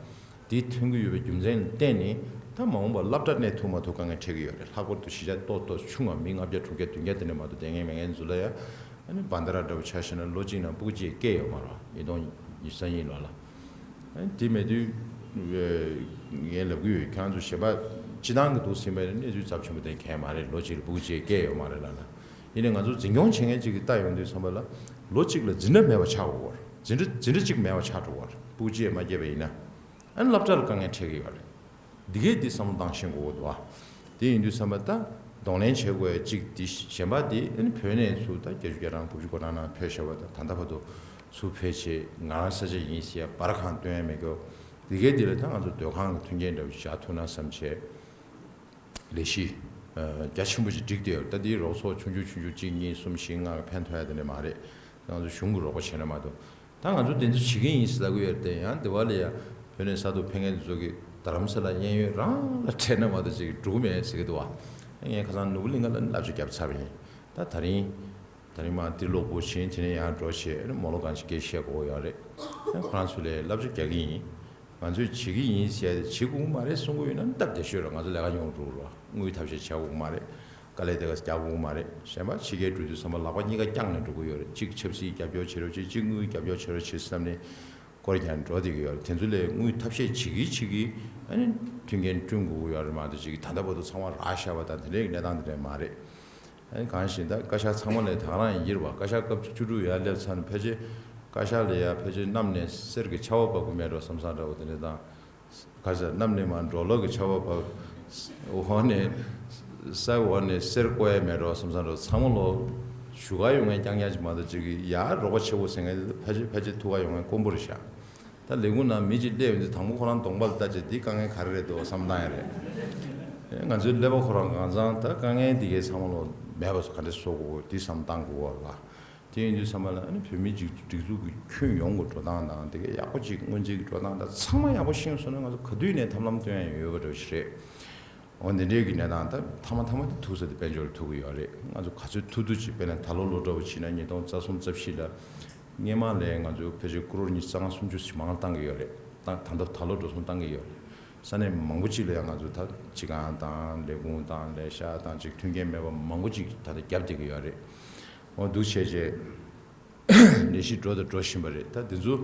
དེ་ཐོན་གྱི་ཡོད་པའི་རྒྱུ་མཚན་ལ་བརྟེན་ནས་ད་མ་འོངས་པར་སློབ་གྲྭ་གནས་ཐུབ་མ་ཐུབ་དཀའ་ངལ་འཕྲད་ཀྱི་ཡོད་རེད། ལྷག་པར་དུ་གཞིས་ཆགས་ཏོག་ཏོག་ཆུང་བ་མི་ལྔ་བརྒྱ་དྲུག་བརྒྱ་བདུན་བརྒྱ་དེ་འདྲ་མ་གཏོགས་ལྟས་ངན་མེད་མཁན་ཚོ་ལ་ཡ། ཨ་ནི་བྷན་དྷ་ར་འདྲ་བོ་ཆ་བཞག་ན་ལོ་གཅིག་ནང་སྤུ་གུ་གཅིག་སྐྱེས་ཡོད་མ་རེད་པ། ཉིས་སྟོང་ཉི་ཤུ་རྩ་གཉིས་ལོ་ལ། ཨ་ནི་དེ་མེད་དུས་ངས་ལབ་ཀྱི་ཡོད། ཁྱེད་རང་ཚོ་གཞན་པ་སྤྱི་བཏང་གི་འདུག་ཟིན་པའི་གནས་ཚུལ་ཚབས་ཆེན་པོ་དེ་གང་ཡང་མ་རེད། ལོ་གཅིག་ལ་སྤུ་གུ་གཅིག་སྐྱེས་ཡོད་མ་རེད་ལབ་ན། ཡིན་ནའི་ང་ཚོ་འཛིན་སྐྱོང་བྱེད་མཁན་ཅིག་གིས་ལྟ་ཡོང་དུས་ཙམ་པ་ལ་ལོ་གཅིག་ལ་འཛིན་གྲྭ་མེད་པ་ཆགས་འགྲོ་གི་ཡོད་རེད། འཛིན་གྲྭ་འཛིན་གྲྭ་གཅིག་མེད་པ་ཆགས་འགྲོ་གི་ཡོད་རེད། སྤུ་གུ་གཅིག་མ་སྐྱེས་པ་ཡིན་ན། ཨ་ནི་སློབ་གྲྭ་ལ་དཀའ་ངལ་འཕྲད་ཀྱི་ཡོད་རེད། འདི་གས་འདི་བསམ་བློ་བཏང་ཤེས་དགོས་འདུག་བ། དེ་ཡིན་དུས་ཙམ་པ་ད་གདོང་ལེན་བྱེད་དགོས་ཡ་གཅིག་འདི་གཞན་པ་འདི་ཨ་ནི་བོད་ནས་ཚུར་ད་བརྒྱད་ཅུ་གྱ་གྲངས་དགུ་བཅུ་གོ་གྲངས་ནང་ཕེབས་བཞག་པ་དང་ད་ལྟ་བར་དུ་ཚུར་ཕེབས་བྱས་ང་རང་ས་ཆ་ཡིན་ཟེར་ཡ་སྦར་གང་སྟོན་ཡ་མེད་སྐྱོ། འདི་གས་འདི་ལ་ད་ང་ཚོ་སྡོད་ཁང་གི་མཐུན་རྐྱེན་འདྲ་བོ་ཞིག་བཞག་ཐུབ་ན་བསམ་བྱས། ལས་གཞི་རྒྱ་ཆེན་པོ་ཞིག་བསྒྲིགས་བསྡད་ཡོད། ད་འདིའི་རོགས་ཚོགས་ཆུང་ཆུང་ཆུང་ཆུང་གཅིག་གཉིས་གསུམ་བཞི་ལྔ་གི་ཕན་ཐོགས་ཡ་དེ་འདྲ་མ་རེད། ང་ཚོ་གཞུང་གི་རོགས་པ་བྱས་ན་མ་གཏོགས། ད་ང་ཚོ་དེ་ཚོ་བྱེད་ཀྱི་ཡིན་ཟེར་ལབ་ཀྱི་ཡོད་རེད་དེ། ཡང་དེ་བ་ལ་ཡ་བོད་ནས་གསར་དུ་ཕེབས་མཁན་དེ་ཚོ་གིས་རྡ་རམ་ས་ལ་གཡས་གཡོན་རང་ལ་སྤྲད་ན་མ་གཏོགས་ཅིག་འགྲོ་གི་མེད་ཟེར་གྱི་འདུག་བ། ངས་ཁ་སང་ནོར་བུ་གླིང་ག་ལ་བསླབ་བྱ་བརྒྱབ་ཚར་བ་ཡིན། ད་ད་རིང་། ད་རིང་མ་ཏི་སློབ་སྦུག་ཕྱིན་དེ་ནས་ཡང་འགྲོ་བྱས་ཨ་ནི་མོ་ལོ་གང་ཞིག་སྐད་བཤད་དགོས་ཡོད་རེད། ཨ་ཁོ་རང་ཚོ་ལ་བསླབ་བྱ་རྒྱག་གི་ཡིན། ང་ཚོས་བྱེད་ཀྱི་ཡིན་ཟེར་ཏེ་བྱེད་དགོས་ཀྱི་མ་རེད་གསུང་གི་ཡོད་ན་སྟབས་བདེ་ཤོས་རེད། ང་ཚོ་ལས་ཀ་ཉུང་རུ་འགྲོ་གི་རེད། དངུལ་ཐབས་ཤེས་བྱ་དགོས་ཀྱི་མ་རེད། ག་ལེར་དེ་ག་རྒྱག་དགོས་ཀྱི་མ་རེད། གཞན་པ་ཕྱི་རྒྱལ་འགྲོ་དུས་ཙམ་པ་ལག་པ་གཉིས་ཀ་བརྐྱངས་ནས་འགྲོ་གི་ཡོད་རེད། གཅིག་ཆབ་སྲིད་རྒྱབ་སྐྱོར་བྱེད་རོགས་བྱེད། གཅིག་དངུལ་རྒྱབ་སྐྱོར་བྱེད་རོགས་བྱེད་བསམ་ནས་སྐོར་རྒྱག་འགྲོ་བསྡད་ཀྱི་ཡོད་རེད། དེ་ཚོ་ལས་དངུལ་ཐབས་ཤེས་བྱེད་ཀྱི་བྱེད་ཀྱི་ཨ་ནི་མཐུན་རྐྱེན་བསྐྲུན་དགོས་ཀྱི་ཡོད་རེད་མ་གཏོགས་ཅིག་ད་ལྟ་བར་དུ་ཚང་མ་རག་བཞག་པ་དང་དེ་འདྲའི་གནས་སྟངས་དེ་འདྲ་མ་རེད། ཨ་ནི་གང་ཞིག་ད་བཀའ་ཤག་ཚང་མ་ལ་ད་ག་རང་ཡིན་གྱི་རེད་བ། བཀའ་ཤག་སྐབས་བཅུ་དྲུག་ཡར་སླེབས་ཚར་ནས་ཕལ་ཆེར་བཀའ་ཤག་ལ་ཡ་ཕལ་ཆེར་གནམ་ནས་གསེར་གྱི་ཆར་པ་བབས་ཀྱི་མེད་འགྲོ་བསམ་བསམ་འདྲ་བོ་དེ་འདྲ་དང་། ག་ས་གནམ་ནས་མར་འབྲོག་ལོག་གི་ཆར་པ་བབས། འོག་ནས་ས་འོག་ནས་གསེར་བརྐོ་ཡ་མེད་འགྲོ་བསམ་བསམ་འདྲ། ཚང་མ་ལོ་བཞུགས་སྒར་ཡོང་མཁན་རྐྱང་རྐྱང་ཅིག་མ་གཏོགས་ཅིག་གི་ཡར་རོགས་པ་བྱེད་དགོས་ཟེར་མཁན་དེ་ཕལ་ཆེར་ཕལ་ཆེར་ཐུག་ག་ཡོང་མཁན་དཀོན་པོ་རེད་ཤག་ད་ལས་ཁུངས་ནང་མི་གཅིག་སླེབས་ཡོང་དུས་དང་པོ་ཁོ་རང་གདོང་པ་ལ་ལྟ་བྱས་འདི་དཀའ་ངལ་ག་རེ་རེད་འདུག་བསམ་བཏང་ཡ་རེད། ང་ཚོའི་ཀླད་པ་ཁོ་རང་གང་ཚང་ད་དཀའ་ངལ་འདི་གའི་ཚང་མ་ལོ་མེད་པ་ག་འདྲ་བཟོ་དགོས་འདི་བསམ་བཏང་དགོས་པ་རེད་བ། དེ་ཡིན་དུས་ཚང་མ་ལ་ཨ་ནི་བོད་མིའི་སྒྲིག་སྒྲིག་འཛུགས་ཀྱི་ཁྱོན་ཡོངས་ཀྱི་འགྲོ་སྟངས་དང་དེ་གའི་ཡག་པོ་ཅིག་སྔོན་རྩིས་ཀྱི་འགྲོ་སྟངས་དང་ཚང་མ་ཡག་པོ་ཤེས་སོང་ན་ང་ཚོ་ག་དུས་ནས་ཐབས་ལམ་སྟོན་ཡ་ཡོད་པ་འདྲ་ཞིག་རེད། འོ་འདི་འདྲའི་གི་གནས་སྟངས་ད་མཐའ་མ་མཐའ་མ་དེ་ཐུག་ས་དེ་དཔལ་འབྱོར་ཐུག་གི་ཡོད་རེད། ང་ཚོ་ག་ཚོད་ཐུབ་ཐུབ་ཅིག་དཔེར་ན་ད་ལོ་ལོ་འདྲ་བོ་བྱས་ན་ཉིས་སྟོང་རྩ་གསུམ་རྩ་བཞི་ལ་སྔོན་མ་ལས་ང་ཚོ་ཕལ་ཆེར་ཀོ་རོར་ཉི་ཤུ་རྩ་ལྔ་སུམ་ཅུ་ཞིག་མང་བཏང་གི་ཡོད་རེད། ད་ད་ལྟ་ད་ལོ་འགྲོ་སོང་བཏང་གི་ཡོད་རེད། ས་གནས་མང་པོ་ཅིག་ལ་ཡང་ང་ཚོ་ད་སྤྱི་ཁང་དང་ལས་ཁུངས་དང་ལས་ཤག་དང་ཅིག་མཐུན་རྐྱེན་མེད་པ་མང་པོ་ཅིག་ད་ལྟ་བརྒྱབ་བསྡད་ཀྱི་ཡོད་རེད། འོ་འདུག་བྱས་རྗེས་ལས་གཞི་འགྲོ་དང་འགྲོ་བཞིན་པ་རེད། ད་འདི་ཚོ་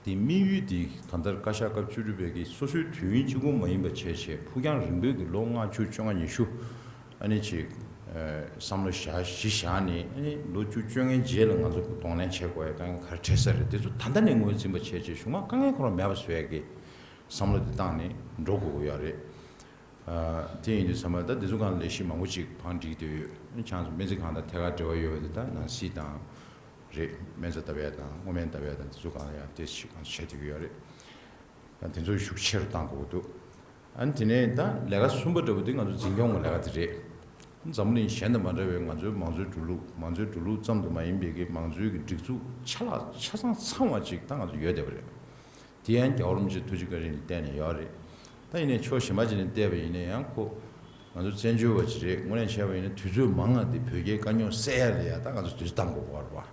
དེ་དམིགས་ཡུལ་དེ་གང་ལྟར་བཀའ་ཤག་སྐབས་བཅུ་དྲུག་པའི་གི་སོ་སོའི་དུས་ཡུན་གཅིག་པུ་མ་ཡིན་པ་བྱས་བྱས་ཕུགས་རྒྱང་རིང་པོའི་གི་ལོ་ལྔ་བཅུ་བཅོ་ལྔ་ཉི་ཤུ་ཨ་ནི་ཅིག་བསམ་བློ་བཞག་གཞི་བཞག་ནས་ཨ་ནི་ལོ་བཅུ་བཅོ་ལྔའི་རྗེས་ལ་ང་ཚོ་གདོང་ལེན་བྱེད་དགོས་ཡ་དཀའ་ངལ་ག་རེ་འཕྲད་ས་རེད། དེ་ཚོ་ད་ལྟ་ནས་ངོས་འཛིན་པ་བྱས་བྱས་གཞུག་མ་དཀའ་ངལ་ཁོ་རང་མེད་པ་བཟོ་ཡ་གི་བསམ་བློ་དེ་བཏང་ནས་འགྲོ་དགོས་ཀྱི་ཡོད་རེད། དེ་ཡིན་དུས་ཚང་མ་ད་འདི་ཚོ་སྒང་ལ་ལས་གཞི་མང་པོ་ཅིག་བང་བསྒྲིགས་བསྡད་ཡོད། ཁྱེད་ཚོ་སྨན་རྩིས་ཁང་དང་ཐད་ཀར་འབྲེལ་བ་ཡོད་པ་དེ་ད་ནང་སྲིད་དང་ རེད། སྨན་རྩྭ་བཏབ་ཡས་དང་སྔོ་སྨན་བཏབ་ཡས་དང་དེ་ཚོ་གང་ལ་ཡང་ཏོག་ཙམ་ཅིག་ང་ཚོ་བྱེད་བསྡད་ཀྱི་ཡོད་རེད། ཡང་དེ་ཚོ་ཤུགས་ཆེ་རུ་གཏང་དགོས་ཀྱི་འདུག་ཨ་ནི་དེ་ནས་ད་ལས་ཀ་གསུམ་པ་འདྲ་པོ་དེ་ང་ཚོ་འཛིན་སྐྱོང་གི་ལས་ཀ་དེ་རེད། འཛམ་བུ་གླིང་གཞན་དང་མ་འདྲ་བའི་ང་ཚོའི་མང་གཙོའི་འགྲོ་ལུགས། མང་གཙོའི་འགྲོ་ལུགས་ཙམ་དུ་མ་ཡིན་པའི་གི་མང་གཙོའི་གི་སྒྲིག་འཛུགས་ཆ་ལག་ཆ་ཚང་ཚང་བ་ཅིག་ད་ང་ཚོ་ཡོད་བསྡད་པ་རེད། དེ་ཡང་རྒྱལ་བ་རིན་པོ་ཆེ་ཐུགས་རྗེ་བཀའ་དྲིན་ལ་བརྟེན་ནས་ཡོད་རེད། ད་ཡིན་ནའི་ཕྱོགས་གཞན་པ་ཅིག་ནས་བལྟས་པ་ཡིན་ན་ཡང་ཁོ་ང་ཚོ་བཙན་བྱོལ་བ་ཅིག་རེད། དངོས་གནས་བྱས་པ་ཡིན་ན་དུས་ཚོད་མང་ང་དེ་བོད་རྒྱའི་དཀའ་རྙོག་སེལ་ཡ་ལ་ཡ་ད་ང་ཚོ་དུས་ཚོད་བཏང་དགོས་པ་རེད་པ།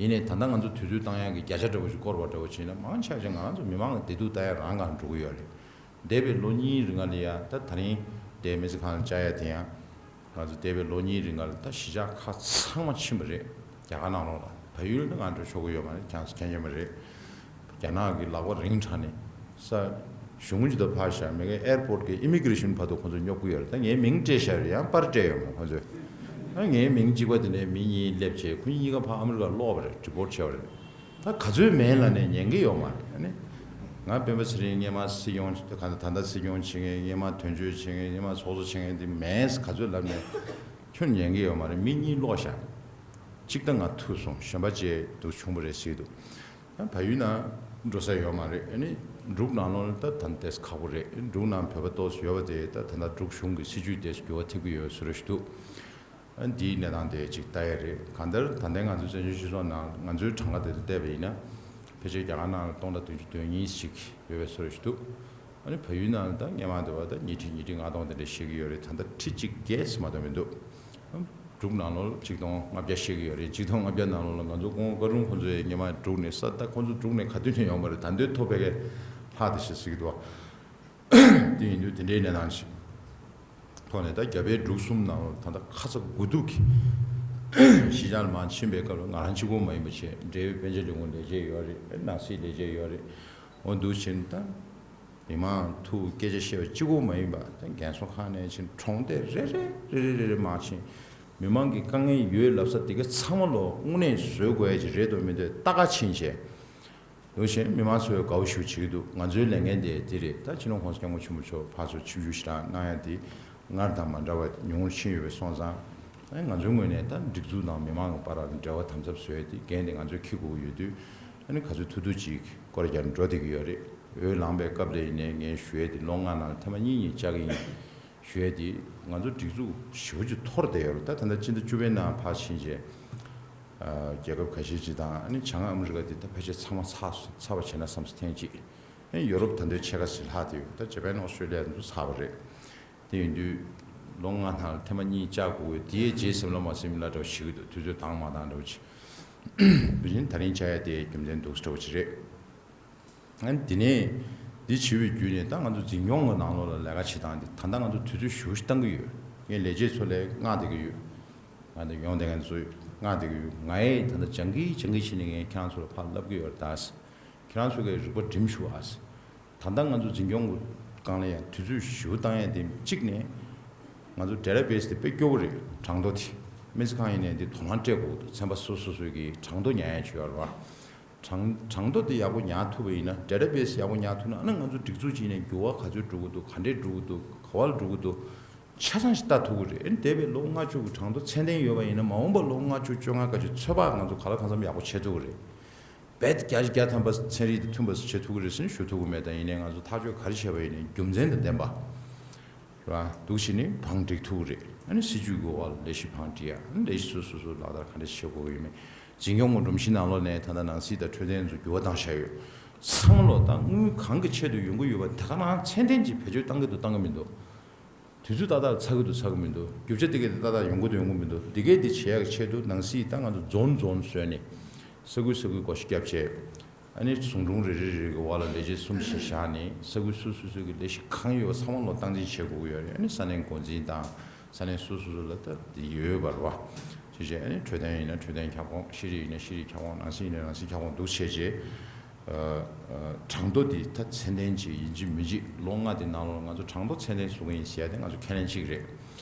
ཡིན་ནའི་ད་ལྟ་ང་ཚོ་དུས་ཚོད་བཏང་ཡག་གི་བརྒྱ་ཆ་འདྲ་པོ་ཞིག་བསྐོར་བ་འདྲ་པོ་བྱས་ན་མང་ཆེ་བ་ཅིག་ང་རང་ཚོ་མི་མང་གི་བདེ་སྡུག་ལྟ་ཡག་རང་སྒང་འགྲོ་གི་ཡོད་རེད། འདས་པའི་ལོ་གཉིས་རིང་ལ་ཡ་ད་ད་རིང་དེ་མི་ཚེ་གང་ལ་བཅར་ཡ་དེ་ཡང་ང་ཚོ་འདས་པའི་ལོ་གཉིས་རིང་ལ་ད་གཞིས་ཆགས་ཁག་ཚང་མ་ཕྱིན་པ་རེད། རྒྱ་གར་ནང་ལོགས་ལ། བལ་ཡུལ་ནི་ང་འགྲོ་ཆོག་གི་ཡོད་མ་རེད། ཁྱེད་རང་ཚོ་མཁྱེན་གྱི་མ་རེད། རྒྱ་ནག་གི་ལག་པ་རིང་དྲགས་ནས་ས་གཞུང་གི་ད་ཕར་བཞག་མི་གའི་ཨེར་པོར་གི་ཨི་མི་གྷི་རེ་ཤན་བར་དུ་ཁོ་ཚོ་སྙོབ་ཀྱི་ཡོད་རེད། ད་ངའི་མིང་སྤྲད་བཞག་རེད། ཡང་པར་སྤྲད་ཡོད་མ་ཁོ་ཚོས། ཨ་ངའི་མིང་གཅིག་པ་དེ་ནས་མི་གཉིས་སླེབས་བྱས་ཁོ་གཉིས་ཀ་ཕར་ཨ་མི་རི་ཀར་སློག་པ་རེད། ཌི་པོར་ཊི་བྱས་པ་རེད། ད་ག་ཚོད་མེད་ལབ་ནས་ཉན་གྱི་ཡོད་མ་རེད། ཨ་ནི་ང་སྤེན་པ་ཚེ་རིང་སྔོན་མ་སྲིད་སྐྱོང་། ད་ད་ལྟ་སྲིད་སྐྱོང་བྱེད་མཁན། སྔོན་མ་དོན་གཅོད་བྱེད་མཁན། སྔོན་མ་ཚོགས་གཙོ་བྱེད་མཁན་དེ་མེད་ག་ཚོད་ལབ་ནས་ཁྱོན་ཉན་གྱི་ཡོད་མ་རེད། མི་གཉིས་སློག་བཞག་གཅིག་ད་ང་ཐུག་སོང་། གཞན་པ་བཅས་འདུག་བྱུང་བ་རེད་ཟེར་གྱི་འདུག་ཡང་བལ་ཡུལ་ནང་འགྲོ་ས་ཡོད་མ་རེད། ཨ་ནི་འབྲུག་ནང་ལོགས་ལ་ད་ད་ལྟ་ཁག་པོ་རེད། འབྲུག་ནང་བོད་པ་ཏོག་ཙམ་ཡོད་པ་དེ་ད་ད་ལྟ་འབྲུག་གཞུང་གི་སྲིད་བྱུས་དེ་འགྱུར་བ་ཐེབས་ཀྱི་ཡོད་བཟོ་འདྲ་ཞིག་འདུག་ཨ་ནི་འདིའི་གནས་སྟངས་དེ་ཅིག་ལྟ་ཡ་རེད། གང་ལྟར་ད་ལྟའི་ང་ཚོའི་བཙན་བྱོལ་སྤྱི་ཚོགས་ནང་ང་ཚོའི་གྲངས་ཀ་དེ་ལ་བལྟས་པ་ཡིན་ན་ཕལ་ཆེར་རྒྱ་གར་ནང་ལ་སྟོང་དང་བདུན་ཅུ་དོན་གཉིས་ཤིག་ཡོད་པའི་བཟོ་འདྲ་ཞིག་འདུག་ཨ་ནི་བལ་ཡུལ་ནང་ལ་ད་སྔོན་མ་དེ་བ་ད་ཉིས་ཁྲི་ཉིས་ཁྲི་ལྔ་སྟོང་དེ་འདྲ་བཤད་ཀྱི་ཡོད་རེད། ད་ལྟ་ཁྲི་གཅིག་བརྒལ་ཙམ་མ་གཏོགས་མི་འདུག་འབྲུག་ནང་ལོགས་ལ་ཆིག་སྟོང་ལྔ་བརྒྱ་བཤད་ཀྱི་ཡོད་རེད། ཆིག་སྟོང་ལྔ་བརྒྱ་ནང་ལོགས་ལ་ང་ཚོ་སྐུ་ངོ་བཀའ་དྲུང་ཁོང་ཚོ་ཡང་སྔོན་མ་འབྲུག་ནས་ས། ད་ཁོང་ཚོ་འབྲུག་ནས་ག་དུས་ནས་ཡོང་བ་རེད། ད་དུང་ཐོབ་པའི་གི་ལྷག་དེ་ཞིག་ཟེར་གྱི་འདུག་དེ་ཡིན་དུས་དེ་འདྲའི་གནས་སྟངས་ཤིག་ཐོག་ནས་ད་རྒྱ་བལ་འབྲུག་གསུམ་ནང་ལོགས་ད་ལྟ་ཁ་ཚ་དགོས་གཏུགས་ཀྱིས་གཞིས་ཆགས་ལ་མར་ཕྱིན་པའི་སྐབས་ལ་ང་རང་གཅིག་པོ་མ་ཡིན་པ་བྱས། འབྲེལ་ཡོད་པཎ་ཆེན་ལས་ཁུངས་ལས་བྱེད་ཡོད་རེད། ནང་སྲིད་ལས་བྱེད་ཡོད་རེད། འོ་འདུག་བྱས་ནས་ད་མི་མང་ཐུག་སྐད་ཆ་བཤད་པ་གཅིག་པོ་མ་ཡིན་པ། ད་རྒན་གསོ་ཁང་ནས་ཕྱིན་གྲོང་སྡེ་རེ་རེ་རེ་རེ་རེ་མར་ཕྱིན། མི་མང་གི་དཀའ་ངལ་ཡོད་ལབ་ས་དེ་ག་ཚང་མ་ལོ་དངོས་གནས་བཟོ་དགོས་ཡ་ཅིག་རེད་འདུག་མི་འདུག་ལྟ་ག་ཕྱིན་བྱས། འདུག་བྱས་མི་མང་ཚོས་དགའ་བོ་ཞེ་པོ་བྱེད་ཀྱི་འདུག་ང་ཚོའི་ལས་འགན་དེ་དེ་རེད། ད་སྤྱི་ནོར་༸གོང་ས་༸སྐྱབས་མགོན་ཆེན་པོ་མཆོག་ཕར་ཚུར་ཆིབས་བསྒྱུར་ཞེ་དྲག་གནང་ཡ་དེ་སྔར་དང་མ་འདྲ་བ་ཉུང་རུ་ཕྱིན་ཡོད་པ་སོང་ཙང་། ཨ་ནི་ང་ཚོའི་ངོས་ནས་ད་སྒྲིག་འཛུགས་དང་མི་མང་གི་བར་ལ་འབྲེལ་བ་དམ་ཟབ་བཟོ་ཡ་དེ་འགན་དེ་ང་ཚོས་འཁྱེར་དགོས་ཀྱི་ཡོད་དུས། ཨ་ནི་ག་ཚོད་ཐུབ་ཐུབ་ཅིག་སྐོར་རྒྱག་འགྲོ་བསྡད་ཀྱི་ཡོད་རེད། འོས་ལངས་པའི་སྐབས་ལ་ཡིན་ནའི་ངས་ཞུ་ཡ་དེ་ལོ་ལྔ་ནང་ཐེངས་མ་གཉིས་གཉིས་བཅར་གྱི་ཡིན། ཞུ་ཡ་དེ་ང་ཚོ་སྒྲིག་འཛུགས་ཞེ་པོ་ཅིག་འཐོར་བསྡད་ཡོད་རེད། ད་ད་ལྟ་སྤྱི་ཟླ་བཅུ་པའི་ནང་ཕར་ཕྱིན་རྗེས། ཨ་རྒྱལ་ཁབ་ཁ་ཤས་ཅིག་དང་། ཨ་ནི་བྱང་ཨ་མི་རི་ཀ་དེ་ད་ཕལ་ཆེར་ཚང་མ་ཚར་ཚར་བ་བྱས་ན་བསམ་སོང་། ཐེངས་གཅིག་ཨ་ནི་ཡོ་རོབ་ད་དུང་ཕྱེད་ཀ་ཟིན་ལྷག་བསྡད་ཡོད། ད་ཇ་པན་ཨོ་སི་ཀྲེ་ལི་ཡ་དེ་ཚོ་ཚར་བ་རེད། དེ་ཡིན་དུས་ལོ་ལྔ་ནང་ཐེངས་མ་གཉིས་བཅར་དགོས་ཀྱི་ཡོད། དེའི་རྗེས་ཟིན་ལ་མ་ཟིན་ལ་འདྲ་བོ་ཞིག་གི་འདུག་དུས་ཚོད་འདང་མ་འདང་འདྲ་བོ་ཅིག་དེ་བཞིན་ད་རིང་བཅར་ཡ་དེ་རྒྱུ་མཚན་འདུག་སེ་འདྲ་བོ་ཅིག་རེད། ཨ་ནི་དེ་ནས་འདི་བྱས་པའི་བརྒྱུད་ནས་ད་ང་ཚོ་འཛིན་སྐྱོང་གི་ནང་ལོགས་ལ་ལས་ཀ་བྱེད་སྟངས་འདི་ད་ལྟ་ང་ཚོ་དུས་ཚོད་ཞེ་པོ་ཅིག་བཏང་གི་ཡོད། ངས་ལས་བྱེད་ཚོ་ལ་མངགས་བསྡད་ཀྱི་ཡོད། ང་ཚོ་ཡོང་བསྡད་མཁན་ཚོ་མངགས་བསྡད་ཀྱི་ཡོད། ང་ཡིས་ད་ལྟ་སྦྱང་གི་སྦྱང་གི་བྱས་ནས་ངས་ཁྱེད་རང་ཚོ་ལ་ཕར་ལབ་ཀྱི་ཡོད་རེད་ད། ཁྱེད་རང་ཚོ་གིས་རིག་པ་སྒྲིམ་ཞུ་ཨ། ད་ལྟ་ང་ཚོ་འཛིན་སྐྱོང་གི་སྒང་ལ་ཡང་དུས་ཚོད་ཞེ་པོ་བཏང་ཡ་དེ་གཅིག་ནས། ང་ཚོ་ཌེ་ཊ་བེ་སི་དེ་དཔེ་སྐྱོ་པོ་རེད། གྲངས་ཐོ་དེ་སྨན་རྩིས་ཁང་ཡིན་ནའི་འདི་དོ་སྣང་སྤྲད་དགོས་འདུག་ཚན་པ་སོ་སོ་སོ་གིས་གྲངས་ཐོ་ཉར་ཡ་ཅིག་ཡོད་རེད་བ། གྲངས་གྲངས་ཐོ་དེ་ཡག་པོ་ཉར་ཐུབ་པ་ཡིན་ན། ཌེ་ཊ་བེ་སི་ཡག་པོ་ཉར་ཐུབ་ན། ཨ་ནི་ང་ཚོ་སྒྲིག་འཛུགས་ཅིག་ཡིན་ནའི་འགྱུར་བ་ག་ཚོད་འགྲོ་གི་འདུག་ག་འདྲས་འགྲོ་གི་འདུག་ག་པར་འགྲོ་གི་འདུག་ཆ་ཚང་ཞིག་ལྟ་ཐུབ་ཀྱི་རེད། ཨ་ནི་འདས་པའི་ལོ་ལྔ་བཅུ་གི་གྲངས་ཐོ་ཚད་ལྡན་ཡོད་པ་ཡིན་ན། མ་འོངས་པ་ལོ་ལྔ་བཅུ་བཅོ་ལྔ་སྐབས་ཀྱི་ཚོད་དཔག་ང་ཚོ་ག་ལ་གང་འཚམ་ཡག་པོ་བྱེད་ཐུབ་ཀྱི་རེད། རྦད་དེ་བརྒྱ་ཆ་བརྒྱ་ཐམ་པ་ཚན་རིག་དང་མཐུན་པ་བྱེད་ཐུབ་ཀྱི་རེད་ཟེར་ནས་ཞུ་ཐུབ་ཀྱི་མེད། ད་ཡིན་ནའི་ང་ཚོ་ཐག་གཅོད་ག་རེ་བྱས་པ་ཡིན་ནའི་རྒྱུ་མཚན་དང་ལྡན་པ་རེད་བ། འདུག་བྱས་ནས་བང་སྒྲིག་ཐུབ་ཀྱི་རེད། ཨ་ནི་སྲིད་ཇུས་ཀྱི་འོག་ལ་ལས་གཞི་བང་སྒྲིག་ཡ། ཨ་ནི་ལས་གཞི་སོ་སོ་སོ་ལག་བསྟར་ག་འདྲ་བྱེད་དགོས་ཀྱི་ཡོད་མེད། འཛིན་སྐྱོང་གི་སྒྲོམ་གཞི་ནང་ལོགས་ནས་ད་ལྟ་ནང་སྲིད་དང་འཕྲོད་བསྟེན་ཚོ་འགྱུར་བ་བཏང་བཞག་ཡོད། ཚང་མ་ལོ་ད་དངུལ་གང་གི་ཆེད་དུ་ཡོང་གི་ཡོད་པ་དེ་ག་རང་ཚད་ལྡན་གྱིས་བེད་སྤྱོད་བཏང་གི་འདུག་བཏང་གི་མི་འདུག་དུས་ཚོད་ཏག་ཏག་ཚར་གི་འདུག་ཚར་གི་མི་འདུག་རྒྱུ་ཆ་དེ་གས་དེ་ཏག་ཏག་ཡོང་གི་འདུག་ཡོང་གི་མི་འདུག་འདི་གས་དེ་བྱེད་ཡག་གི་ཆེད་དུ་ནང་སྲིད་ད་ང་ཚོ་རྫོང་རྫོང་བཟོས་ནས། ས་ཁུལ་ས་ཁུལ་བགོ་བཤའ་བརྒྱབ་བྱས། ཨ་ནི་ཟུང་དྲུང་རེ་རེ་རེ་རེ་གི་འོག་ལ་ལས་བྱེད་གསུམ་བཞི་བཞག་ནས། ས་ཁུལ་སོ་སོ་སོ་གི་ལས་གཞི་གང་ཡོད་པ་ཚང་མ་ལོ་སྟངས་འཛིན་བྱེད་དགོས་ཀྱི་ཡོད་རེད། ཨ་ནི་ས་གནས་འགོ་འཛིན་དང་ས་གནས་སོ་སོ་སོ་ལ་ད་དེ་ཡོད་པ་རེད་བ། ཅེས་བྱས། ཨ་ནི་འཕྲོད་བསྟེན་ཡིན་ན་འཕྲོད་བསྟེན་ཁྱབ་ཁོངས། ཤེས་རིག་ཡིན་ན་ཤེས་རིག་ཁྱབ་ཁོངས། ནང་སྲིད་ཡིན་ན་ནང་སྲིད་ཁྱབ་ཁོངས་འདུག་བྱས་རྗེས། ཨ་ཨ་གྲངས་ཐོ་འདི་ད་ཚད་ལྡན་ཅིག་ཡིན་གཅིག་མིན་གཅིག་ལོ་ལྔ་འདི་ནང་ལོགས་ང་ཚོ་གྲངས་ཐོ་ཚད་ལྡན་བཟོ་གི་ཡིན་ཟེར་ཡ་དེ་ང་ཚོ་ཁས་ལེན་གཅིག་རེད།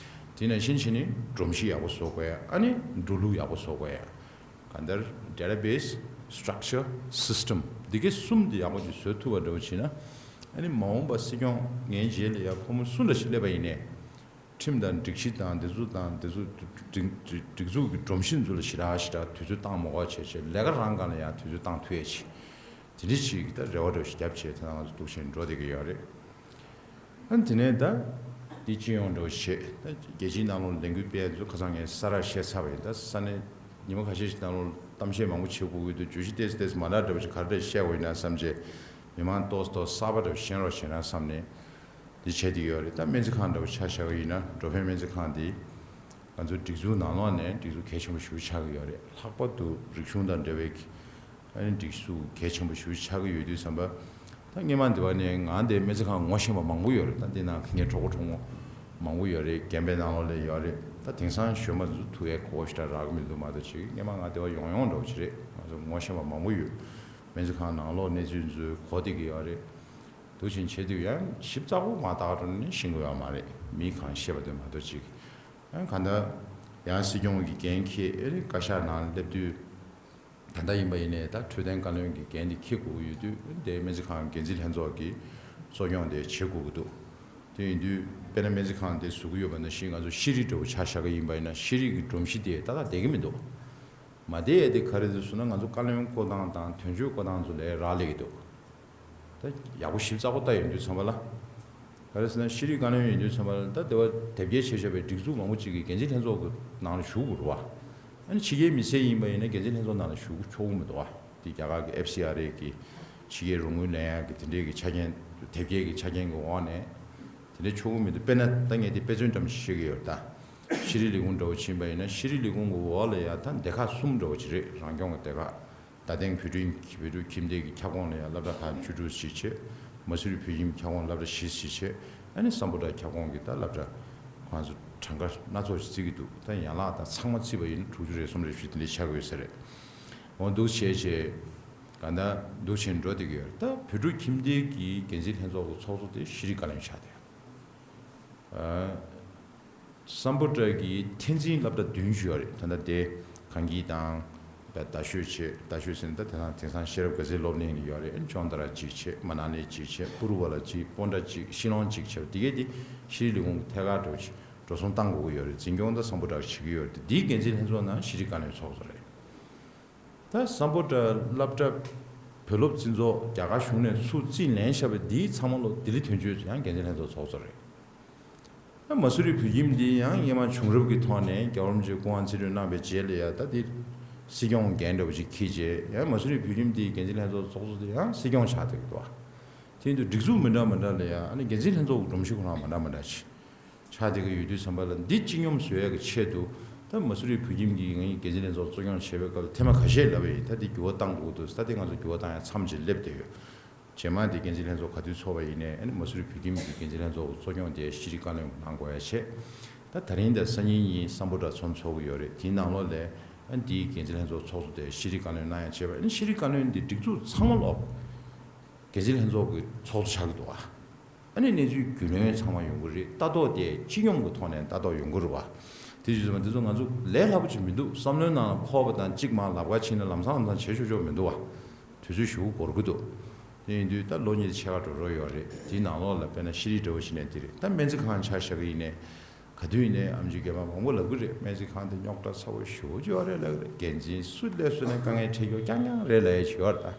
དེ་ནང་བཞིན་བྱས་ནས་སྒྲོམ་གཞི་ཡག་པོ་བཟོ་དགོས་ཡ། ཨ་ནི་འགྲོ་ལུགས་ཡག་པོ་བཟོ་དགོས་ཡ། གང་ལྟར་database, structure, system འདི་གའི་གསུམ་འདི་ཡག་པོ་ཅིག་བཟོ་ཐུབ་པ་འདྲ་བོ་བྱས་ན། ཨ་ནི་མ་འོངས་པ་སྲིད་སྐྱོང་ངའི་རྗེས་ལ་ཡ་ཕོ་མོ་སུ་འདྲ་ཞིག་སླེབས་པ་ཡིན་ནའི། ཁྲིམས་དང་སྒྲིག་གཞི་དང་འདི་ཚོ་དང་འདི་ཚོ་སྒྲིག་སྒྲིག་སྒྲིག་འཛུགས་ཀྱི་སྒྲོམ་གཞི་ཚོ་ལ་ཞེ་དྲག་ཞེ་དྲག་དུས་ཚོད་བཏང་མ་དགོས་བྱས་བྱས་ལས་ཀ་རང་སྒང་ལ་ཡང་དུས་ཚོད་བཏང་ཐུབ་ཡས་ཅིག་དེ་འདྲ་ཅིག་གི་ད་རེ་བ་འདྲ་ཞིག་བརྒྱབ་བྱས་ད་ང་ཚོ་འདུག་བྱས་འགྲོ་བསྡད་ཀྱི་ཡོད་རེད། ཨ་ནི་དེ་ནས་ད་འདི་སྤྱི་ཡོངས་འདྲ་བོ་བྱས་ད་རྒྱལ་སྤྱིའི་ནང་ལོགས་ལས་འགུལ་སྤེལ་ཡས་ཚོ་ཁ་སང་ངས་གསལ་བསྒྲགས་བཤད་ཚར་བ་ཡིན། ད་ས་གནས་ཉི་མ་ཁ་ཤས་ཤིག་ནང་ལོགས་གཏམ་བཤད་མང་པོ་བྱེད་དགོས་ཀྱི་འདུག་བརྗོད་གཞི་ཏོག་ཙམ་ཏོག་ཙམ་མ་འདྲ་འདྲ་བོ་ཞིག་ག་རེ་འདྲ་བཤད་དགོས་ཡིན་ན་བསམ་བྱས་མི་མང་ཏོག་ཙམ་ཏོག་ཙམ་གསར་པ་འདྲ་བོ་ཤེས་རོགས་བྱས་ན་བསམ་ནས། འདི་བྱས་བསྡད་ཡོད་རེད། ད་སྨན་རྩིས་ཁང་འདྲ་བོ་ཆ་བཞག་པ་ཡིན་ན་འགྲོ་ཕན་སྨན་རྩིས་ཁང་འདི་ང་ཚོའི་སྒྲིག་འཛུགས་ནང་ལོགས་ནས་སྒྲིག་འཛུགས་གལ་ཆེན་པོ་ཞེ་པོ་ཆགས་ཀྱི་ཡོད་རེད། ལྷག་པར་དུ་རིག་གཞུང་དང་འབྲེལ་བའི་ཨ་ནི་སྒྲིག་འཛུགས་གལ་ཆེན་པོ་ཞེ་པོ་ཆགས་ཀྱི་ཡོད་དུས་ཙམ་པ། ད་སྔོན་མ་འདི་བ་ནས་ང་འདི་སྨན་རྩིས་ཁང་ངོ་ཤེས་པ་མང་པོ་ཡོད་རེད། ད་འདི་ན་ངའི་གྲོགས་པོ་གྲོགས་མོ་མང་པོ་ཡོད་རེད། རྒན་པའི་ནང་ལོགས་ལ་ཡོད་རེད། ད་དེང་སང་གཞོན་པ་ཚོ་ཐུག་ཡས་གོ་བ་ཞེ་དྲག་རག་གི་མི་འདུག་མ་གཏོགས་ཅིག་སྔོན་མ་ང་འདི་བ་ཡོང་ཡོང་འདྲ་བོ་ཅིག་རེད། ང་ཚོ་ངོ་ཤེས་པ་མང་པོ་ཡོད། སྨན་རྩིས་ཁང་ནང་ལོགས་གནས་ཚུལ་ཚོ་གོ་བསྡད་ཀྱི་ཡོད་རེད། འདུག་བྱས་བྱེད་དུས་ཡང་ཞིབ་ཚགས་པོ་མ་བལྟ་བར་ནི་ཤེས་ཀྱི་ཡོད་མ་རེད། མི་གང་ཤེས་པ་དེ་མ་གཏོགས་ཅིག་ཡང་གང་ལྟར་ཡང་སྲིད་སྐྱོང་གི་འགན་འཁྱེར་ཨེ་རེད། བཀའ་ཤག་ནང་སླེབས་དུས་ད་ལྟ་ཡིན་པ་ཡིན་ནའི་ད་འཕྲོད་བསྟེན་བཀའ་བློན་གྱི་འགན་དེ་འཁྱེར་དགོས་ཀྱི་ཡོད་དུས་དེ་སྨན་རྩིས་ཁང་འགན་འཛིན་ལྷན་ཚོགས་ཀྱིས་གཙོ་སྐྱོང་དེ་བྱེད་དགོས་ཀྱི་འདུག་དེ་ཡིན་དུས་དཔེར་ན་སྨན་རྩིས་ཁང་དེ་བཟོ་གི་ཡོད་པ་ནང་བཞིན་ང་ཚོ་ཤེས་རིག་འདྲ་བོ་ཆ་བཞག་གི་ཡིན་པ་ཡིན་ན་ཤེས་རིག་གི་སྒྲོམ་གཞི་དེ་ཏག་ཏག་བསྡད་ཀྱི་མི་འདུག་མ་བསྡད་ཡས་དེ་ག་རེ་རེད་ཟེར་ན་ང་ཚོ་བཀའ་བློན་བསྐོ་སྟངས་དང་དོན་གཅོད་བསྐོ་སྟངས་ཚོ་ལས་རག་ལས་ཀྱི་འདུག་ད་ཡག་པོ་ཞིབ་ཚགས་པོ་ལྟ་ཡོང་དུས་ཙམ་པ་ལ། ག་རེ་ཟེར་ན་ཤེས་རིག་བཀའ་བློན་ཡིན་དུས་ཙམ་པ་ལ་ད་དེ་བ་དེབ་སྐྱེལ་བྱས་བཞག་པའི་སྒྲིག་འཛུགས་མང་པོ་ཅིག་གིས་འགན་འཛིན་ལྷན་ཚོགས་ཀྱི་ནང་ལ་ཞུགས་དགོས་རེད་བ། ཨ་ནི་ཕྱི་རྒྱལ་མི་སེར་ཡིན་པ་ཡིན་ན་འགན་འཛིན་ལྷན་ཚོགས་ནང་ལ་ཞུགས་ཆོག་གི་མི་འདུག་བ། དེ་རྒྱ་གར་གྱི་ཨེཕ་སི་ཨར་ཨེ་གི་ཕྱི་རྒྱལ་རོགས་དངུལ་ལེན་ཡག་གི་དེ་འདྲས་ཀྱི་ཆ་རྐྱེན་དེབ་སྐྱེལ་གྱི་ཆ་རྐྱེན་གྱི་འོག་ནས་དེ་འདྲས་ཆོག་གི་མི་འདུག་དཔེར་ན་ད་ངས་དེ་དཔེ་མཚོན་ཙམ་ཞིག་བཤད་ཀྱི་ཡོད་ད། ཤེས་རིག་ལས་ཁུངས་འདྲ་བོ་ཕྱིན་པ་ཡིན་ན་ཤེས་རིག་ལས་ཁུངས་ཀྱི་འོག་ལ་ཡ་ད་སྡེ་ཁག་གསུམ་འདྲ་བོ་ཅིག་རེད། རང་སྐྱོང་གི་སྡེ་ཁག་རྡ་སྟེང་བོད་ཕྲུག་བོད་ཕྲུག་ཁྱིམ་སྡེ་གི་ཁྱབ་ཁོངས་ལ་ཡང་སློབ་གྲྭ་ཁག་བཅུ་དྲུག་ཞིག་བྱས། མ་སུ་རི་བོད་ཁྱིམ་ཁྱབ་ཁོངས་སློབ་གྲྭ་བཞི་ཞིག་བྱས། ཨ་ནི་སམ་བྷོ་ཊ་ཁྱབ་ཁོངས་ཀྱི་ད་སློབ་གྲྭ་ཁོང་ཚོ་གྲངས་ཀ་སྣ་ཚོགས་ཤིག་བརྩི་གི་འདུག་ད་ཡན་ལག་དང་ཚང་མ་བརྩིས་པ་ཡིན་ན་དྲུག་ཅུ་རེ་གསུམ་རེ་བཞི་དེ་འདྲ་ཆགས་ཀྱི་ཡོད་ས་རེད། འོ་འདུག་བྱས་བྱས་ག་ད་འདུག་བྱས་འགྲོ་བསྡད་ཀྱི་ཡོད་རེད། ད་བོད་ཕྲུག་ཁྱིམ་སྡེ་གི་འགན་འཛིན་ལྷན་ཚོགས་ཀྱི་ཚོགས་གཙོ་དེ་ཤེས་རིག་བཀའ་བློན་ཆགས་བསྡད་ཡོད། ཨ། སམ་བྷོ་ཊ་གི་འཐད་འཛིན་སློབ་གྲྭ་བདུན་ཅུ་ཡོད་རེད། ད་ལྟ་དེ་གངས་སྐྱིད་དང་། ད་རྡ་ཤོད་བྱས། རྡ་ཤོད་ཟེར་ན་ད་དེང་སང་དེང་སང་ཤེས་རབ་དགའ་ཚལ་སློབ་གླིང་ལ་ཡོད་རེད། ཨ་ནི་ཅོན་ཏ་ར་གཅིག་བྱས། མ་ན་ལི་གཅིག་བྱས། པུ་རུ་ཝ་ལ་གཅིག་སྤོན་ཊ་གཅིག་ཤི་ལོང་གཅིག་བྱས་པ་དེ་གས་དེ་ཤེས་རིག་ལས་ཁུངས་ཀྱི་ཐད་ཀར་འགྲོ་འགྲོ་སོང་བཏང་དགོས་ཀྱི་ཡོད་རེད། འཛིན་སྐྱོང་ད་སམ་བྷོ་ཊ་བྱེད་ཀྱི་ཡོད་རེད། དེ་དེའི་འགན་འཛིན་ལྷན་ཚོགས་ནང་ཤེས་རིག་བཀའ་བློན་ཚོགས་གཙོ་རེད། ད་སམ་བྷོ་ཊ་སློབ་གྲྭ་བོད་སློབ་བརྩི་ཚོགས་རྒྱ་གར་གཞུང་ནས་ཚུར་རྩིས་ལེན་བཞག་པའི་འདིའི་ཚང་མ་ལོ་ལྡི་ལི་དོན་གཅོད་ཡང་འགན་འཛིན་ལྷན་ཚོགས་ཚོགས་གཙོ་རེད། ད་མ་སུ་རི་བོད་ཁྱིམ་འདི་ཡང་སྔོན་མ་བྱུང་རབས་ཀྱི་ཐོག་ནས་རྒྱལ་བ་རིན་པོ་ཆེས་སྐུ་དབང་རྩིས་སྤྲོད་གནང་བའི་རྗེས་ལ་ཡ་ད་འདི་སྲིད་སྐྱོང་འགན་འདྲ་བོ་ཅིག་འཁྱེར་རྗེས་ཡང་མ་སུ་རི་བོད་ཁྱིམ་འདིའི་འགན་འཛིན་ལྷན་ཚོགས་ཚོགས་གཙོ་དེ་ཡང་སྲིད་སྐྱོང་ཆགས་བསྡད་ཀྱི་འདུག་བ། དེ་ཡིན་དུས་སྒྲིག་འཛུགས་མི་འདྲ་མི་འདྲ་ལ་ཡ་ཨ་ནི་འགན་འཛིན་ལྷན་ཚོགས་ཀྱི་སྒྲོམ་གཞི་ཁོ་རང་མི་འདྲ་མི་འདྲ་ཅིག་ཆགས་བསྡད་ཀྱི་ཡོད་དུས་ཙམ་པ་ལ་འདི་སྤྱི་སྙོམས་བཟོ་ཡག་གི་ཆེད་དུ་ད་མ་སུ་རི་བོད་ཁྱིམ་གྱི་ངའི་འགན་འཛིན་ལྷན་ཚོགས་གཙོ་སྐྱོང་བྱེད་པའི་སྐབས་ལ་ཐེངས་མ་ཁ་ཤས་ལབ་པ་ཡིན། ད་འདི་འགྱུར་བ་བཏང་དགོས་འདུག་ད་འདི་ང་ཚོ་འགྱུར་བ་བཏང་ཡག་མཚམས་ཅིག་སླེབས་བསྡད་ཡོད། རྗེས་མ་འདི་འགན་འཛིན་ལྷན་ཚོགས་ག་དུས་ཚོགས་པ་ཡིན་ནའི་ཨ་ནི་མ་སུ་རི་བོད་ཁྱིམ་གྱི་འགན་འཛིན་ལྷན་ཚོགས་ཀྱི་གཙོ་སྐྱོང་དེ་ཤེས་རིག་བཀའ་བློན་གནང་དགོས་ཡ་བྱས། ད་ད་རིང་དང་སང་ཉིན་གཉིས་སམ་བྷོ་ཊ་ཚོགས་འདུ་ཚོགས་ཀྱི་ཡོད་རེད། དེའི་ནང་ལོགས་ལ་ཨ་ནི་འདིའི་འགན་འཛིན་ལྷན་ཚོགས་ཚོགས་གཙོ་དེ་ཤེས་རིག་བཀའ་བློན་གནང་ཡ་བྱས་པ་ཨ་ནི་ཤེས་རིག་བཀའ་བློན་འདི་སྒྲིག་འཛུགས་ཚང་མ་ལོག་འགན་འཛིན་ལྷན་ཚོགས་ཀྱི་ཚོགས་གཙོ་ཆགས་ཀྱི་འདུག་ཨ། ཨ་ནི་གནས་ཚུལ་རྒྱུས་ལོན་ཚང་མ་ཡོང་གི་རེད། ལྟ་རྟོག་དེ་སྤྱི་སྙོམས་ཀྱི་ཐོག་ནས་ལྟ་རྟོག་ཡོང་གི་རེད་བ། དེ་བྱས་ཙང་འདི་ཚོ་ང་ཚོ་ལས་སླ་པོ་ཅིག་མི་འདུག་བསམ་བློའི་ནང་ལ་འཁོར་བ་དང་གཅིག་མར་ལབ་ཁ་ཕྱིན་ན་ལམ་སང་ལམ་སང་བྱེད་ཆོག་ཆོག་མི་འདུག་བ། དུས་ཚོད་ཞེ་པོ་འགོར་གི་འདུག་དེ་ཡིན་དུས་ད་ལོ་གཉིས་ཕྱེད་ཀ་འགྲོ་རོགས་ཡོད་རེད། དེའི་ནང་ལོགས་ལ་དཔེར་ན་ཤེས་རིག་འདྲ་བོ་ཞིག་ནས་དེ་རེད། ད་སྨན་རྩིས་ཁང་ཆ་བཞག་གི་ཡིན་ནའི་ག་དུས་ཡིན་ནའི་ཨེམ་ཆི་རྒན་པ་མང་པོ་ལབ་གི་རེད། སྨན་རྩིས་ཁང་དེ་རྙོག་དྲ་ཚ་བོ་ཞེ་པོ་ཅིག་ཡོད་རེད་ལབ་གི་རེད། འགན་འཛིན་སུ་སླེབས་སོང་ནའི་དཀའ་ངལ་འཕྲད་རྒྱུ་རྐྱང་རྐྱང་རེད་ལབ་ཡ་ཅིག་ཡོད་རེད་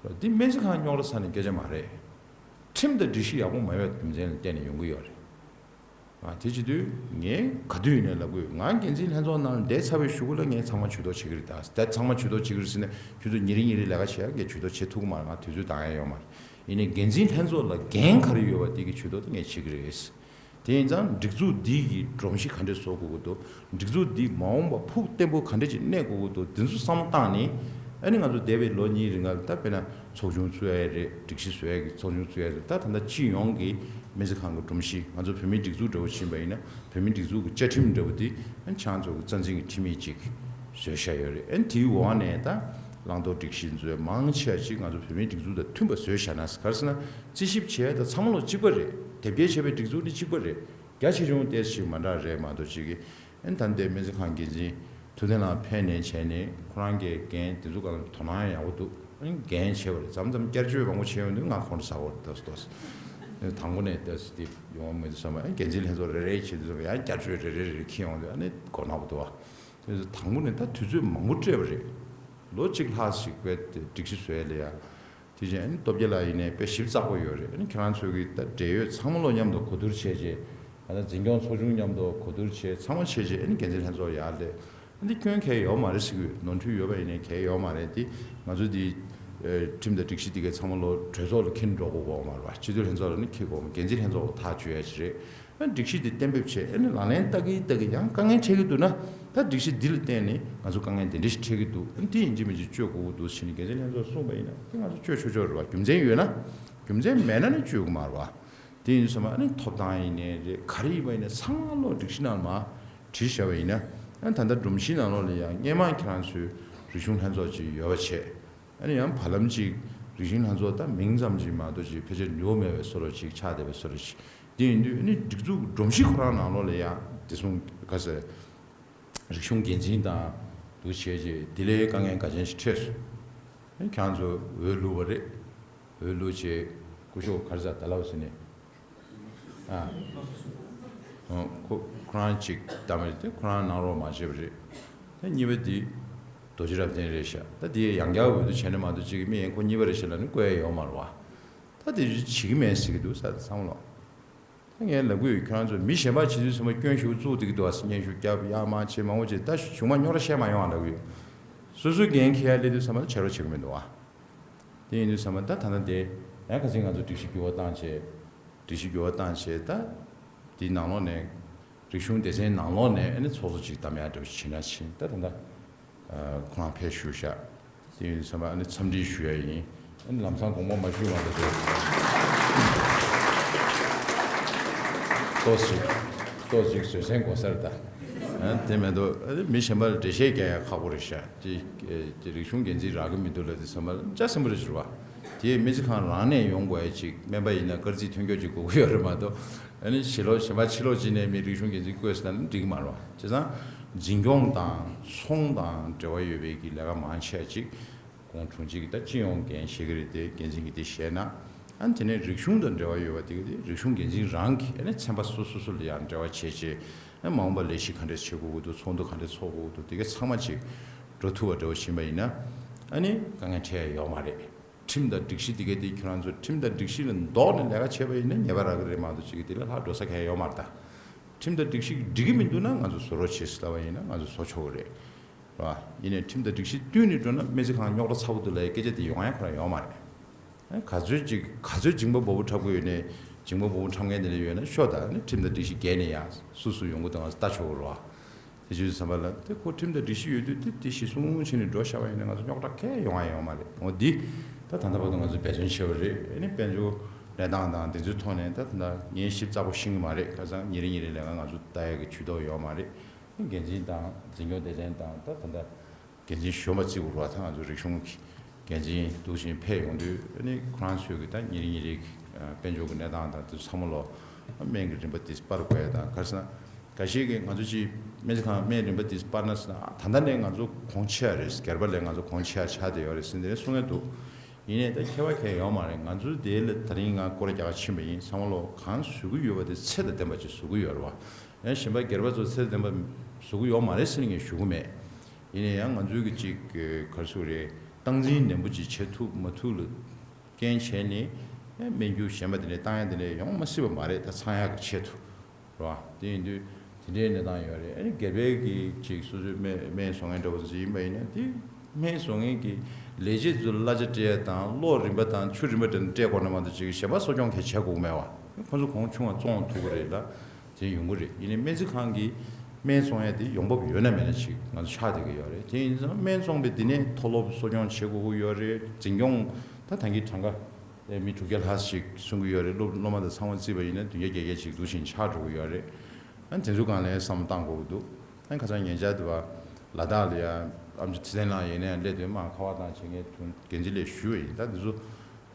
ད། འདི་སྨན་རྩིས་ཁང་རྙོག་དྲ་ཚ་ནས་སྐད་ཆ་མ་རེད། ཁྲིམས་དང་སྒྲིག་གཞི་ཡག་པོ་མ་ཡོད་རྒྱུ་མཚན་ལ་བརྟེན་ནས་ཡོང་གི་ཡོད་རེད། ང་དེ་བྱེད་དུས་ངས་ག་དུས་ཡིན་ནའི་ལབ་དགོས། ང་འགན་འཛིན་ལྷན་ཚོགས་ནང་ལ་བསྡད་ཚར་བའི་གཞུག་གུ་ལ་ངས་ཚང་མ་ཇུས་གཏོགས་བྱེད་ཀྱི་རེད། ད་ད་ཚང་མ་ཇུས་གཏོགས་བྱེད་ཀྱི་རེད་ཟེར་ནས་ཁྱོད་ཚོ་ཉིན་རེ་ཉིན་རེ་ལས་ཀ་བྱེད་ཡ་ངས་ཇུས་གཏོགས་བྱེད་ཐུབ་ཀྱི་མ་རེད། ང་དུས་ཚོད་འདང་ཡ་ཡོད་མ་རེད། ཡིན་ནའི་འགན་འཛིན་ལྷན་ཚོགས་ལ་འགན་ག་རེ་ཡོད་པ་དེ་གི་ཇུས་གཏོགས་དེ་ངས་བྱེད་ཀྱི་རེད། དེ་ཡིན་ཙང་སྒྲིག་འཛུགས་འདི་གི་སྒྲོམ་གཞི་ག་འདྲས་བཟོ་དགོས་ཀྱི་འདུག་སྒྲིག་འཛུགས་འདི་མ་འོངས་པ་ཕུགས་བརྟན་པོ་ག་འདྲས་ཅིག་གནས་དགོས་ཀྱི་འདུག་འདི་ཚོ་བསམ་བློ་བཏང་ནས་ཨ་ནི་ང་ཚོ་འདས་པའི་ལོ་གཉིས་རིང་ལ་ད་དཔེར་ན་ཚོགས་ཆུང་བཙུགས་ཡ་རེད། སྒྲིག་གཞི་བཟོ་ཡ་གི་ཚོགས་ཆུང་བཙུགས་ཡ་རེད། ད་ད་ལྟ་སྤྱི་ཡོངས་ཀྱི་སྨན་རྩིས་ཁང་གི་སྒྲོམ་གཞི་ང་ཚོ་བོད་མིའི་སྒྲིག་འཛུགས་འདྲ་བོ་ཕྱིན་པ་ཡིན་ན་བོད་མིའི་སྒྲིག་འཛུགས་ཀྱི་བཅའ་ཁྲིམས་འདྲ་བོ་དེ་ཨ་ནི་ཆང་ཚོ་གི་རྩ་འཛིན་གྱི་ཁྲིམས་ཡིག་ཅིག་བཟོས་བཞག་ཡོད་རེད། ཨ་ནི་དེའི་འོག་ནས་ད་བླང་དོར་སྒྲིག་གཞི་ཚོ་མང་ཆེ་བ་ཅིག་ང་ཚོ་བོད་མིའི་སྒྲིག་འཛུགས་དང་མཐུན་པ་བཟོས་བཞག་ན། ག་རེ་ཟེར་ན་རྩིས་ཞིབ་བྱས་ད་ཚང་མ་ལོ་གཅིག་པ་རེད། དེབ་སྐྱེལ་བྱས་པའི་སྒྲིག་འཛུགས་ནི་གཅིག་པ་རེད། རྒྱ་ཆེ་ཆུང་ཏོག་ཙམ་ཞིག་མ་འདྲ་རེད་མ་གཏོགས་ཅིག་གི་ཨ་ནི་ད་ལྟའི་སྨན་རྩིས་ཁང་འགན་འཛིན་ཐུབ་བསྟན་ལགས་ཕེབས་ནས་བྱས་ནས་ཁོ་རང་གི་འགན་དེ་ཚོ་སྒང་ལ་དོ་སྣང་ཡག་པོ་འདུག་ཨ་ནི་འགན་བྱས་པ་རེད། མཚམས་མཚམས་བསྐྱར་བཅོས་མང་པོ་བྱས་ཡོང་དུས་ང་ཁོང་ཁྲོ་ཟ་གི་ཡོད་རེད། ཏོག་ཙམ་ཏོག་ཙམ་ དང་པོ་ནས་ཏོག་ཙམ་དེ་ཡོང་མི་འདུག་བསམ་པ། འགན་འཛིན་ལྷན་ཚོགས་རེ་རེ་བྱེད་དུས་ཙམ་པ་ཡང་བསྐྱར་བཅོས་རེ་རེ་རེ་འཁྱེར་ཡོང་དུས་ཨ་ནི་མགོ་ནག་པོ་འདུག་བ། དེ་ཚོ་དང་པོ་ནས་ད་དུས་ཚོད་མང་པོ་སྤྲད་པ་རེད། ལོ་གཅིག་ལྷག་ཞིག་དཔེ་སྒྲིག་གཞི་བཟོ་ཡ་ལ་ཡ། དེ་བཞིན་ཨ་ནི་སྟོབས་རྒྱལ་ལགས་ཡིན་ནའི་དཔེ་ཞིབ་ཚགས་པོ་ཡོད་རེད། ཨ་ནི་ཁྱེད་རང་ཚོ་གི་ད་འབྲེལ་ཡོད་ཚང་མ་ལོ་མཉམ་དུ་གོ་བསྡུར་བྱས་རྗེས། ད་ལྟ་འཛིན་སྐྱོང་ཚོགས་ཆུང་མཉམ་དུ་གོ་བསྡུར་བྱས། ཚང་མ་བྱས་རྗེས་ཨ་ནི་འགན་འཛིན་ལྷན་ཚོགས་ཡར་སླེབས། འདི་སྐྱོན་གང་ཡང་ཡོད་མ་རེད་ཟེར་གྱི་ཡོད། ནོར་འཁྲུལ་ཡོད་པ་ཡིན་ནའི་གང་ཡང་ཡོད་མ་རེད། འདི་ང་ཚོ་འདི་ཨ་ཁྲིམས་དང་སྒྲིག་གཞི་འདི་གའི་ཚང་མ་ལོ་གྲོས་ཚོགས་ལ་འཁྱེར་འགྲོ་དགོས་ཀྱི་ཡོད་མ་རེད་བ། སྤྱི་འཐུས་ལྷན་ཚོགས་ལ་ནི་འཁྱེར་དགོས་མ། འགན་འཛིན་ལྷན་ཚོགས་ལ་ཐག་གཅོད་ཡ་ཅིག་རེད། ཨ་སྒྲིག་གཞི་འདི་གཏན་འབེབས་བྱས། ཨ་ནི་ལག་ལེན་བསྟར་གྱི་བསྟར་གྱི་ཡང་དཀའ་ངལ་འཕྲད་ཀྱི་འདུག་ན། ད་སྒྲིག་གཞི་འདི་ལ་བརྟེན་ནས་ང་ཚོ་དཀའ་ངལ་འདི་འདྲ་ཞིག་འཕྲད་ཀྱི་འདུག་ཨ་འདི་ཡིན་གཅིག་མིན་གཅིག་གཅོད་དགོས་ཀྱི་འདུག་ཟེར་ནས་འགན་འཛིན་ལྷན་ཚོགས་གསུངས་པ་ཡིན་ན་འདི་ང་ཚོ་གཅོད་ཆོག་ཆོག་རེད་བ། རྒྱུ་མཚན་ཡོད་ན། རྒྱུ་མཚན་མེད་ན་ནི་གཅོད་དགོས་མ་རེད་བ། དེ་ཡིན་དུས་ཙམ་པ་ཨ་ནི་ཐོབ་ཐང་ཡིན་ནའི་རེད། ག་རེ་ཡིན་པ་ཡིན་ནའི་ཚང་མ་ལོ་སྒྲིག་གཞི་ནང་མར་བྲིས་བཞག་པ་ཡིན་ན། ཨ་ནི་ད་ལྟ་སྒྲོམ་གཞི་ནང་ལོགས་ལ་ཡང་སྔོན་མ་ཁྱེད་རང་ཚོའི་རིག་གཞུང་ལྷན་ཚོགས་ཅིག་ཡོད་པ་བྱས། ཨ་ནི་ཡང་བར་ལམ་ཅིག་རིག་གཞུང་ལྷན་ཚོགས་ད་མིང་ཙམ་ཅིག་མ་གཏོགས་ཅིག་ཕལ་ཆེར་འགྱུར་བ་མེད་པའི་བཟོ་འདྲ་ཅིག་ཆགས་བསྡད་པའི་བཟོ་འདྲ་ཅིག་དེ་ཡིན་དུས་ཨ་ནི་སྒྲིག་འཛུགས་སྒྲོམ་གཞི་ཁོ་རང་ནང་ལོགས་ལ་ཡང་དེ་སོང་ག་ཟེར། རིག་གཞུང་འགན་འཛིན་དང་འདུ་བྱས་རྗེས་དེ་ལས་དཀའ་ངལ་འགའ་ཅན་ཞིག་འཕྲད་སོང་། ཁྱེད་རང་ཚོ་འོས་བླུགས་པ་རེད། འོས་བླུགས་རྗེས་སྐུ་ཞབས་ག་རེ་ཟེར་ད་ལབ་ཟེར་ནས། ཨ། ཁོ་ཁོ་རང་གཅིག་བདམས་པ་རེད་དེ་ཁོ་རང་གནང་རོགས་མ་བྱས་པ་རེད། ད་གཉིས་པ་འདི་རྡོ་རྗེ་རབ་བརྟན་རེད་ཤག་ད་དེ་ཡང་བསྐྱར་འོས་བསྡུ་བྱས་ན་མ་གཏོགས་གཅིག་གི་མི་ཡན་ཁོ་གཉིས་པ་རེད་ཤག་ལབ་ནས་བསྐོ་ཡ་ཡོད་མ་རེད་བ། ད་དེ་བྱེད་ཀྱི་མེད་ཟེར་གྱི་འདུག་ས་བསམ་བློ། ད་ངས་ལབ་གི་ཡོད། ཁྱོད་རང་ཚོ་མི་གཞན་པ་བྱེད་དུས་ཚང་མ་སྐྱོན་ཞིག་བཙུགས་བསྡད་ཀྱི་འདུག་ཨ། སྙན་ཞུ་བརྒྱབ་ཡར་མར་བྱེད་མང་པོ་བྱེད། ད་གཞུག་མ་རྙོག་དྲ་བཤད་མ་ཡོང་ཨ་ལབ་གི་ཡོད། སོ་སོའི་འགན་འཁྱེར་ཡ་སླེབས་དུས་ཚང་མ་ལ་བྱེད་རོགས་བྱེད་ཀྱི་མི་འདུག་ཨ། དེ་ཡིན་དུས་ཚང་མ་ད་ད་ལྟ་དེ་ཡང་ཁ་སང་ང་ཚོ་སྒྲིག་གཞི་འགྱུར་བ་བཏང་བྱས། སྒྲིག་གཞི་འགྱུར་བ་བཏང་བྱས་ད་དེའི་ནང་ལོགས་ནས་རིག་གཞུང་སྡེ་ཚན་ནང་ལོགས་ནས་ཨ་ནི་ཚོགས་གཙོ་ཅིག་བདམས་ཡ་འདྲ་བོ་ཞིག་བྱེད་ན་ཕྱིན་ད་ད་ལྟ། ཁོ་རང་ཕེབས་བཞུགས་ཤག་དེ་ཡིན་དུས་ཙམ་པ་ཨ་ནི་འཚམས་འདྲི་ཞུ་ཡ་ཡིན། ཨ་ནི་ལམ་སང་དགོངས་པ་མ་ཞུས་མ་གཏོགས་ཏོག་ཙམ་ཏོག་ཙམ་བཟོད་བསྲན་དགོས་ས་རེད་ད། ཨ་དེ་མེད་དོ་ཨ་ནི་མི་གཞན་པ་ལ་འགྲེལ་བཤད་རྒྱག་ཡ་ཁག་པོ་རེད་ཤག་དེ་དེ་རིག་གཞུང་འགན་འཛིན་རག་གི་མི་འདུག་ལབ་དུས་ཙམ་པ་ལ་འཇའ་ཟིན་པོ་རེད་ཟེར་བ། དེ་སྨན་རྩིས་ཁང་རང་ནས་ཡོང་དགོས་ཡ་ཅིག་སྨན་པ་ཡིན་ན་སྐར་རྩིས་ཐོན་སྐྱོར་ཅིག་དགོས་ཀྱི་ཡོད་རེད་མ་གཏོགས། ཨ་ནི་ཕྱི་ལོགས་གཞན་པ་ཕྱི་ལོགས་ཅིག་ནས་མི་རིག་གཞུང་འགན་འཛིན་བསྐོས་ཟེར་ན་འགྲིག་གི་མ་རེད་བ། བྱས་ཙང་འཛིན་སྐྱོང་དང་ཚོང་དང་འབྲེལ་བ་ཡོད་པའི་གི་ལས་ཀ་མང་ཆེ་བ་ཅིག་ཁོང་དྲུང་ཆེ་གི་ད་སྤྱི་ཡོངས་འགན་བཞེས་ཀྱི་རེད་དེ་འགན་འཛིན་གྱི་དེ་བཞེས་ན། ཨ་ནི་དེ་ནས་རིག་གཞུང་དང་འབྲེལ་བ་ཡོད་པ་དེ་གི་དེ་རིག་གཞུང་འགན་འཛིན་རང་གིས་ཨ་ནི་ཚན་པ་སོ་སོ་སོ་ལ་ཡང་འབྲེལ་བ་བྱས་བྱས་ཨ་མ་འོངས་པ་ལས་གཞི་ག་འདྲས་བྱེད་དགོས་ཀྱི་འདུག་ཚོགས་འདུ་ག་འདྲས་ཚོགས་དགོས་ཀྱི་འདུག་དེ་ག་ཚང་མ་ཅིག་འགྲོ་ཐུབ་པ་འདྲ་བོ་ཕྱིན་པ་ཡིན་ན། ཨ་ནི་དཀའ་ངལ་འཕྲད་ཡ་ཡོད་མ་རེད། ཁྲིམས་དང་སྒྲིག་གཞི་དེ་གའི་དེ་ཁྱོད་རང་ཚོ་ཁྲིམས་དང་སྒྲིག་གཞི་ལ་འདོགས་ནས་ལས་ཀ་བྱས་པ་ཡིན་ན་ཉེས་པ་རག་གི་རེད་མ་གཏོགས་ཅིག་གི་དེ་ལ་ལྷག་འགྲོ་ས་གང་ཡང་ཡོད་མ་རེད་ད། ཁྲིམས་དང་སྒྲིག་གཞི་འགྲིག་གི་མི་འདུག་ན་ང་ཚོ་བཟོ་རོགས་བྱེད་ཟེར་ལབ་པ་ཡིན་ན་ང་ཚོ་བཟོ་ཆོག་གི་རེད། རེད་བ། ཡིན་ནའི་ཁྲིམས་དང་སྒྲིག་གཞི་བསྟུན་ནས་འགྲོ་ན་སྨན་རྩིས་ཁང་རྙོག་དྲ་ཚ་པོ་འདུག་ལབ་ཡའི་སྐད་ཆ་དེ་ཡོང་ཡ་ཁོ་རང་ཡོད་མ་རེད། ཨ་ག་ཚོད་ཅིག་ག་ཚོད་འཇིགས་པ་འབོར་པོ་འཁྲབ་ཀྱི་ཡོད་ནའི་འཇིགས་པ་འབོར་པོ་འཁྲབ་མཁན་དེ་འདྲ་ཡོད་ན་ཤོག་ད། ཨ་ནི་ཁྲིམས་དང་སྒྲིག་གཞི་འགལ་ནས་ཡ་སུ་སུ་ཡོང་གི་འདུག་ང་ཚོ་ལྟ་ཆོག་གི་རེད་བ། དེ་བྱས་ཙང་བསམ་པ་ལ་དེ་ཁོ་ཁྲིམས་དང་སྒྲིག་གཞི་ཡོད་དུས་དེ་དེ་གཞི་བཟུང་བྱས་ནས་འགྲོ་བཞག་པ་ཡིན་ན་ང་ཚོ་རྙོག་དྲ་གང་ཡང་ཡོང་ཡ་ཡོད་མ་རེད། འོ་འདི་ད་ད་ལྟ་བར་དུ་ང་ཚོ་འབད་བརྩོན་བྱས་པ་རེད། ཨ་ནི་དཔལ་འབྱོར་གནས་སྟངས་དང་དེ་ཚོའི་ཐོག་ནས་ད་ད་ལྟ་ངས་ཞིབ་ཚགས་པོ་ཤེས་ཀྱི་མ་རེད། ཁ་སང་ཉིན་རེ་ཉིན་རེ་ལས་ཀ་ང་ཚོ་ལྟ་ཡ་གི་ཇུས་གཏོགས་ཡོད་མ་རེད། འགན་འཛིན་དང་འཛིན་སྐྱོང་སྡེ་ཚན་དང་ད་ད་ལྟ་འགན་འཛིན་གཞོན་པ་བརྩི་དགོས་རེད་བ། ད་ང་ཚོ་རིག་གཞུང་གི་འགན་འཛིན་འདུག་ཅིང་ཕེབས་ཡོང་དུས་ཨ་ནི་ཁོ་རང་ཚོས་ཀྱི་ད་ཉིན་རེ་ཉིན་རེ་གི་དཔལ་འབྱོར་གྱི་གནས་སྟངས་དང་དེ་ཚོ་ཚང་མ་ལོ་སྨན་གྱི་རིན་པ་དེ་སྤར་དགོས་ཡ་དང་ག་རེ་ཟེར་ན། འགའ་ཞིག་གིས་ང་ཚོ་ཅིག་སྨན་རྩིས་ཁང་སྨན་རིན་པ་དེ་སྤར་ན་ཟེར་ན་ད་ལྟ་ནས་ང་ཚོ་གོང་ཆེ་བ་རེད། སྒེར་པ་ལས་ང་ཚོ་གོང་ཆེ་བ་ཆགས་བསྡད་ཡོད་རེད་ཟེར་ནས་གསུང་ཡ་འདུག་ཡིན་ནའི་ད་ཁྱད་པར་གང་ཡང་ཡོད་མ་རེད། ང་ཚོ་དེ་ལ་ད་རིང་ང་སྐོར་ར་རྒྱག་ག་ཕྱིན་པ་ཡིན། ཚང་མ་ལོ་གང་བཟོ་གི་ཡོད་པ་དེ་ཚད་དང་ལྡན་པ་ཅིག་བཟོ་གི་ཡོད་རེད་བ། ཡང་གཞན་པ་སྒེར་པ་ཚོ་ཚད་དང་ལྡན་པ་བཟོ་གི་ཡོད་མ་རེད་ཟེར་ནས་ངས་ཞུ་གི་མེད། ཡིན་ནའི་ཡང་ང་ཚོའི་གི་ཅིག་ག་རེ་ཟེར་དགོས་རེད། སྟངས་འཛིན་ནན་པོ་ཅིག་བྱེད་ཐུབ་མ་ཐུབ་ལ་རྐྱེན་བྱས་ནས་སྨན་རྒྱུ་གཞན་པ་དེ་འདྲ་བཏང་ཡ་དེ་འདྲ་ཡོང་མ་སྲིད་པ་མ་རེད། ད་ཚང་ཡག་གི་ཆེད་དུ་རེད་བ། དེ་ཡིན་དུས་དེ་འདྲའི་གནས་སྟངས་ཡོད་རེད། ཨ་ནི་སྒེར་པའི་གི་ཅིག་སོ་སོའི་སྨན་སྨན་བཟོ་མཁན་འདྲ་པོ་ཚོ་ཅིག་ཡིན་པ་ཡིན་ན་དེ་སྨན་བཟོ་མཁན་གི་ལས་བྱེད་ཚོ་ལ་གླ་ཆ་སྤྲད་ཡ་དང་གློག་རིན་པ་དང་ཆུ་རིན་པ་དེ་འདྲ་སྤྲད་དགོས་ན་མ་གཏོགས་ཅིག་གཞན་པ་གསོ་སྐྱོང་གང་བྱེད་དགོས་མེད་བ། ཁོ་ཚོ་གོང་ཆུང་བ་བཙོང་ཐུབ་ཀྱི་རེད་ལ། དེ་ཡོང་གི་རེད། ཡིན་ནའི་སྨན་རྩིས་ཁང་གིས་སྨན་བཙོང་ཡ་དེ་ཡོང་འབབ་ཡོད་ན་མེད་ན་ཅིག་ང་ཚོ་ཆགས་བསྡད་ཀྱི་ཡོད་རེད། དེ་ཡིན་ཙང་སྨན་བཙོང་པའི་དེ་ནས་མཐོ་སློབ་གསོ་སྐྱོང་བྱེད་དགོས་ཀྱི་ཡོད་རེད། འཛིན་སྐྱོང་ད་ད་གིན་གྲངས་ཀ་ཨེ་མི་དྲུག་བརྒྱ་ལྷག་ཞིག་གསུང་གི་ཡོད་རེད། སློབ་སློབ་མ་དང་ཚང་མ་བརྩིས་པ་ཡིན་ན་བདུན་བརྒྱ་བརྒྱད་བརྒྱ་ཅིག་འདུག་བཞིན་ཆགས་འགྲོ་གི་ཡོད་རེད། ཨ་ནི་དེ་ཚོ་སྒང་ལ་བསམ་བློ་བཏང་དགོས་ཀྱི་འདུག་ཨ་ནི་ཁ་སང་ཉེ་ཆར་དུ་བ་ལ་དྭགས་ལ་ཡ་ཨམ་ཆི་ཁྲི་བཙན་ལགས་ཡིན་ནའི་སླེབས་དུས་མར་ཁ་པར་བཏང་བྱས་ངས་དྲུང་འགན་འཛིན་ལ་ཞུས་པ་ཡིན། ད་འདི་ཚོ་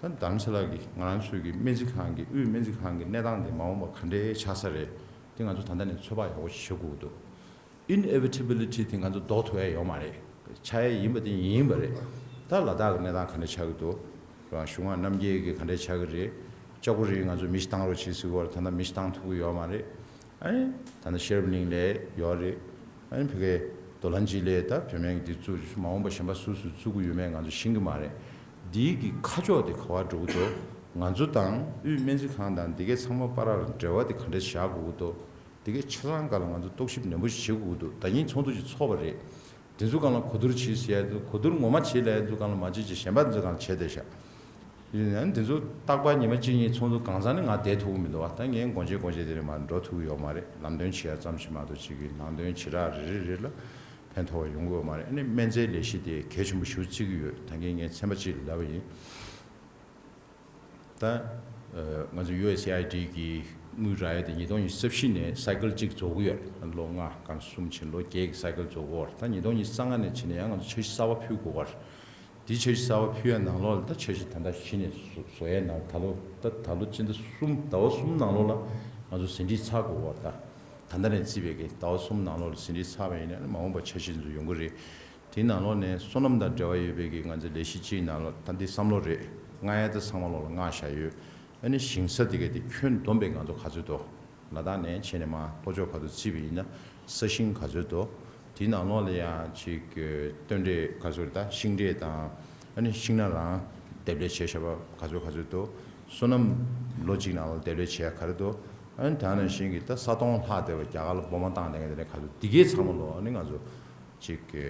ད་རྡ་རམ་ས་ལ་གི་ང་རང་ཚོའི་གི་སྨན་རྩིས་ཁང་གི་དབུས་སྨན་རྩིས་ཁང་གི་གནས་སྟངས་དེ་མ་འོངས་པ་ག་འདྲའི་ཆགས་ས་རེད། དེ་ང་ཚོ་ད་ལྟ་ནས་ཚོད་དཔག་ཡག་པོ་ཞིག་བྱེད་དགོས་ཀྱི་འདུག Inevitability དེ་ང་ཚོ་ལྡོག་ཐུབ་ཡ་ཡོད་མ་རེད། ཆགས་ཡ་ཡིན་པ་དེ་ཡིན་པ་རེད། ད་ལ་དྭགས་ཀྱི་གནས་སྟངས་ག་འདྲ་ཆགས་ཀྱི་འདུག་གཞུང་ཁག་རྣམ་རྒྱལ་གྱི་ག་འདྲ་ཆགས་ཀྱི་རེད། ལྕགས་པོ་རི་ང་ཚོ་མི་ཞིག་བཏང་རོགས་བྱེད་ཟེར་བར་ད་ལྟ་མི་ཞིག་བཏང་ཐུབ་ཀྱི་ཡོད་མ་རེད། ཨ་ནི་ད་ལྟ་ཤེར་བ་གླིང་ལ་ཡོད་རེད། ཨ་ནི་ཕ་གིའི་རྡོ་ལ་འཇིགས་ལ་ད་བོད་སྨན་གྱི་འདི་བཙུགས་མ་འོངས་པ་གཞན་པ་སུ་སུ་བཙུགས་ཀྱི་ཡོད་མེད་ང་ཚོ་ཤེས་ཀྱི་མ་རེད། འདིའི་གི་ཁ་ཕྱོགས་དེ་ག་པར་འགྲོ་གི་འདུག་ང་ཚོ་དང་དབུས་སྨན་རྩིས་ཁང་དང་འདི་གའི་ཚང་མ་བར་ལ་འབྲེལ་བ་དེ་ག་འདྲས་བཞག་དགོས་ཀྱི་འདུག་འདི་གའི་ཆ་ཚང་སྒང་ལ་ང་ཚོ་རྟོག་ཞིབ་ནན་པོ་ཞིག་བྱེད་དགོས་ཀྱི་འདུག་ད་ཉིན་ཚོགས་འདུ་ཞིག་ཚོགས་པ་རེད། དེ་ཚོ་སྒང་ལ་གོ་བསྡུར་བྱེད་ཟེར་ཡ་དེ་གོ་བསྡུར་ངོ་མ་བྱེད་ལབ་ཡ་དེ་ཚོ་སྒང་ལ་མ་བྱེད་ཅིག་གཞན་པ་དེ་ཚོ་སྒང་ལ་བྱས་བསྡད་ཤག་ཡིན་ནའང་དེ་ཚོ་རྟག་པར་ཉི་མ་གཅིག་གཉིས་ཚོགས་འདུ་གང་ཚང་ནས་ང་བསྡད་ཐུབ་ཀྱི་མི་འདུག་བ། ད་ངས་དགོངས་བྱེད་དགོངས་བྱེད་དེ་རིང་མར་འགྲོ་ཐུབ་ཀྱི་ཡོད་མ་རེད། ལམ་སྟོན་བྱེད་ཡ་ཙམ་ཞིག་མ་གཏོགས་གཅིག་གི་ནང་དོན་ཞེ་དྲག་རེ་རེ་རེ་ལ་ཕན་ཐོགས་པ་ཡོང་གི་ཡོད་མ་རེད། ཨ་ནི་སྨན་རྫས་ལས་གཞི་དེ་གལ་ཆེན་པོ་ཞེ་པོ་བརྩི་གི་ཡོད། ད་གིན་ངས་ཚན་པ་གཅིག་ལ་ལབ་པ་ཡིན། ད་ང་ཚོ་ཡུ་ཨེས་ཨེ་ཨའི་ཌི་གི་དངུལ་རག་ཡ་དེ་ཉིས་སྟོང་ཉི་ཤུ་རྩ་བཞི་ནས་སའི་ཀལ་གཅིག་རྫོགས་ཀྱི་ཡོད་རེད། ལོ་ལྔ་གང་གསུམ་ཕྱིན་ལོ་བརྒྱད་ཀྱི་སའི་ཀལ་རྫོགས་ཀྱི་ཡོད་རེད། ད་ཉིས་སྟོང་ཉི་ཤུ་རྩ་ལྔ་ནས་ཕྱིན་ནས་ཡང་ང་ཚོ་འཆར་གཞི་གསར་པ་ཕུལ་དགོས་པ་རེད། དེ་འཆར་གཞི་གསར་པ་ཕུལ་ཡ་ནང་ལོགས་ལ་ད་འཆར་གཞི་ད་ལྟ་གཞི་ནས་བཟོ་བཟོ་ཡ་ནང་ད་ལོ་ད་ད་ལོ་སྤྱི་ཟླ་གསུམ་ཟླ་བ་གསུམ་ནང་ལོགས་ལ་ང་ཚོ་ཟིན་བྲིས་ཚར་དགོས་པ་རེད། ད་ད་ལྟ་ནས་བརྩིས་པའི་གི་ཟླ་བ་གསུམ་ནང་ལོགས་ལ་ཟིན་བྲིས་ཚར་བ་ཡིན་ན་མ་འོངས་པ་འཆར་གཞི་ཚོ་ཡོང་གི་རེད། དེའི་ནང་ལོགས་ནས་སོ་ནམ་དང་འབྲེལ་བ་ཡོད་པའི་གི་ང་ཚོའི་ལས་གཞི་གཅིག་ནང་ལོགས་ད་འདི་བསམ་བློ་རེད། མངགས་ཡ་ད་ཚང་མ་ལོགས་ལ་མངགས་བཞག་ཡོད། ཨ་ནི་ཞིང་ས་དེ་ག་དེ་ཁྱོན་བསྡོམས་པའི་ང་ཚོ་ག་ཚོད་འདུག་ལ་དྭགས་ནས་ཕྱིན་ནས་མར་ལྷོ་ཕྱོགས་བར་དུ་བརྩིས་པ་ཡིན་ན་ས་ཞིང་ག་ཚོད་འདུག་དེའི་ནང་ལོགས་ལ་ཡང་ཅིག་སྟོན་འབྲས་ག་ཚོད་རེད། ད་ཤིང་འབྲས་དང་ཨ་ནི་ཤིང་སྣ་རང་འདེབས་ལས་བྱས་བཞག་པ་ག་ཚོད་ག་ཚོད་འདུག་སོ་ནམ་ལོ་གཅིག་ནང་ལ་འདེབས་ལས་བྱས་ག་རེ་འདུག་ཨ་ནི་ད་ནང་བཞིན་གྱི་ད་ས་སྟོང་ལྷག་བསྡད་པ་རྒྱ་གར་ལ་སྦོ་མ་བཏང་བསྡད་མཁན་དེ་འདྲ་ག་ཚོད། འདི་གའི་ཚང་མ་ལོགས་ཨ་ནི་ང་ཚོ་ཅིག་གི་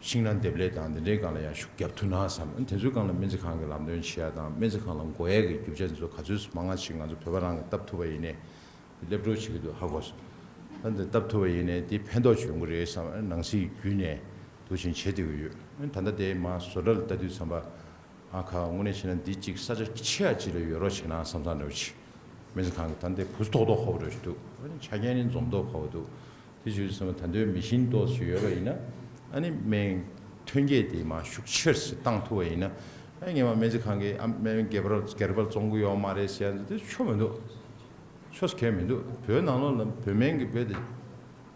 ཤིང་སྣ་འདེབས་ལས་དང་འདི་འདྲའི་སྒང་ལ་ཡང་ཤུགས་རྒྱབ་ཐུབ་ན་བསམ། དེ་ཚོའི་སྒང་ལ་སྨན་རྩིས་ཁང་གི་ལམ་སྟོན་བྱེད་ཡ་དང་སྨན་རྩིས་ཁང་ལ་དགོས་ཡ་གི་རྒྱུ་ཆ་འདི་ཚོ་ག་ཚོད་མང་ང་ཅིག་ང་ཚོ་བོད་པ་རང་གིས་བཏབ་ཐུབ་པ་ཡིན་ནའི་སླེབས་འགྲོ་བྱེད་ཀྱི་འདུག་ཧ་གོ་སོང་། ད་འདི་བཏབ་ཐུབ་པ་ཡིན་ནའི་འདི་ཕན་ཐོགས་ཡོང་གི་རེད་བསམ། ནང་སྲིད་བརྒྱུད་ནས་འདུག་བཞིན་བྱེད་བསྡད་ཀྱི་ཡོད། ད་ལྟ་དེ་མ་བཟོ་གྲྭ་ལ་ལྟ་དུས་ཙམ་པ། ཨ་ཁ་དངོས་གནས་བྱས་ན་འདི་གཅིག་ས་ཆ་ཆེ་ཡ་གཅིག་ལ་ཡོད་རོགས་བྱས་ན་བསམ་བསམ་འདྲ་བོ་ཅིག་སྨན་རྩིས་ཁང་གི་ད་འདི་བུ་ཐོག་ཐོག་ཁ་བོ་འདྲ་ཞིག་འདུག་ཨ་ནི་ཆ་རྐྱེན་ནི་འཛོམས་ཐོག་ཁ་བོ་འདུག་དེ་བྱས་ཙང་ད་ལྟའི་མི་ཤིན་ཏོག་ཞིག་ཡོད་པ་ཡིན་ན་ཨ་ནི་སྨན་ཐོན་སྐྱེད་དེ་མ་ཤུགས་ཆེར་ཞིག་བཏང་ཐུབ་པ་ཡིན་ན། ཨ་ངས་མ་སྨན་རྩིས་ཁང་གི་ཨ་སྨན་སྒེར་པར་སྒེར་པར་བཙོང་གི་ཡོད་མ་རེད་ཟེར་ཡ་འདི་ཆོ་མི་འདུག་ཆོ་གལ་མི་འདུག་བོད་ནང་ལོགས་ལ་བོད་སྨན་གྱི་བོད་དེ་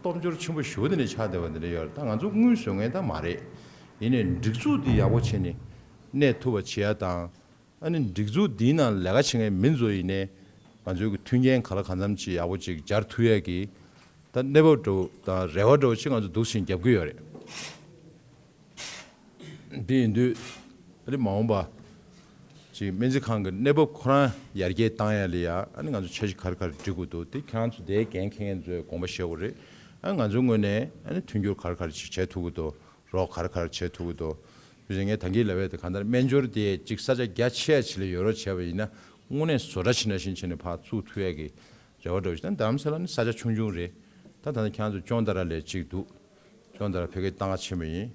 སྟོབས་འབྱོར་ཆེན་པོ་ཞེ་པོ་དེ་འདྲ་ཆགས་བསྡད་པ་འདི་འདྲ་ཡོད་རེད། ད་ང་ཚོ་དངུལ་བཟོ་མཁན་ད་མ་རེད། ཡིན་ནའི་སྒྲིག་འཛུགས་འདི་ཡག་པོ་བྱས་ནས་གནས་ཐུབ་པ་བྱེད་ཡ་དང་། ཨ་ནི་སྒྲིག་འཛུགས་འདིའི་ནང་ལས་ཀ་བྱེད་མཁན་མི་ཚོ་ཡིན་ནའི་ང་ཚོའི་གི་མཐུན་རྐྱེན་ག་ལ་གང་འཚམ་ཅིག་ཡག་པོ་ཅིག་སྦྱར་ཐུབ་ཡས་ཀྱི་ད་གནས་བབ་འདྲ་བོ་དང་རེ་བ་འདྲ་བོ་ཅིག་ང་ཚོ་འདུག་བཞིན་རྒྱབ་ཀྱི་ཡོད་རེད། དེ་ཡིན་དུས་ཨ་ནི་མ་འོངས་པ་ཅིག་སྨན་རྩིས་ཁང་གི་གནས་བབ་ཁོ་རང་ཡར་རྒྱས་བཏང་ཡ་ལ་ཡ་ཨ་ནི་ང་ཚོ་འཆར་གཞི་ག་རེ་ག་རེ་སྒྲིག་དགོས་འདུག་དེ་ཁྱེད་རང་ཚོ་དེའི་འགན་འཁྱེར་མཁན་ཚོས་དགོངས་པ་བཞེས་དགོས་རེད། ཨ་ནི་ང་ཚོའི་ངོས་ནས་ཨ་ནི་མཐུན་འགྱུར་ག་རེ་ག་རེ་ཅིག་བྱེད་ཐུབ་ཀྱི་འདུག་རོགས་ག་རེ་ག་རེ་བྱེད་ཐུབ་ཀྱི་འདུག་དེ་བཞིན་ངས་ད་གིན་ལབ་པའི་དེ་གང་ལྟར་སྨན་སྦྱོར་དེ་གཅིག་ས་ཆ་རྒྱ་ཆེ་ཆེ་ལ་ཡོད་རོགས་བྱས་པ་ཡིན་ན་དངོས་གནས་བཟོ་གྲྭ་ཕྱི་ནང་བཞིན་བྱས་ནས་ཕར་བཙུགས་ཐུབ་ཡས་ཀྱི་རེ་བ་འདྲ་བོ་ཞིག་ད་རྡ་རམ་ས་ལ་ནི་ས་ཆ་ཆུང་ཆུང་རེད། ད་ད་ལྟ་ཁྱེད་རང་ཚོ་ཅོང་ཏ་ར་ལ་གཅིག་འདུག་ཅོང་ཏ་ར་ཕ་གིར་ཏང་ཕྱིན་པ་ཡིན།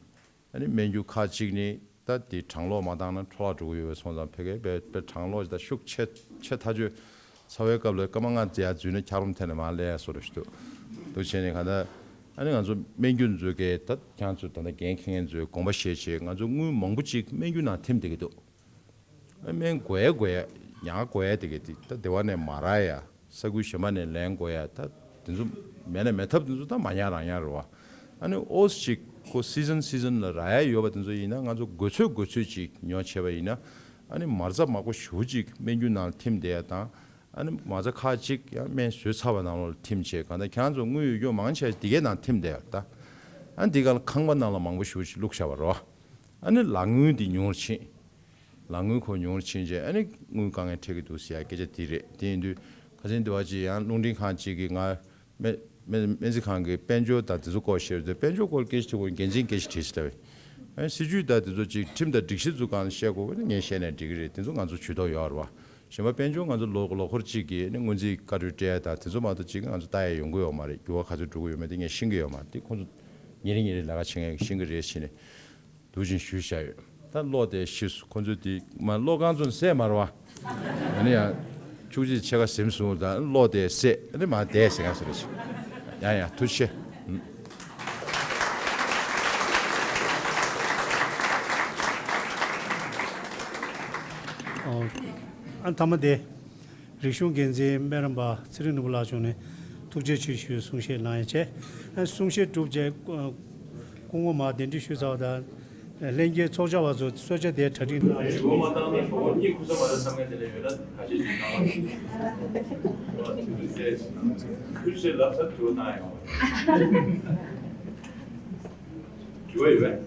ཨ་ནི་སྨན་རྒྱུ་ཁག་གཅིག་ནི་ད་དེ་གྲང་གློག་མ་བཏང་ན་འཕྲོ་བརླག་འགྲོ་གི་ཡོད་པའི་སོང་ཙང་ཕ་གིར་དཔེ་དཔེ་གྲང་གློག་ད་ཤུགས་ཆེ་ཆེ་ཐག་ཆོད། ཚ་བའི་སྐབས་ལ་སྐར་མ་ལྔ་ཙམ་ཡར་འཛུལ་ན་འཁྱགས་རོམ་འཐེན་ནས་མར་སླེབས་ཡ་བཟོ་འདྲ་ཞིག་འདུག་འདུག་བྱས་ནས་གང་ལྟར་ཨ་ནི་ང་ཚོ་སྨན་རྒྱུ་འཛུགས་མཁན་ད་ཁྱེད་ཚོ་ད་ལྟ་འགན་འཁྱེར་མཁན་ཚོས་དགོངས་པ་བཞེས་བྱས་ང་ཚོ་དངུལ་མང་པོ་ཅིག་སྨན་རྒྱུ་ནང་ཐིམ་བསྡད་ཀྱི་འདུག་ཨ་སྨན་དགོས་ཡ་དགོས་ཡ་ཉག་དགོས་ཡ་དེ་ག་དེ་ད་སྡེ་བ་ནས་མ་རག་ཡ། ས་ཁུལ་གཞན་པ་ནས་ལེན་དགོས་ཡ་ད་དེ་ཚོ་མེད་ན་མེད་ཐབས་དེ་ཚོ་ད་མ་ཉར་རང་ཉར་རེད་བ། ཨ་ནི་ཨོ་ཙི་ཅིག་ཁོ་སི་ཛན་སི་ཛན་ལ་རག་ཡ་ཡོད་པ་དེ་ཚོ་ཡིན་ན་ང་ཚོ་དགོས་ཚོད་དགོས་ཚོད་ཅིག་ཉོ་བྱས་པ་ཡིན་ན་ཨ་ནི་མ་རྩ་མང་པོ་ཞེ་པོ་ཅིག་སྨན་རྒྱུ་ནང་ལ་ཐིམ་བསྡད་ཡ་དང་། ཨ་ནི་མ་རྩ་ཁག་ཅིག་ཡང་སྨན་བཟོས་ཚར་བ་ནང་ལོགས་ལ་ཐིམ་བྱས་གང་ལྟར་ཁྱེད་རང་ཚོ་དངུལ་ཡོད་རྒྱུ་མང་ཆེ་བ་འདི་གའི་ནང་ཐིམ་བསྡད་ཡོད་ད། ཨ་ནི་འདི་ག་ལ་ཁང་པ་ནང་ལ་མང་པོ་ཞེ་པོ་ཅིག་བླུགས་བཞག་པ་རེད་བ། ཨ་ནི་ལག་དངུལ་འདི་ཉུང་རུ་ཕྱིན། ལག་དངུལ་ཁོ་ཉུང་རུ་ཕྱིན་རྗེས་ཨ་ནི་དངུལ་དཀའ་ངལ་འཕྲད་ཀྱི་འདུག་ཟེར་ཡ་སྐད་ཆ་འདི་རེད། དེ་ཡིན་དུས་ཁ་སང་འདི་བ་ཅིག་ཡང་རླུང་འཕྲིན་ཁང་ཅིག་གིས་ང་སྨན་སྨན་སྨན་རྩིས་ཁང་གི་དཔལ་འབྱོར་དང་དེ་ཚོ་སྐོར་བཤད་དུས་དཔལ་འབྱོར་སྐོར་སྐད་ཆ་དྲིས་པར་འགན་འཛིན་སྐད་ཆ་དྲིས་ཟེར་བས། ཨ་ནི་སྲིད་ཇུས་དང་དེ་ཚོ་ཅིག་ཁྲིམས་དང་སྒྲིག་གཞི་ཚོ་གང་བཤད་དགོས་པ་ནི་ངས་བཤད་ནས་འགྲིག་གི་རེད། དེ་ཚོ་ང་ཚོ་ཇུས་གཏོགས་ཡོད་རེད་བ། གཞན་པ་དཔལ་འབྱོར་ང་ཚོ་ལོ་ལོ་འཁོར་གཅིག་གི་ནི་སྔོན་རྩིས་བཀའ་འཁྲོལ་སྤྲད་ཡ་དང་དེ་ཚོ་མ་གཏོགས་གཅིག་ང་ཚོ་ལྟ་ཡ་ཡོང་གི་ཡོད་མ་རེད། འགྱུར་བ་ག་ཚོད་འགྲོ་གི་ཡོད་མེད་དེ་ངས་ཤེས་ཀྱི་ཡོད་མ་རེད། དེ་ཁོང་ཚོ་ཉིན་རེ་ཉིན་རེ་ལས་ཀ་བྱེད་མཁན་ཤེས་ཀྱི་རེད་ཟེར་ནས་འདུག་ཅིང་ཞུས་བཞག་ཡོད། ད་གློག་དེ་ཤི་སོང་། ཁོང་ཚོས་དེ་མ་གློག་རྐང་བཙུགས་ནས་བསད་མ་རེད་བ། ཨ་ནི་ཡང་ཆུ་ཅིག་ཕྱེད་ཀ་ཟིན་སོང་། ད་གློག་དེ་བསད་ཨ་ནི་མ་བསྡད་ཟེར་ག་ཟེར་རེད། ཡང་ཡང་ཐུགས་རྗེ་ཆེ། ཨ་མཐའ་མ་དེ། རིག་གཞུང་འགན་འཛིན་སྨན་རམས་པ་ཚེ་རིང་ནོར་བུ་ལགས་མཆོག་ནས་ཐུགས་རྗེ་ཆེ་ཞུའི་གསུང་བཤད་གནང་ཡ་བྱས། གསུང་བཤད་གྲུབ་རྗེས་སྐུ་ངོ་མར་གདན་འདྲེན་ཞུས་ཚར་བ་དང་ ལྷན་རྒྱས་ཚོགས་བཅར་བ་ཚོ་གསོལ་ཇ་དེ་གྲ་སྒྲིག་དྲི་བ་མ་བཏང་ན་གོ་བ་གཉིད་ཁུག་ས་མ་རེད་བསམ་མཁན་དེ་འདྲ་ཡོད་ན་ཁ་ཤས་ཤིག་གནང་རོགས། དུས་ཚོད་ཟད་ཁུལ་ཚོད་ལབ་ས་དྲི་བ་བཏང་ཡོང་བ་རེད། དྲི་བ་ཡོད་པས།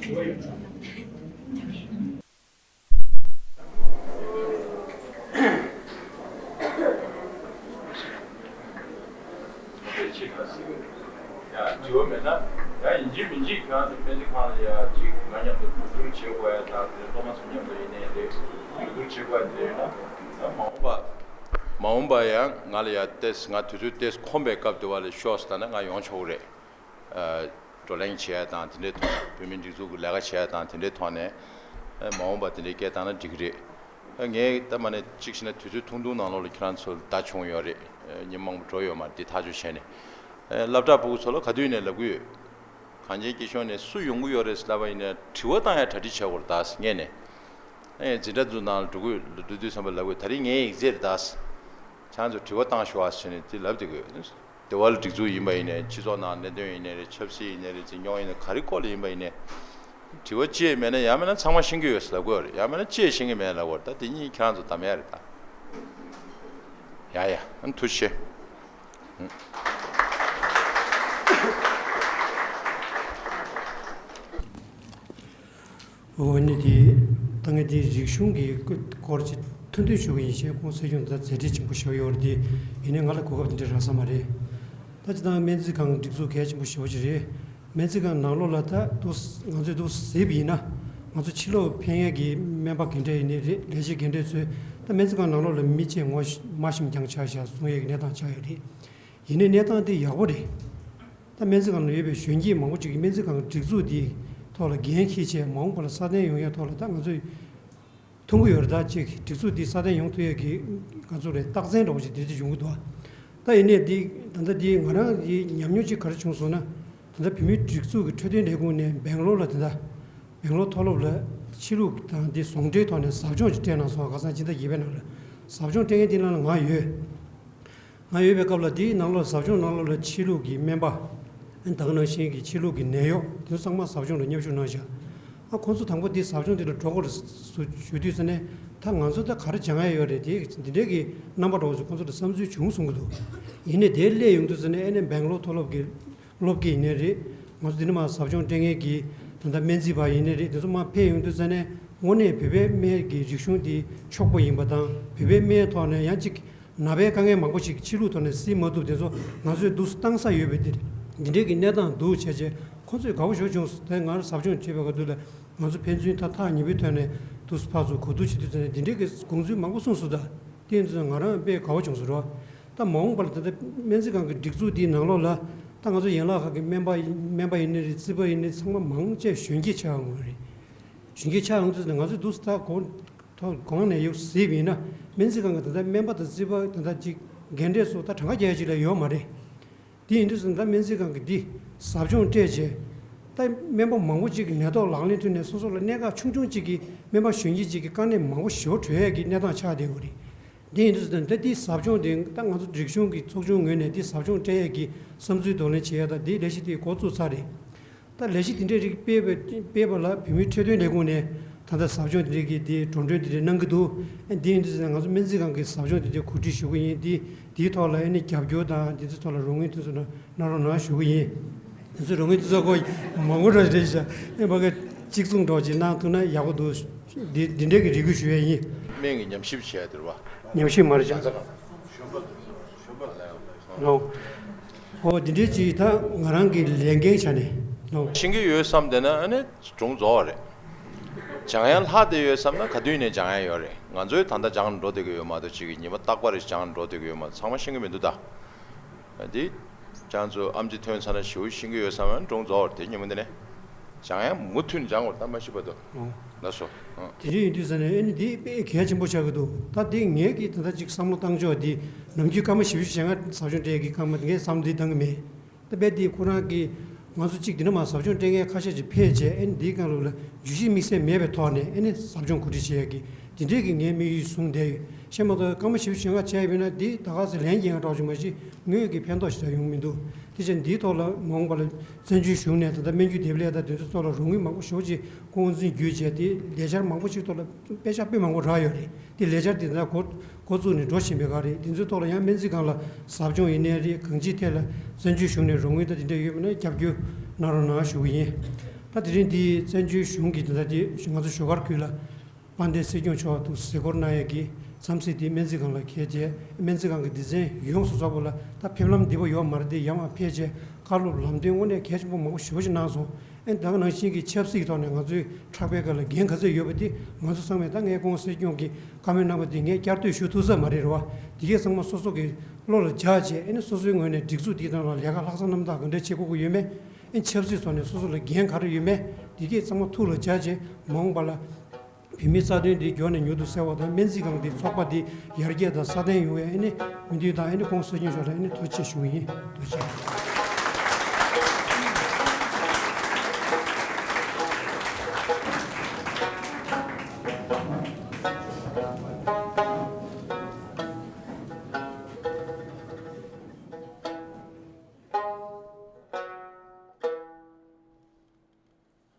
དྲི་བ་ཡོད། ཡ་དྲི་བ་མེད་ན་ཡ་ཡིན་གཅིག་མིན་གཅིག་ཁྱེད་རང་ཚོ་སྨན་རྩིས་ཁང་ལ་ཡ་གཅིག་ང་མཉམ་དུ་གྲོས་བསྡུར་བྱེད་དགོས་ཡ་དང་དེ་སློབ་མ་ཚོ་མཉམ་དུ་ཡིན་ནའི་རེད་གྲོས་བསྡུར་བྱེད་དགོས་ཡ་དེ་ཡོད་ན་ཡ་མ་འོངས་པ་མ་འོངས་པ་ཡང་ང་ལ་ཡ་ཏེས་ང་དུས་ཚོད་ཏེས་ཁོམ་པའི་སྐབས་དེ་བ་ལ་ཤོག་ཟེར་ན་ང་ཡོང་ཆོག་གི་རེད། བགྲོ་གླེང་བྱེད་ཡ་དང་དེ་འདྲའི་ཐོག་ནས་བོད་མིའི་སྒྲིག་འཛུགས་ཀྱི་ལས་ཀ་བྱེད་ཡ་དང་དེ་འདྲའི་ཐོག་ནས་མ་འོངས་པ་དེ་འདྲའི་སྐད་བཏང་ན་འགྲིག་གི་རེད། ངས་ད་མ་ནས་གཅིག་བྱས་ན་དུས་ཚོད་ཐུང་ཐུང་ནང་ལོགས་ལ་ཁྱེད་རང་ཚོ་ལ་བརྡ་བྱུང་ཡོད་རེད། ཉིན་མང་པོ་འགྲོ་ཡོད་མ་རེད་འདི་ཐག་གཅོད་བྱས་ནས། སློབ་གྲྭ་ཕྲུ་གུ་ཚོ་ལ་ག་དུས་ནས་ལབ་གི་ཡོད། གངས་ཅན་སྐྱིད་གཤོངས་ནས་སུ་ཡོང་གི་ཡོད་རེད་ལབ་པ་ཡིན་ན་དྲི་བ་བཏང་ཡ་གྲ་སྒྲིག་བྱེད་དགོས་རེད་ད་ངས་ནས། ཨེ་འཛིན་གྲྭ་ཚོ་ནང་ལ་འགྲོ་གི་ཡོད་འགྲོ་དུས་ཙམ་པ་ལབ་གི་ཡོད་ད་རིང་ངའི་ཡིག་ཚད་རེད་ད། ཁྱེད་རང་ཚོ་དྲི་བ་བཏང་ཤོག་ཨ་ཟེར་ནས་དེ་ལབ་བསྡད་གི་ཡོད། དེ་བ་ལ་སྒྲིག་འཛུགས་ཡིན་པ་ཡིན་ནའི་སྤྱི་ཚོགས་ནང་གནད་དོན་ཡིན་ནའི་རེད་ཆབ་སྲིད་ཡིན་ནའི་རེད་འཛིན་སྐྱོང་ཡིན་ནའི་ག་རེ་སྐོར་ལ་ཡིན་པ་ཡིན་ནའི། དྲི་བ་ཅི་ཡང་མེད་ན་ཡང་མེད་ན་ཚང་མ་ཤེས་ཀྱི་ཡོད་ཟེར་ལབ་དགོས་རེད་ཡང་མེད་ན་ཅི་ཡང་ཤེས་ཀྱི་མེད་ལབ་དགོས་རེད་ད་དེ་གཉིས་ཁྱེད་རང་ཚོ་གདམ་ཡ་རེད་ད། ཡ་ཡ་ཨ་ཐུགས་རྗེ་ཆེ། འོ་ནི་དེ་ད་ངས་དེ་རིག་གཞུང་གི་སྐོར་ཅིག་ཐུང་ཐུང་ཞུ་གི་ཡིན་ཞེས་ཁོང་སྲིད་སྐྱོང་ད་མཛད་བྲེལ་ཆེན་པོ་ཞུ་ཡོད་རེད་དེ་ཡིན་ནའི་ང་ལ་གོ་སྐབས་འདི་འདྲ་རག་ས་མ་རེད། ད་ཅི་ད་སྨན་རྩིས་ཁང་སྒྲིག་འཛུགས་གལ་ཆེན་པོ་ཞེ་པོ་ཅིག་རེད། སྨན་རྩིས་ཁང་ནང་ལོགས་ལ་ད་དུ་ང་ཚོས་དུ་གཟིགས་པ་ཡིན་ན་ང་ཚོ་ཕྱི་ལོགས་ཕན་ཡས་ཀྱི་སྨན་པ་ག་འདྲས་ཡིན་ནའི་རེད་ལས་བྱེད་ག་འདྲས་ཚོས་ད་སྨན་རྩིས་ཁང་ནང་ལོགས་ལ་མི་བཅས་ངོ་མ་ཤེས་རྐྱང་ཆགས་བཞག་གསུང་ཡས་ཀྱི་གནས་སྟངས་ཆགས་ཡོད་རེད། ཡིན་ནའི་གནས་སྟངས་དེ་ཡག་པོ་རེད། ད་སྨན་རྩིས་ཁང་ལ་ཡོད་པའི་གཞོན་སྐྱེས་མང་པོ་ཅིག་གིས་སྨན་རྩིས་ཁང་སྒྲིག་འཛུགས་འདིའི་ཐོག་ལ་འགན་འཁྱེར་བྱས་མ་འོངས་པ་ལ་སྲ་བརྟན་ཡོང་ཡའི་ཐོག་ལ་ད་ང་ཚོས་མཐོང་གི་ཡོད་རེད་ད་ཅིག་སྒྲིག་འཛུགས་འདི་སྲ་བརྟན་ཡོང་ཐུབ་ཡས་ཀྱི་ང་ཚོ་ལ་རྟགས་མཚན་འདྲ་བོ་ཞིག་དེ་འདྲ་ཡོང་གི་འདུག་ད་ཡིན་ནའི་འདི་ད་ལྟ་འདི་ང་རང་གི་ཉམས་མྱོང་ཅིག་ག་རེ་བྱུང་སོང་ན་ད་ལྟ་བོད་མིའི་སྒྲིག་འཛུགས་ཀྱི་འཕྲོད་བསྟེན་ལས་ཁུངས་ནས་སྦེང་ལོར་ལ་ད་ལྟ་སྦེང་ལོར་མཐོ་སློབ་ལ་ཕྱི་ལུགས་དང་འདི་ཟུང་འབྲེལ་ཐོག་ནས་ཟབ་སྦྱོང་ཅིག་སྤྲད་གནང་སོང་ཁ་སང་སྤྱི་ཟླ་བརྒྱད་པའི་ནང་ལ་ཟབ་སྦྱོང་སྤྲད་མཁན་དེ་ནང་ལ་ང་ཡོད། ང་ཡོད་པའི་སྐབས་ལ་དེའི་ནང་ལོགས་ཟབ་སྦྱོང་ནང་ལོགས་ལ་ཕྱི་ལུགས་ཀྱི་སྨན་པ། ཨ་ནི་ད་ག་ནང་བཞིན་གྱི་ཕྱི་ལུགས་ཀྱི་ནད་གཡོག་དེ་ཚོ་ཚང་མ་ཟབ་སྦྱོང་ལ་མཉམ་ཞུགས་གནང་བཞག་ཨ་ཁོང་ཚོ་དང་པོ་དེ་ཟབ་སྦྱོང་དེ་ལ་འགྲོ་དགོས་རེད་ཟེར་ཞུ་དུས་ཙ་ནས་ད་ང་ཚོ་ད་ག་རེ་སྦྱང་ཡ་ཡོད་རེད་དེ་འདི་འདྲའི་གི་རྣམ་པ་འདྲ་བོ་ཞིག་ཁོང་ཚོ་ལ་བསམ་ཚུལ་བྱུང་གསུང་གི་འདུག་ཡིན་ནའི་དེ་སླེབས་ཡོང་དུས་ཙ་ནས་ཨ་ནི་སྦེང་ལོར་མཐོ་སློབ་ཀྱི་སློབ་དགེ་ཡིན་ནའི་རེད། ང་ཚོ་འདི་ནས་མར་ཟབ་སྦྱོང་སྤྲད་མཁན་གྱི་ད་ལྟ་སྨན་རྩིས་པ་ཡིན་ནའི་རེད། དེ་ཚོ་མར་ཕེབས་ཡོང་དུས་ཙ་ནས་དངོས་གནས་བོད་པའི་སྨན་གྱི་རིག་གཞུང་འདི་ཕྱུག་པོ་ཡིན་པ་དང་བོད་པའི་སྨན་ཐོག་ནས་ཡང་ཅིག་ན་བའི་དཀའ་ངལ་མང་པོ་ཞིག་ཕྱི་ལུགས་ཐོག་ནས་སེལ་མ་ཐུབ་དེ་ཚོ་ང་ཚོས་འདུག་སེ་བཏང་ས་ཡོད་པའི་འདི་འདི་འདྲའི་གི་གནས་སྟངས་འདུག་བྱས་རྗེས་ཁོང་ཚོས་དགའ་པོ་ཞེ་པོ་བྱུང་སོང་། དེ་ང་རང་ཟབ་སྦྱོང་བྱེད་པའི་སྐབས་དུས་ལ་ང་ཚོ་ཕན་ཚུན་ཐག་ཐག་ཉེ་པོའི་ཐོག་ནས་འདུག་སེ་ཕར་ཚུར་གོ་བསྡུར་བྱེད་དུས་ཙ་ནས་འདི་འདྲའི་གི་དགོངས་ཚུལ་མང་པོ་གསུངས་སོང་ད། དེ་ཡིན་དུས་ང་རང་དཔེ་དགའ་པོ་བྱུང་སོང་རོ། ད་མ་འོངས་པ་ལ་ད་ལྟ་སྨན་རྩིས་ཁང་གི་སྒྲིག་འཛུགས་འདིའི་ནང་ལོགས་ལ་ད་ང་ཚོ་ཡན་ལག་ཁག་གི་སྨན་པ་ཡིན་སྨན་པ་ཡིན་ནའི་རེད་རྩིས་པ་ཡིན་ནའི་ཚང་མ་མང་ཆེ་གཞོན་སྐྱེས་ཆགས་ཡོང་གི་རེད། གཞོན་སྐྱེས་ཆགས་ཡོང་དུས་ང་ཚོས་འདུག་སེ་ད་གོང་ཐོག་གོང་ནས་ཡོད་གཟིགས་པ་ཡིན་ན་སྨན་རྩིས་ཁང་གི་ད་ལྟ་སྨན་པ་དང་རྩིས་པ་ད་ལྟ་ཅིག་རྒན་གྲས་སུ་ད་གྲངས་ཀ་རྒྱག་ཡ་ཅིག་ལས་ཡོད་མ་རེད། དེ་ཡིན་དུས་ད་ལྟ་སྨན་རྩིས་ཁང་གི་འདི་ཟབ་སྦྱོང་སྤྲད་རྗེས་ད་སྨན་པ་མང་པོ་ཅིག་གི་ནད་ཐོག་ལག་ལེན་ཐོག་ནས་སོ་སོ་ལ་གནད་འགག་ཆུང་ཆུང་ཅིག་གི་སྨན་པ་གཞོན་སྐྱེས་ཅིག་གི་དཀའ་གནད་མང་པོ་ཞེ་པོ་གྲོལ་ཡས་ཀྱི་གནས་སྟངས་ཆགས་བསྡད་ཡོད་རེད། དེ་ཡིན་དུས་ད་ལྟ་འདི་ཟབ་སྦྱོང་དེ་ད་ང་ཚོ་རིག་གཞུང་གི་ཚོགས་ཆུང་ངོས་ནས་འདི་ཟབ་སྦྱོང་སྤྲད་ཡས་ཀྱི་བསམ་ཚུལ་གདོང་ལེན་བྱེད་ཡས་ད་འདི་ལས་གཞི་དེ་འགོ་བཙུགས་ཚར་རེད། ད་ལས་གཞི་དེ་འདྲའི་རིགས་སྤེལ་བ་སྤེལ་བ་ལ་བོད་མིའི་འཕྲོད་བསྟེན་ལས་ཁུངས་ནས་ད་ལྟ་ཟབ་སྦྱོང་དེ་འདྲའི་གི་དེ་འགྲོ་གྲོན་དེ་འདྲའི་གནང་གི་འདུག་ཨ་འདི་ཡིན་དུས་ང་ཚོ་སྨན་རྩིས་ཁང་གི་ཟབ་སྦྱོང་དེ་འདྲའི་གོ་སྒྲིག་ཞུ་གི་ཡིན། འདི་འདིའི་ཐོག་ལ་ཨ་ནི་རྒྱབ་སྐྱོར་དང་འདི་ཚོའི་ཐོག་ལ་རོགས་དངུལ་དེ་ཚོ་གནང་རོགས་གནང་ཞུ་གི་ཡིན། དེ་ཚོ་རོགས་དངུལ་དེ་ཚོ་ཁོ་མང་པོ་ར་རེད་ཤག་ཨ་ཕ་གི་གཅིག་མཚུངས་འདྲ་ཅིག་གནང་ཐུབ་ན་ཡག་པོ་འདུག་འདི་འདི་འདྲའི་གི་རེ་སྐུལ་ཞུ་ཡས་ཡིན། སྨན་གྱི་ཉམས་ཞིབ་བྱས་དེ་རེད་བ། ཉམས་ཞིབ་མ་རེད་ཤག་ལོ། ཨོ་འདི་འདྲའི་ཅིག་ད་ང་རང་གི་ལས་འགན་ཆ་ནས་ལོ། ཤེས་ཀྱི་ཡོད་བསམ་བསྡད་ན་ཨ་ནི་སྒྲུང་རྫོགས་རེད། སྦྱང་ཡ་ལྷག་བསྡད་ཡོད་བསམ་ན་ག་དུས་ནས་སྦྱང་ཡ་ཡོད་རེད། ང་ཚོས་ད་ལྟ་སྦྱང་འགྲོ་བསྡད་ཀྱི་ཡོད་མ་གཏོགས་ཅིག་གི་ཉི་མ་རྟག་པར་སྦྱང་འགྲོ་བསྡད་ཀྱི་ཡོད་མ་ཚང་མ་ཤེས་ཀྱི་མི་འདུག་ད། འདི་ཁྱེད་ཚོ་ཨེམ་ཆི་ཐོན་ཚར་ན་ཞེ་པོ་ཤེས་ཀྱི་ཡོད་བསམ་ན་སྒྲུང་རྫོགས་རེད། དེ་ཉིན་མོ་འདི་ནས་སྦྱང་ཡ་མུ་མཐུད་སྦྱང་དགོས་ད་མ་ཤི་བར་དུ། ཨོ། ལགས་སོ། ཨང་། དེ་འདྲ་ཡིན་དུས་ས་ནས་ཨ་ནི་འདི་དཔེ་གལ་ཆེན་པོ་ཆགས་ཀྱི་འདུག་ད་འདི་ངས་ཀྱིས་ད་ལྟ་ཅིག་བསམ་བློ་བཏང་ཕྱོགས་འདི་ནམ་རྒྱུན་སྐར་མ་བཞི་བཅུ་ཞེ་ལྔ་ཟབ་སྦྱོང་སྤྲད་ཀྱི་སྐར་མ་ངས་བསམ་བློ་འདི་བཏང་གི་མེད། ད་དཔེ་འདི་ཁོ་རང་གིས་ང་ཚོ་གཅིག་འདི་ན་མ་ཟབ་སྦྱོང་སྤྲད་མཁན་ཁ་ཤས་ཅིག་ཕེབས་རྗེས་ཨ་ནི་འདིའི་སྒང་ལོགས་ལ་བརྗོད་གཞི་དམིགས་བསལ་མེད་པའི་ཐོག་ནས་ཨ་ནི་ཟབ་སྦྱོང་གོ་སྒྲིག་བྱེད་ཡག་གི་ དེ་འདྲས་ཀྱི་ངའི་དམིགས་ཡུལ་བཟུང་བསྡད་ཡོད། བཤད་མ་གཏོགས་སྐར་མ་བཞི་བཅུ་ཞེ་ལྔ་བྱས་ཡིན་ན་འདི་ད་ག་ཚོད་ལན་རྒྱག་ཡག་འདྲ་བོ་ཅིག་མ་གཞི་དངོས་ཀྱི་ཕན་ཐོགས་ཞེ་དྲག་ཡོང་མི་འདུག་དེ་ཕྱིར་འདིའི་ཐོག་ལ་མ་འོངས་པ་ལ་བཙན་བྱོལ་གཞུང་ནས་ད་ལྟ་སྨན་རྒྱུ་འདེབས་ལས་དང་དེ་ཚོའི་ཐོག་ལ་རོགས་དངུལ་མང་པོ་ཞེ་པོ་ཅིག་སྐུ་ངོ་འཛིན་བརྒྱུད་བྱས་ཏེ་ལས་འཆར་མང་པོ་ཅིག་ཐོག་ལ་དཔེ་ཆ་དཔེ་མང་པོ་རག་ཡོད་རེད། དེ་ལས་འཆར་དེ་ད་འགོ་འགོ་བཙུགས་ནས་འགྲོ་བཞིན་པའི་སྒང་རེད། དེ་ཚོའི་ཐོག་ལ་ཡང་སྨན་རྩིས་ཁང་ལ་ཟབ་སྦྱོང་ཡིན་ནའི་རེད། གང་ཅིའི་ཐད་ལ་བཙན་བྱོལ་གཞུང་ནས་རོགས་དངུལ་དང་དེ་འདྲ་ཡོད་པ་ན་རྒྱབ་སྐྱོར་གནང་རོགས་གནང་ཞུ་གི་ཡིན། ད་དེ་རིང་འདི་བཙན་བྱོལ་གཞུང་གི་དེ་འདྲ་དེ་ང་ཚོ་བཞུགས་སྒར་ཁུལ་ལ་དཔལ་ལྡན་སྲིད་སྐྱོང་མཆོག་ཏུ་གཟིགས་སྐོར་གནང་ཡས་ཀྱི་འཚམས་གཟིགས་དེ་སྨན་རྩིས་ཁང་ལ་འཁེལ་རྗེས་སྨན་རྩིས་ཁང་གི་སྡེ་ཚན་ཡོངས་སུ་རྫོགས་པ་ལ་ད་ཕེབས་ལམ་འདི་པ་ཡོད་མ་རེད་དེ་ཡང་མ་ཕེབས་རྗེས་བཀའ་སློབ་ལམ་སྟོན་དངོས་གནས་གལ་ཆེན་པོ་མང་པོ་ཞེ་པོ་ཞིག་གནང་སོང་། ཨེ་ད་ག་ནང་བཞིན་གྱི་ཆབ་སྲིད་ཐོག་ནས་ང་ཚོའི་ཕྲག་པའི་ཁ་ལ་འགན་ག་ཚོད་ཡོད་པ་དེ་ང་ཚོ་ཚང་མས་ད་ངས་སྐུ་ངོ་སྲིད་སྐྱོང་གི་བཀའ་མོལ་གནང་པ་དེ་ངས་བསྐྱར་ཟློས་ཞུ་ཐུབ་ས་མ་རེད་རེད་བ། དེ་གས་ཚང་མ་སོ་སོ་གི་བློ་ལ་འཇགས་བྱས་ཨེ་ནི་སོ་སོའི་ངོས་ནས་སྒྲིག་འཛུགས་དེའི་ནང་ལ་ལས་ཀ་ལྷག་བསམ་རྣམ་དག་ག་འདྲ་བྱེད་དགོས་ཀྱི་ཡོད་མེད། ཨེ་ཆབ་སྲིད་ཐོག་ནས་སོ་སོ་ལ་འགན་ག་རེ་ཡོད་མེད། དེ་གས་ཚང་མ་ཐུགས་ལ་འཇགས་བྱས་མ་འོངས་པ་ལ་བོད་མིའི་རྩ་དོན་འདི་མགྱོགས་ནས་མྱུར་དུ་གསལ་བ་དང་སྨན་རྩིས་ཁང་འདི་ཚོགས་པ་འདི་ཡར་རྒྱས་དང་སྲ་བརྟན་ཡོང་བའི་ཨེ་ནི་སྨོན་འདུན་དང་ཨེ་ནི་སྐུ་ངོ་སྲིད་སྐྱོང་མཆོག་ལ་ཨེ་ནི་ཐུགས་རྗེ་ཆེ་ཞུ་གི་ཡིན། ཐུགས་རྗེ་ཆེ།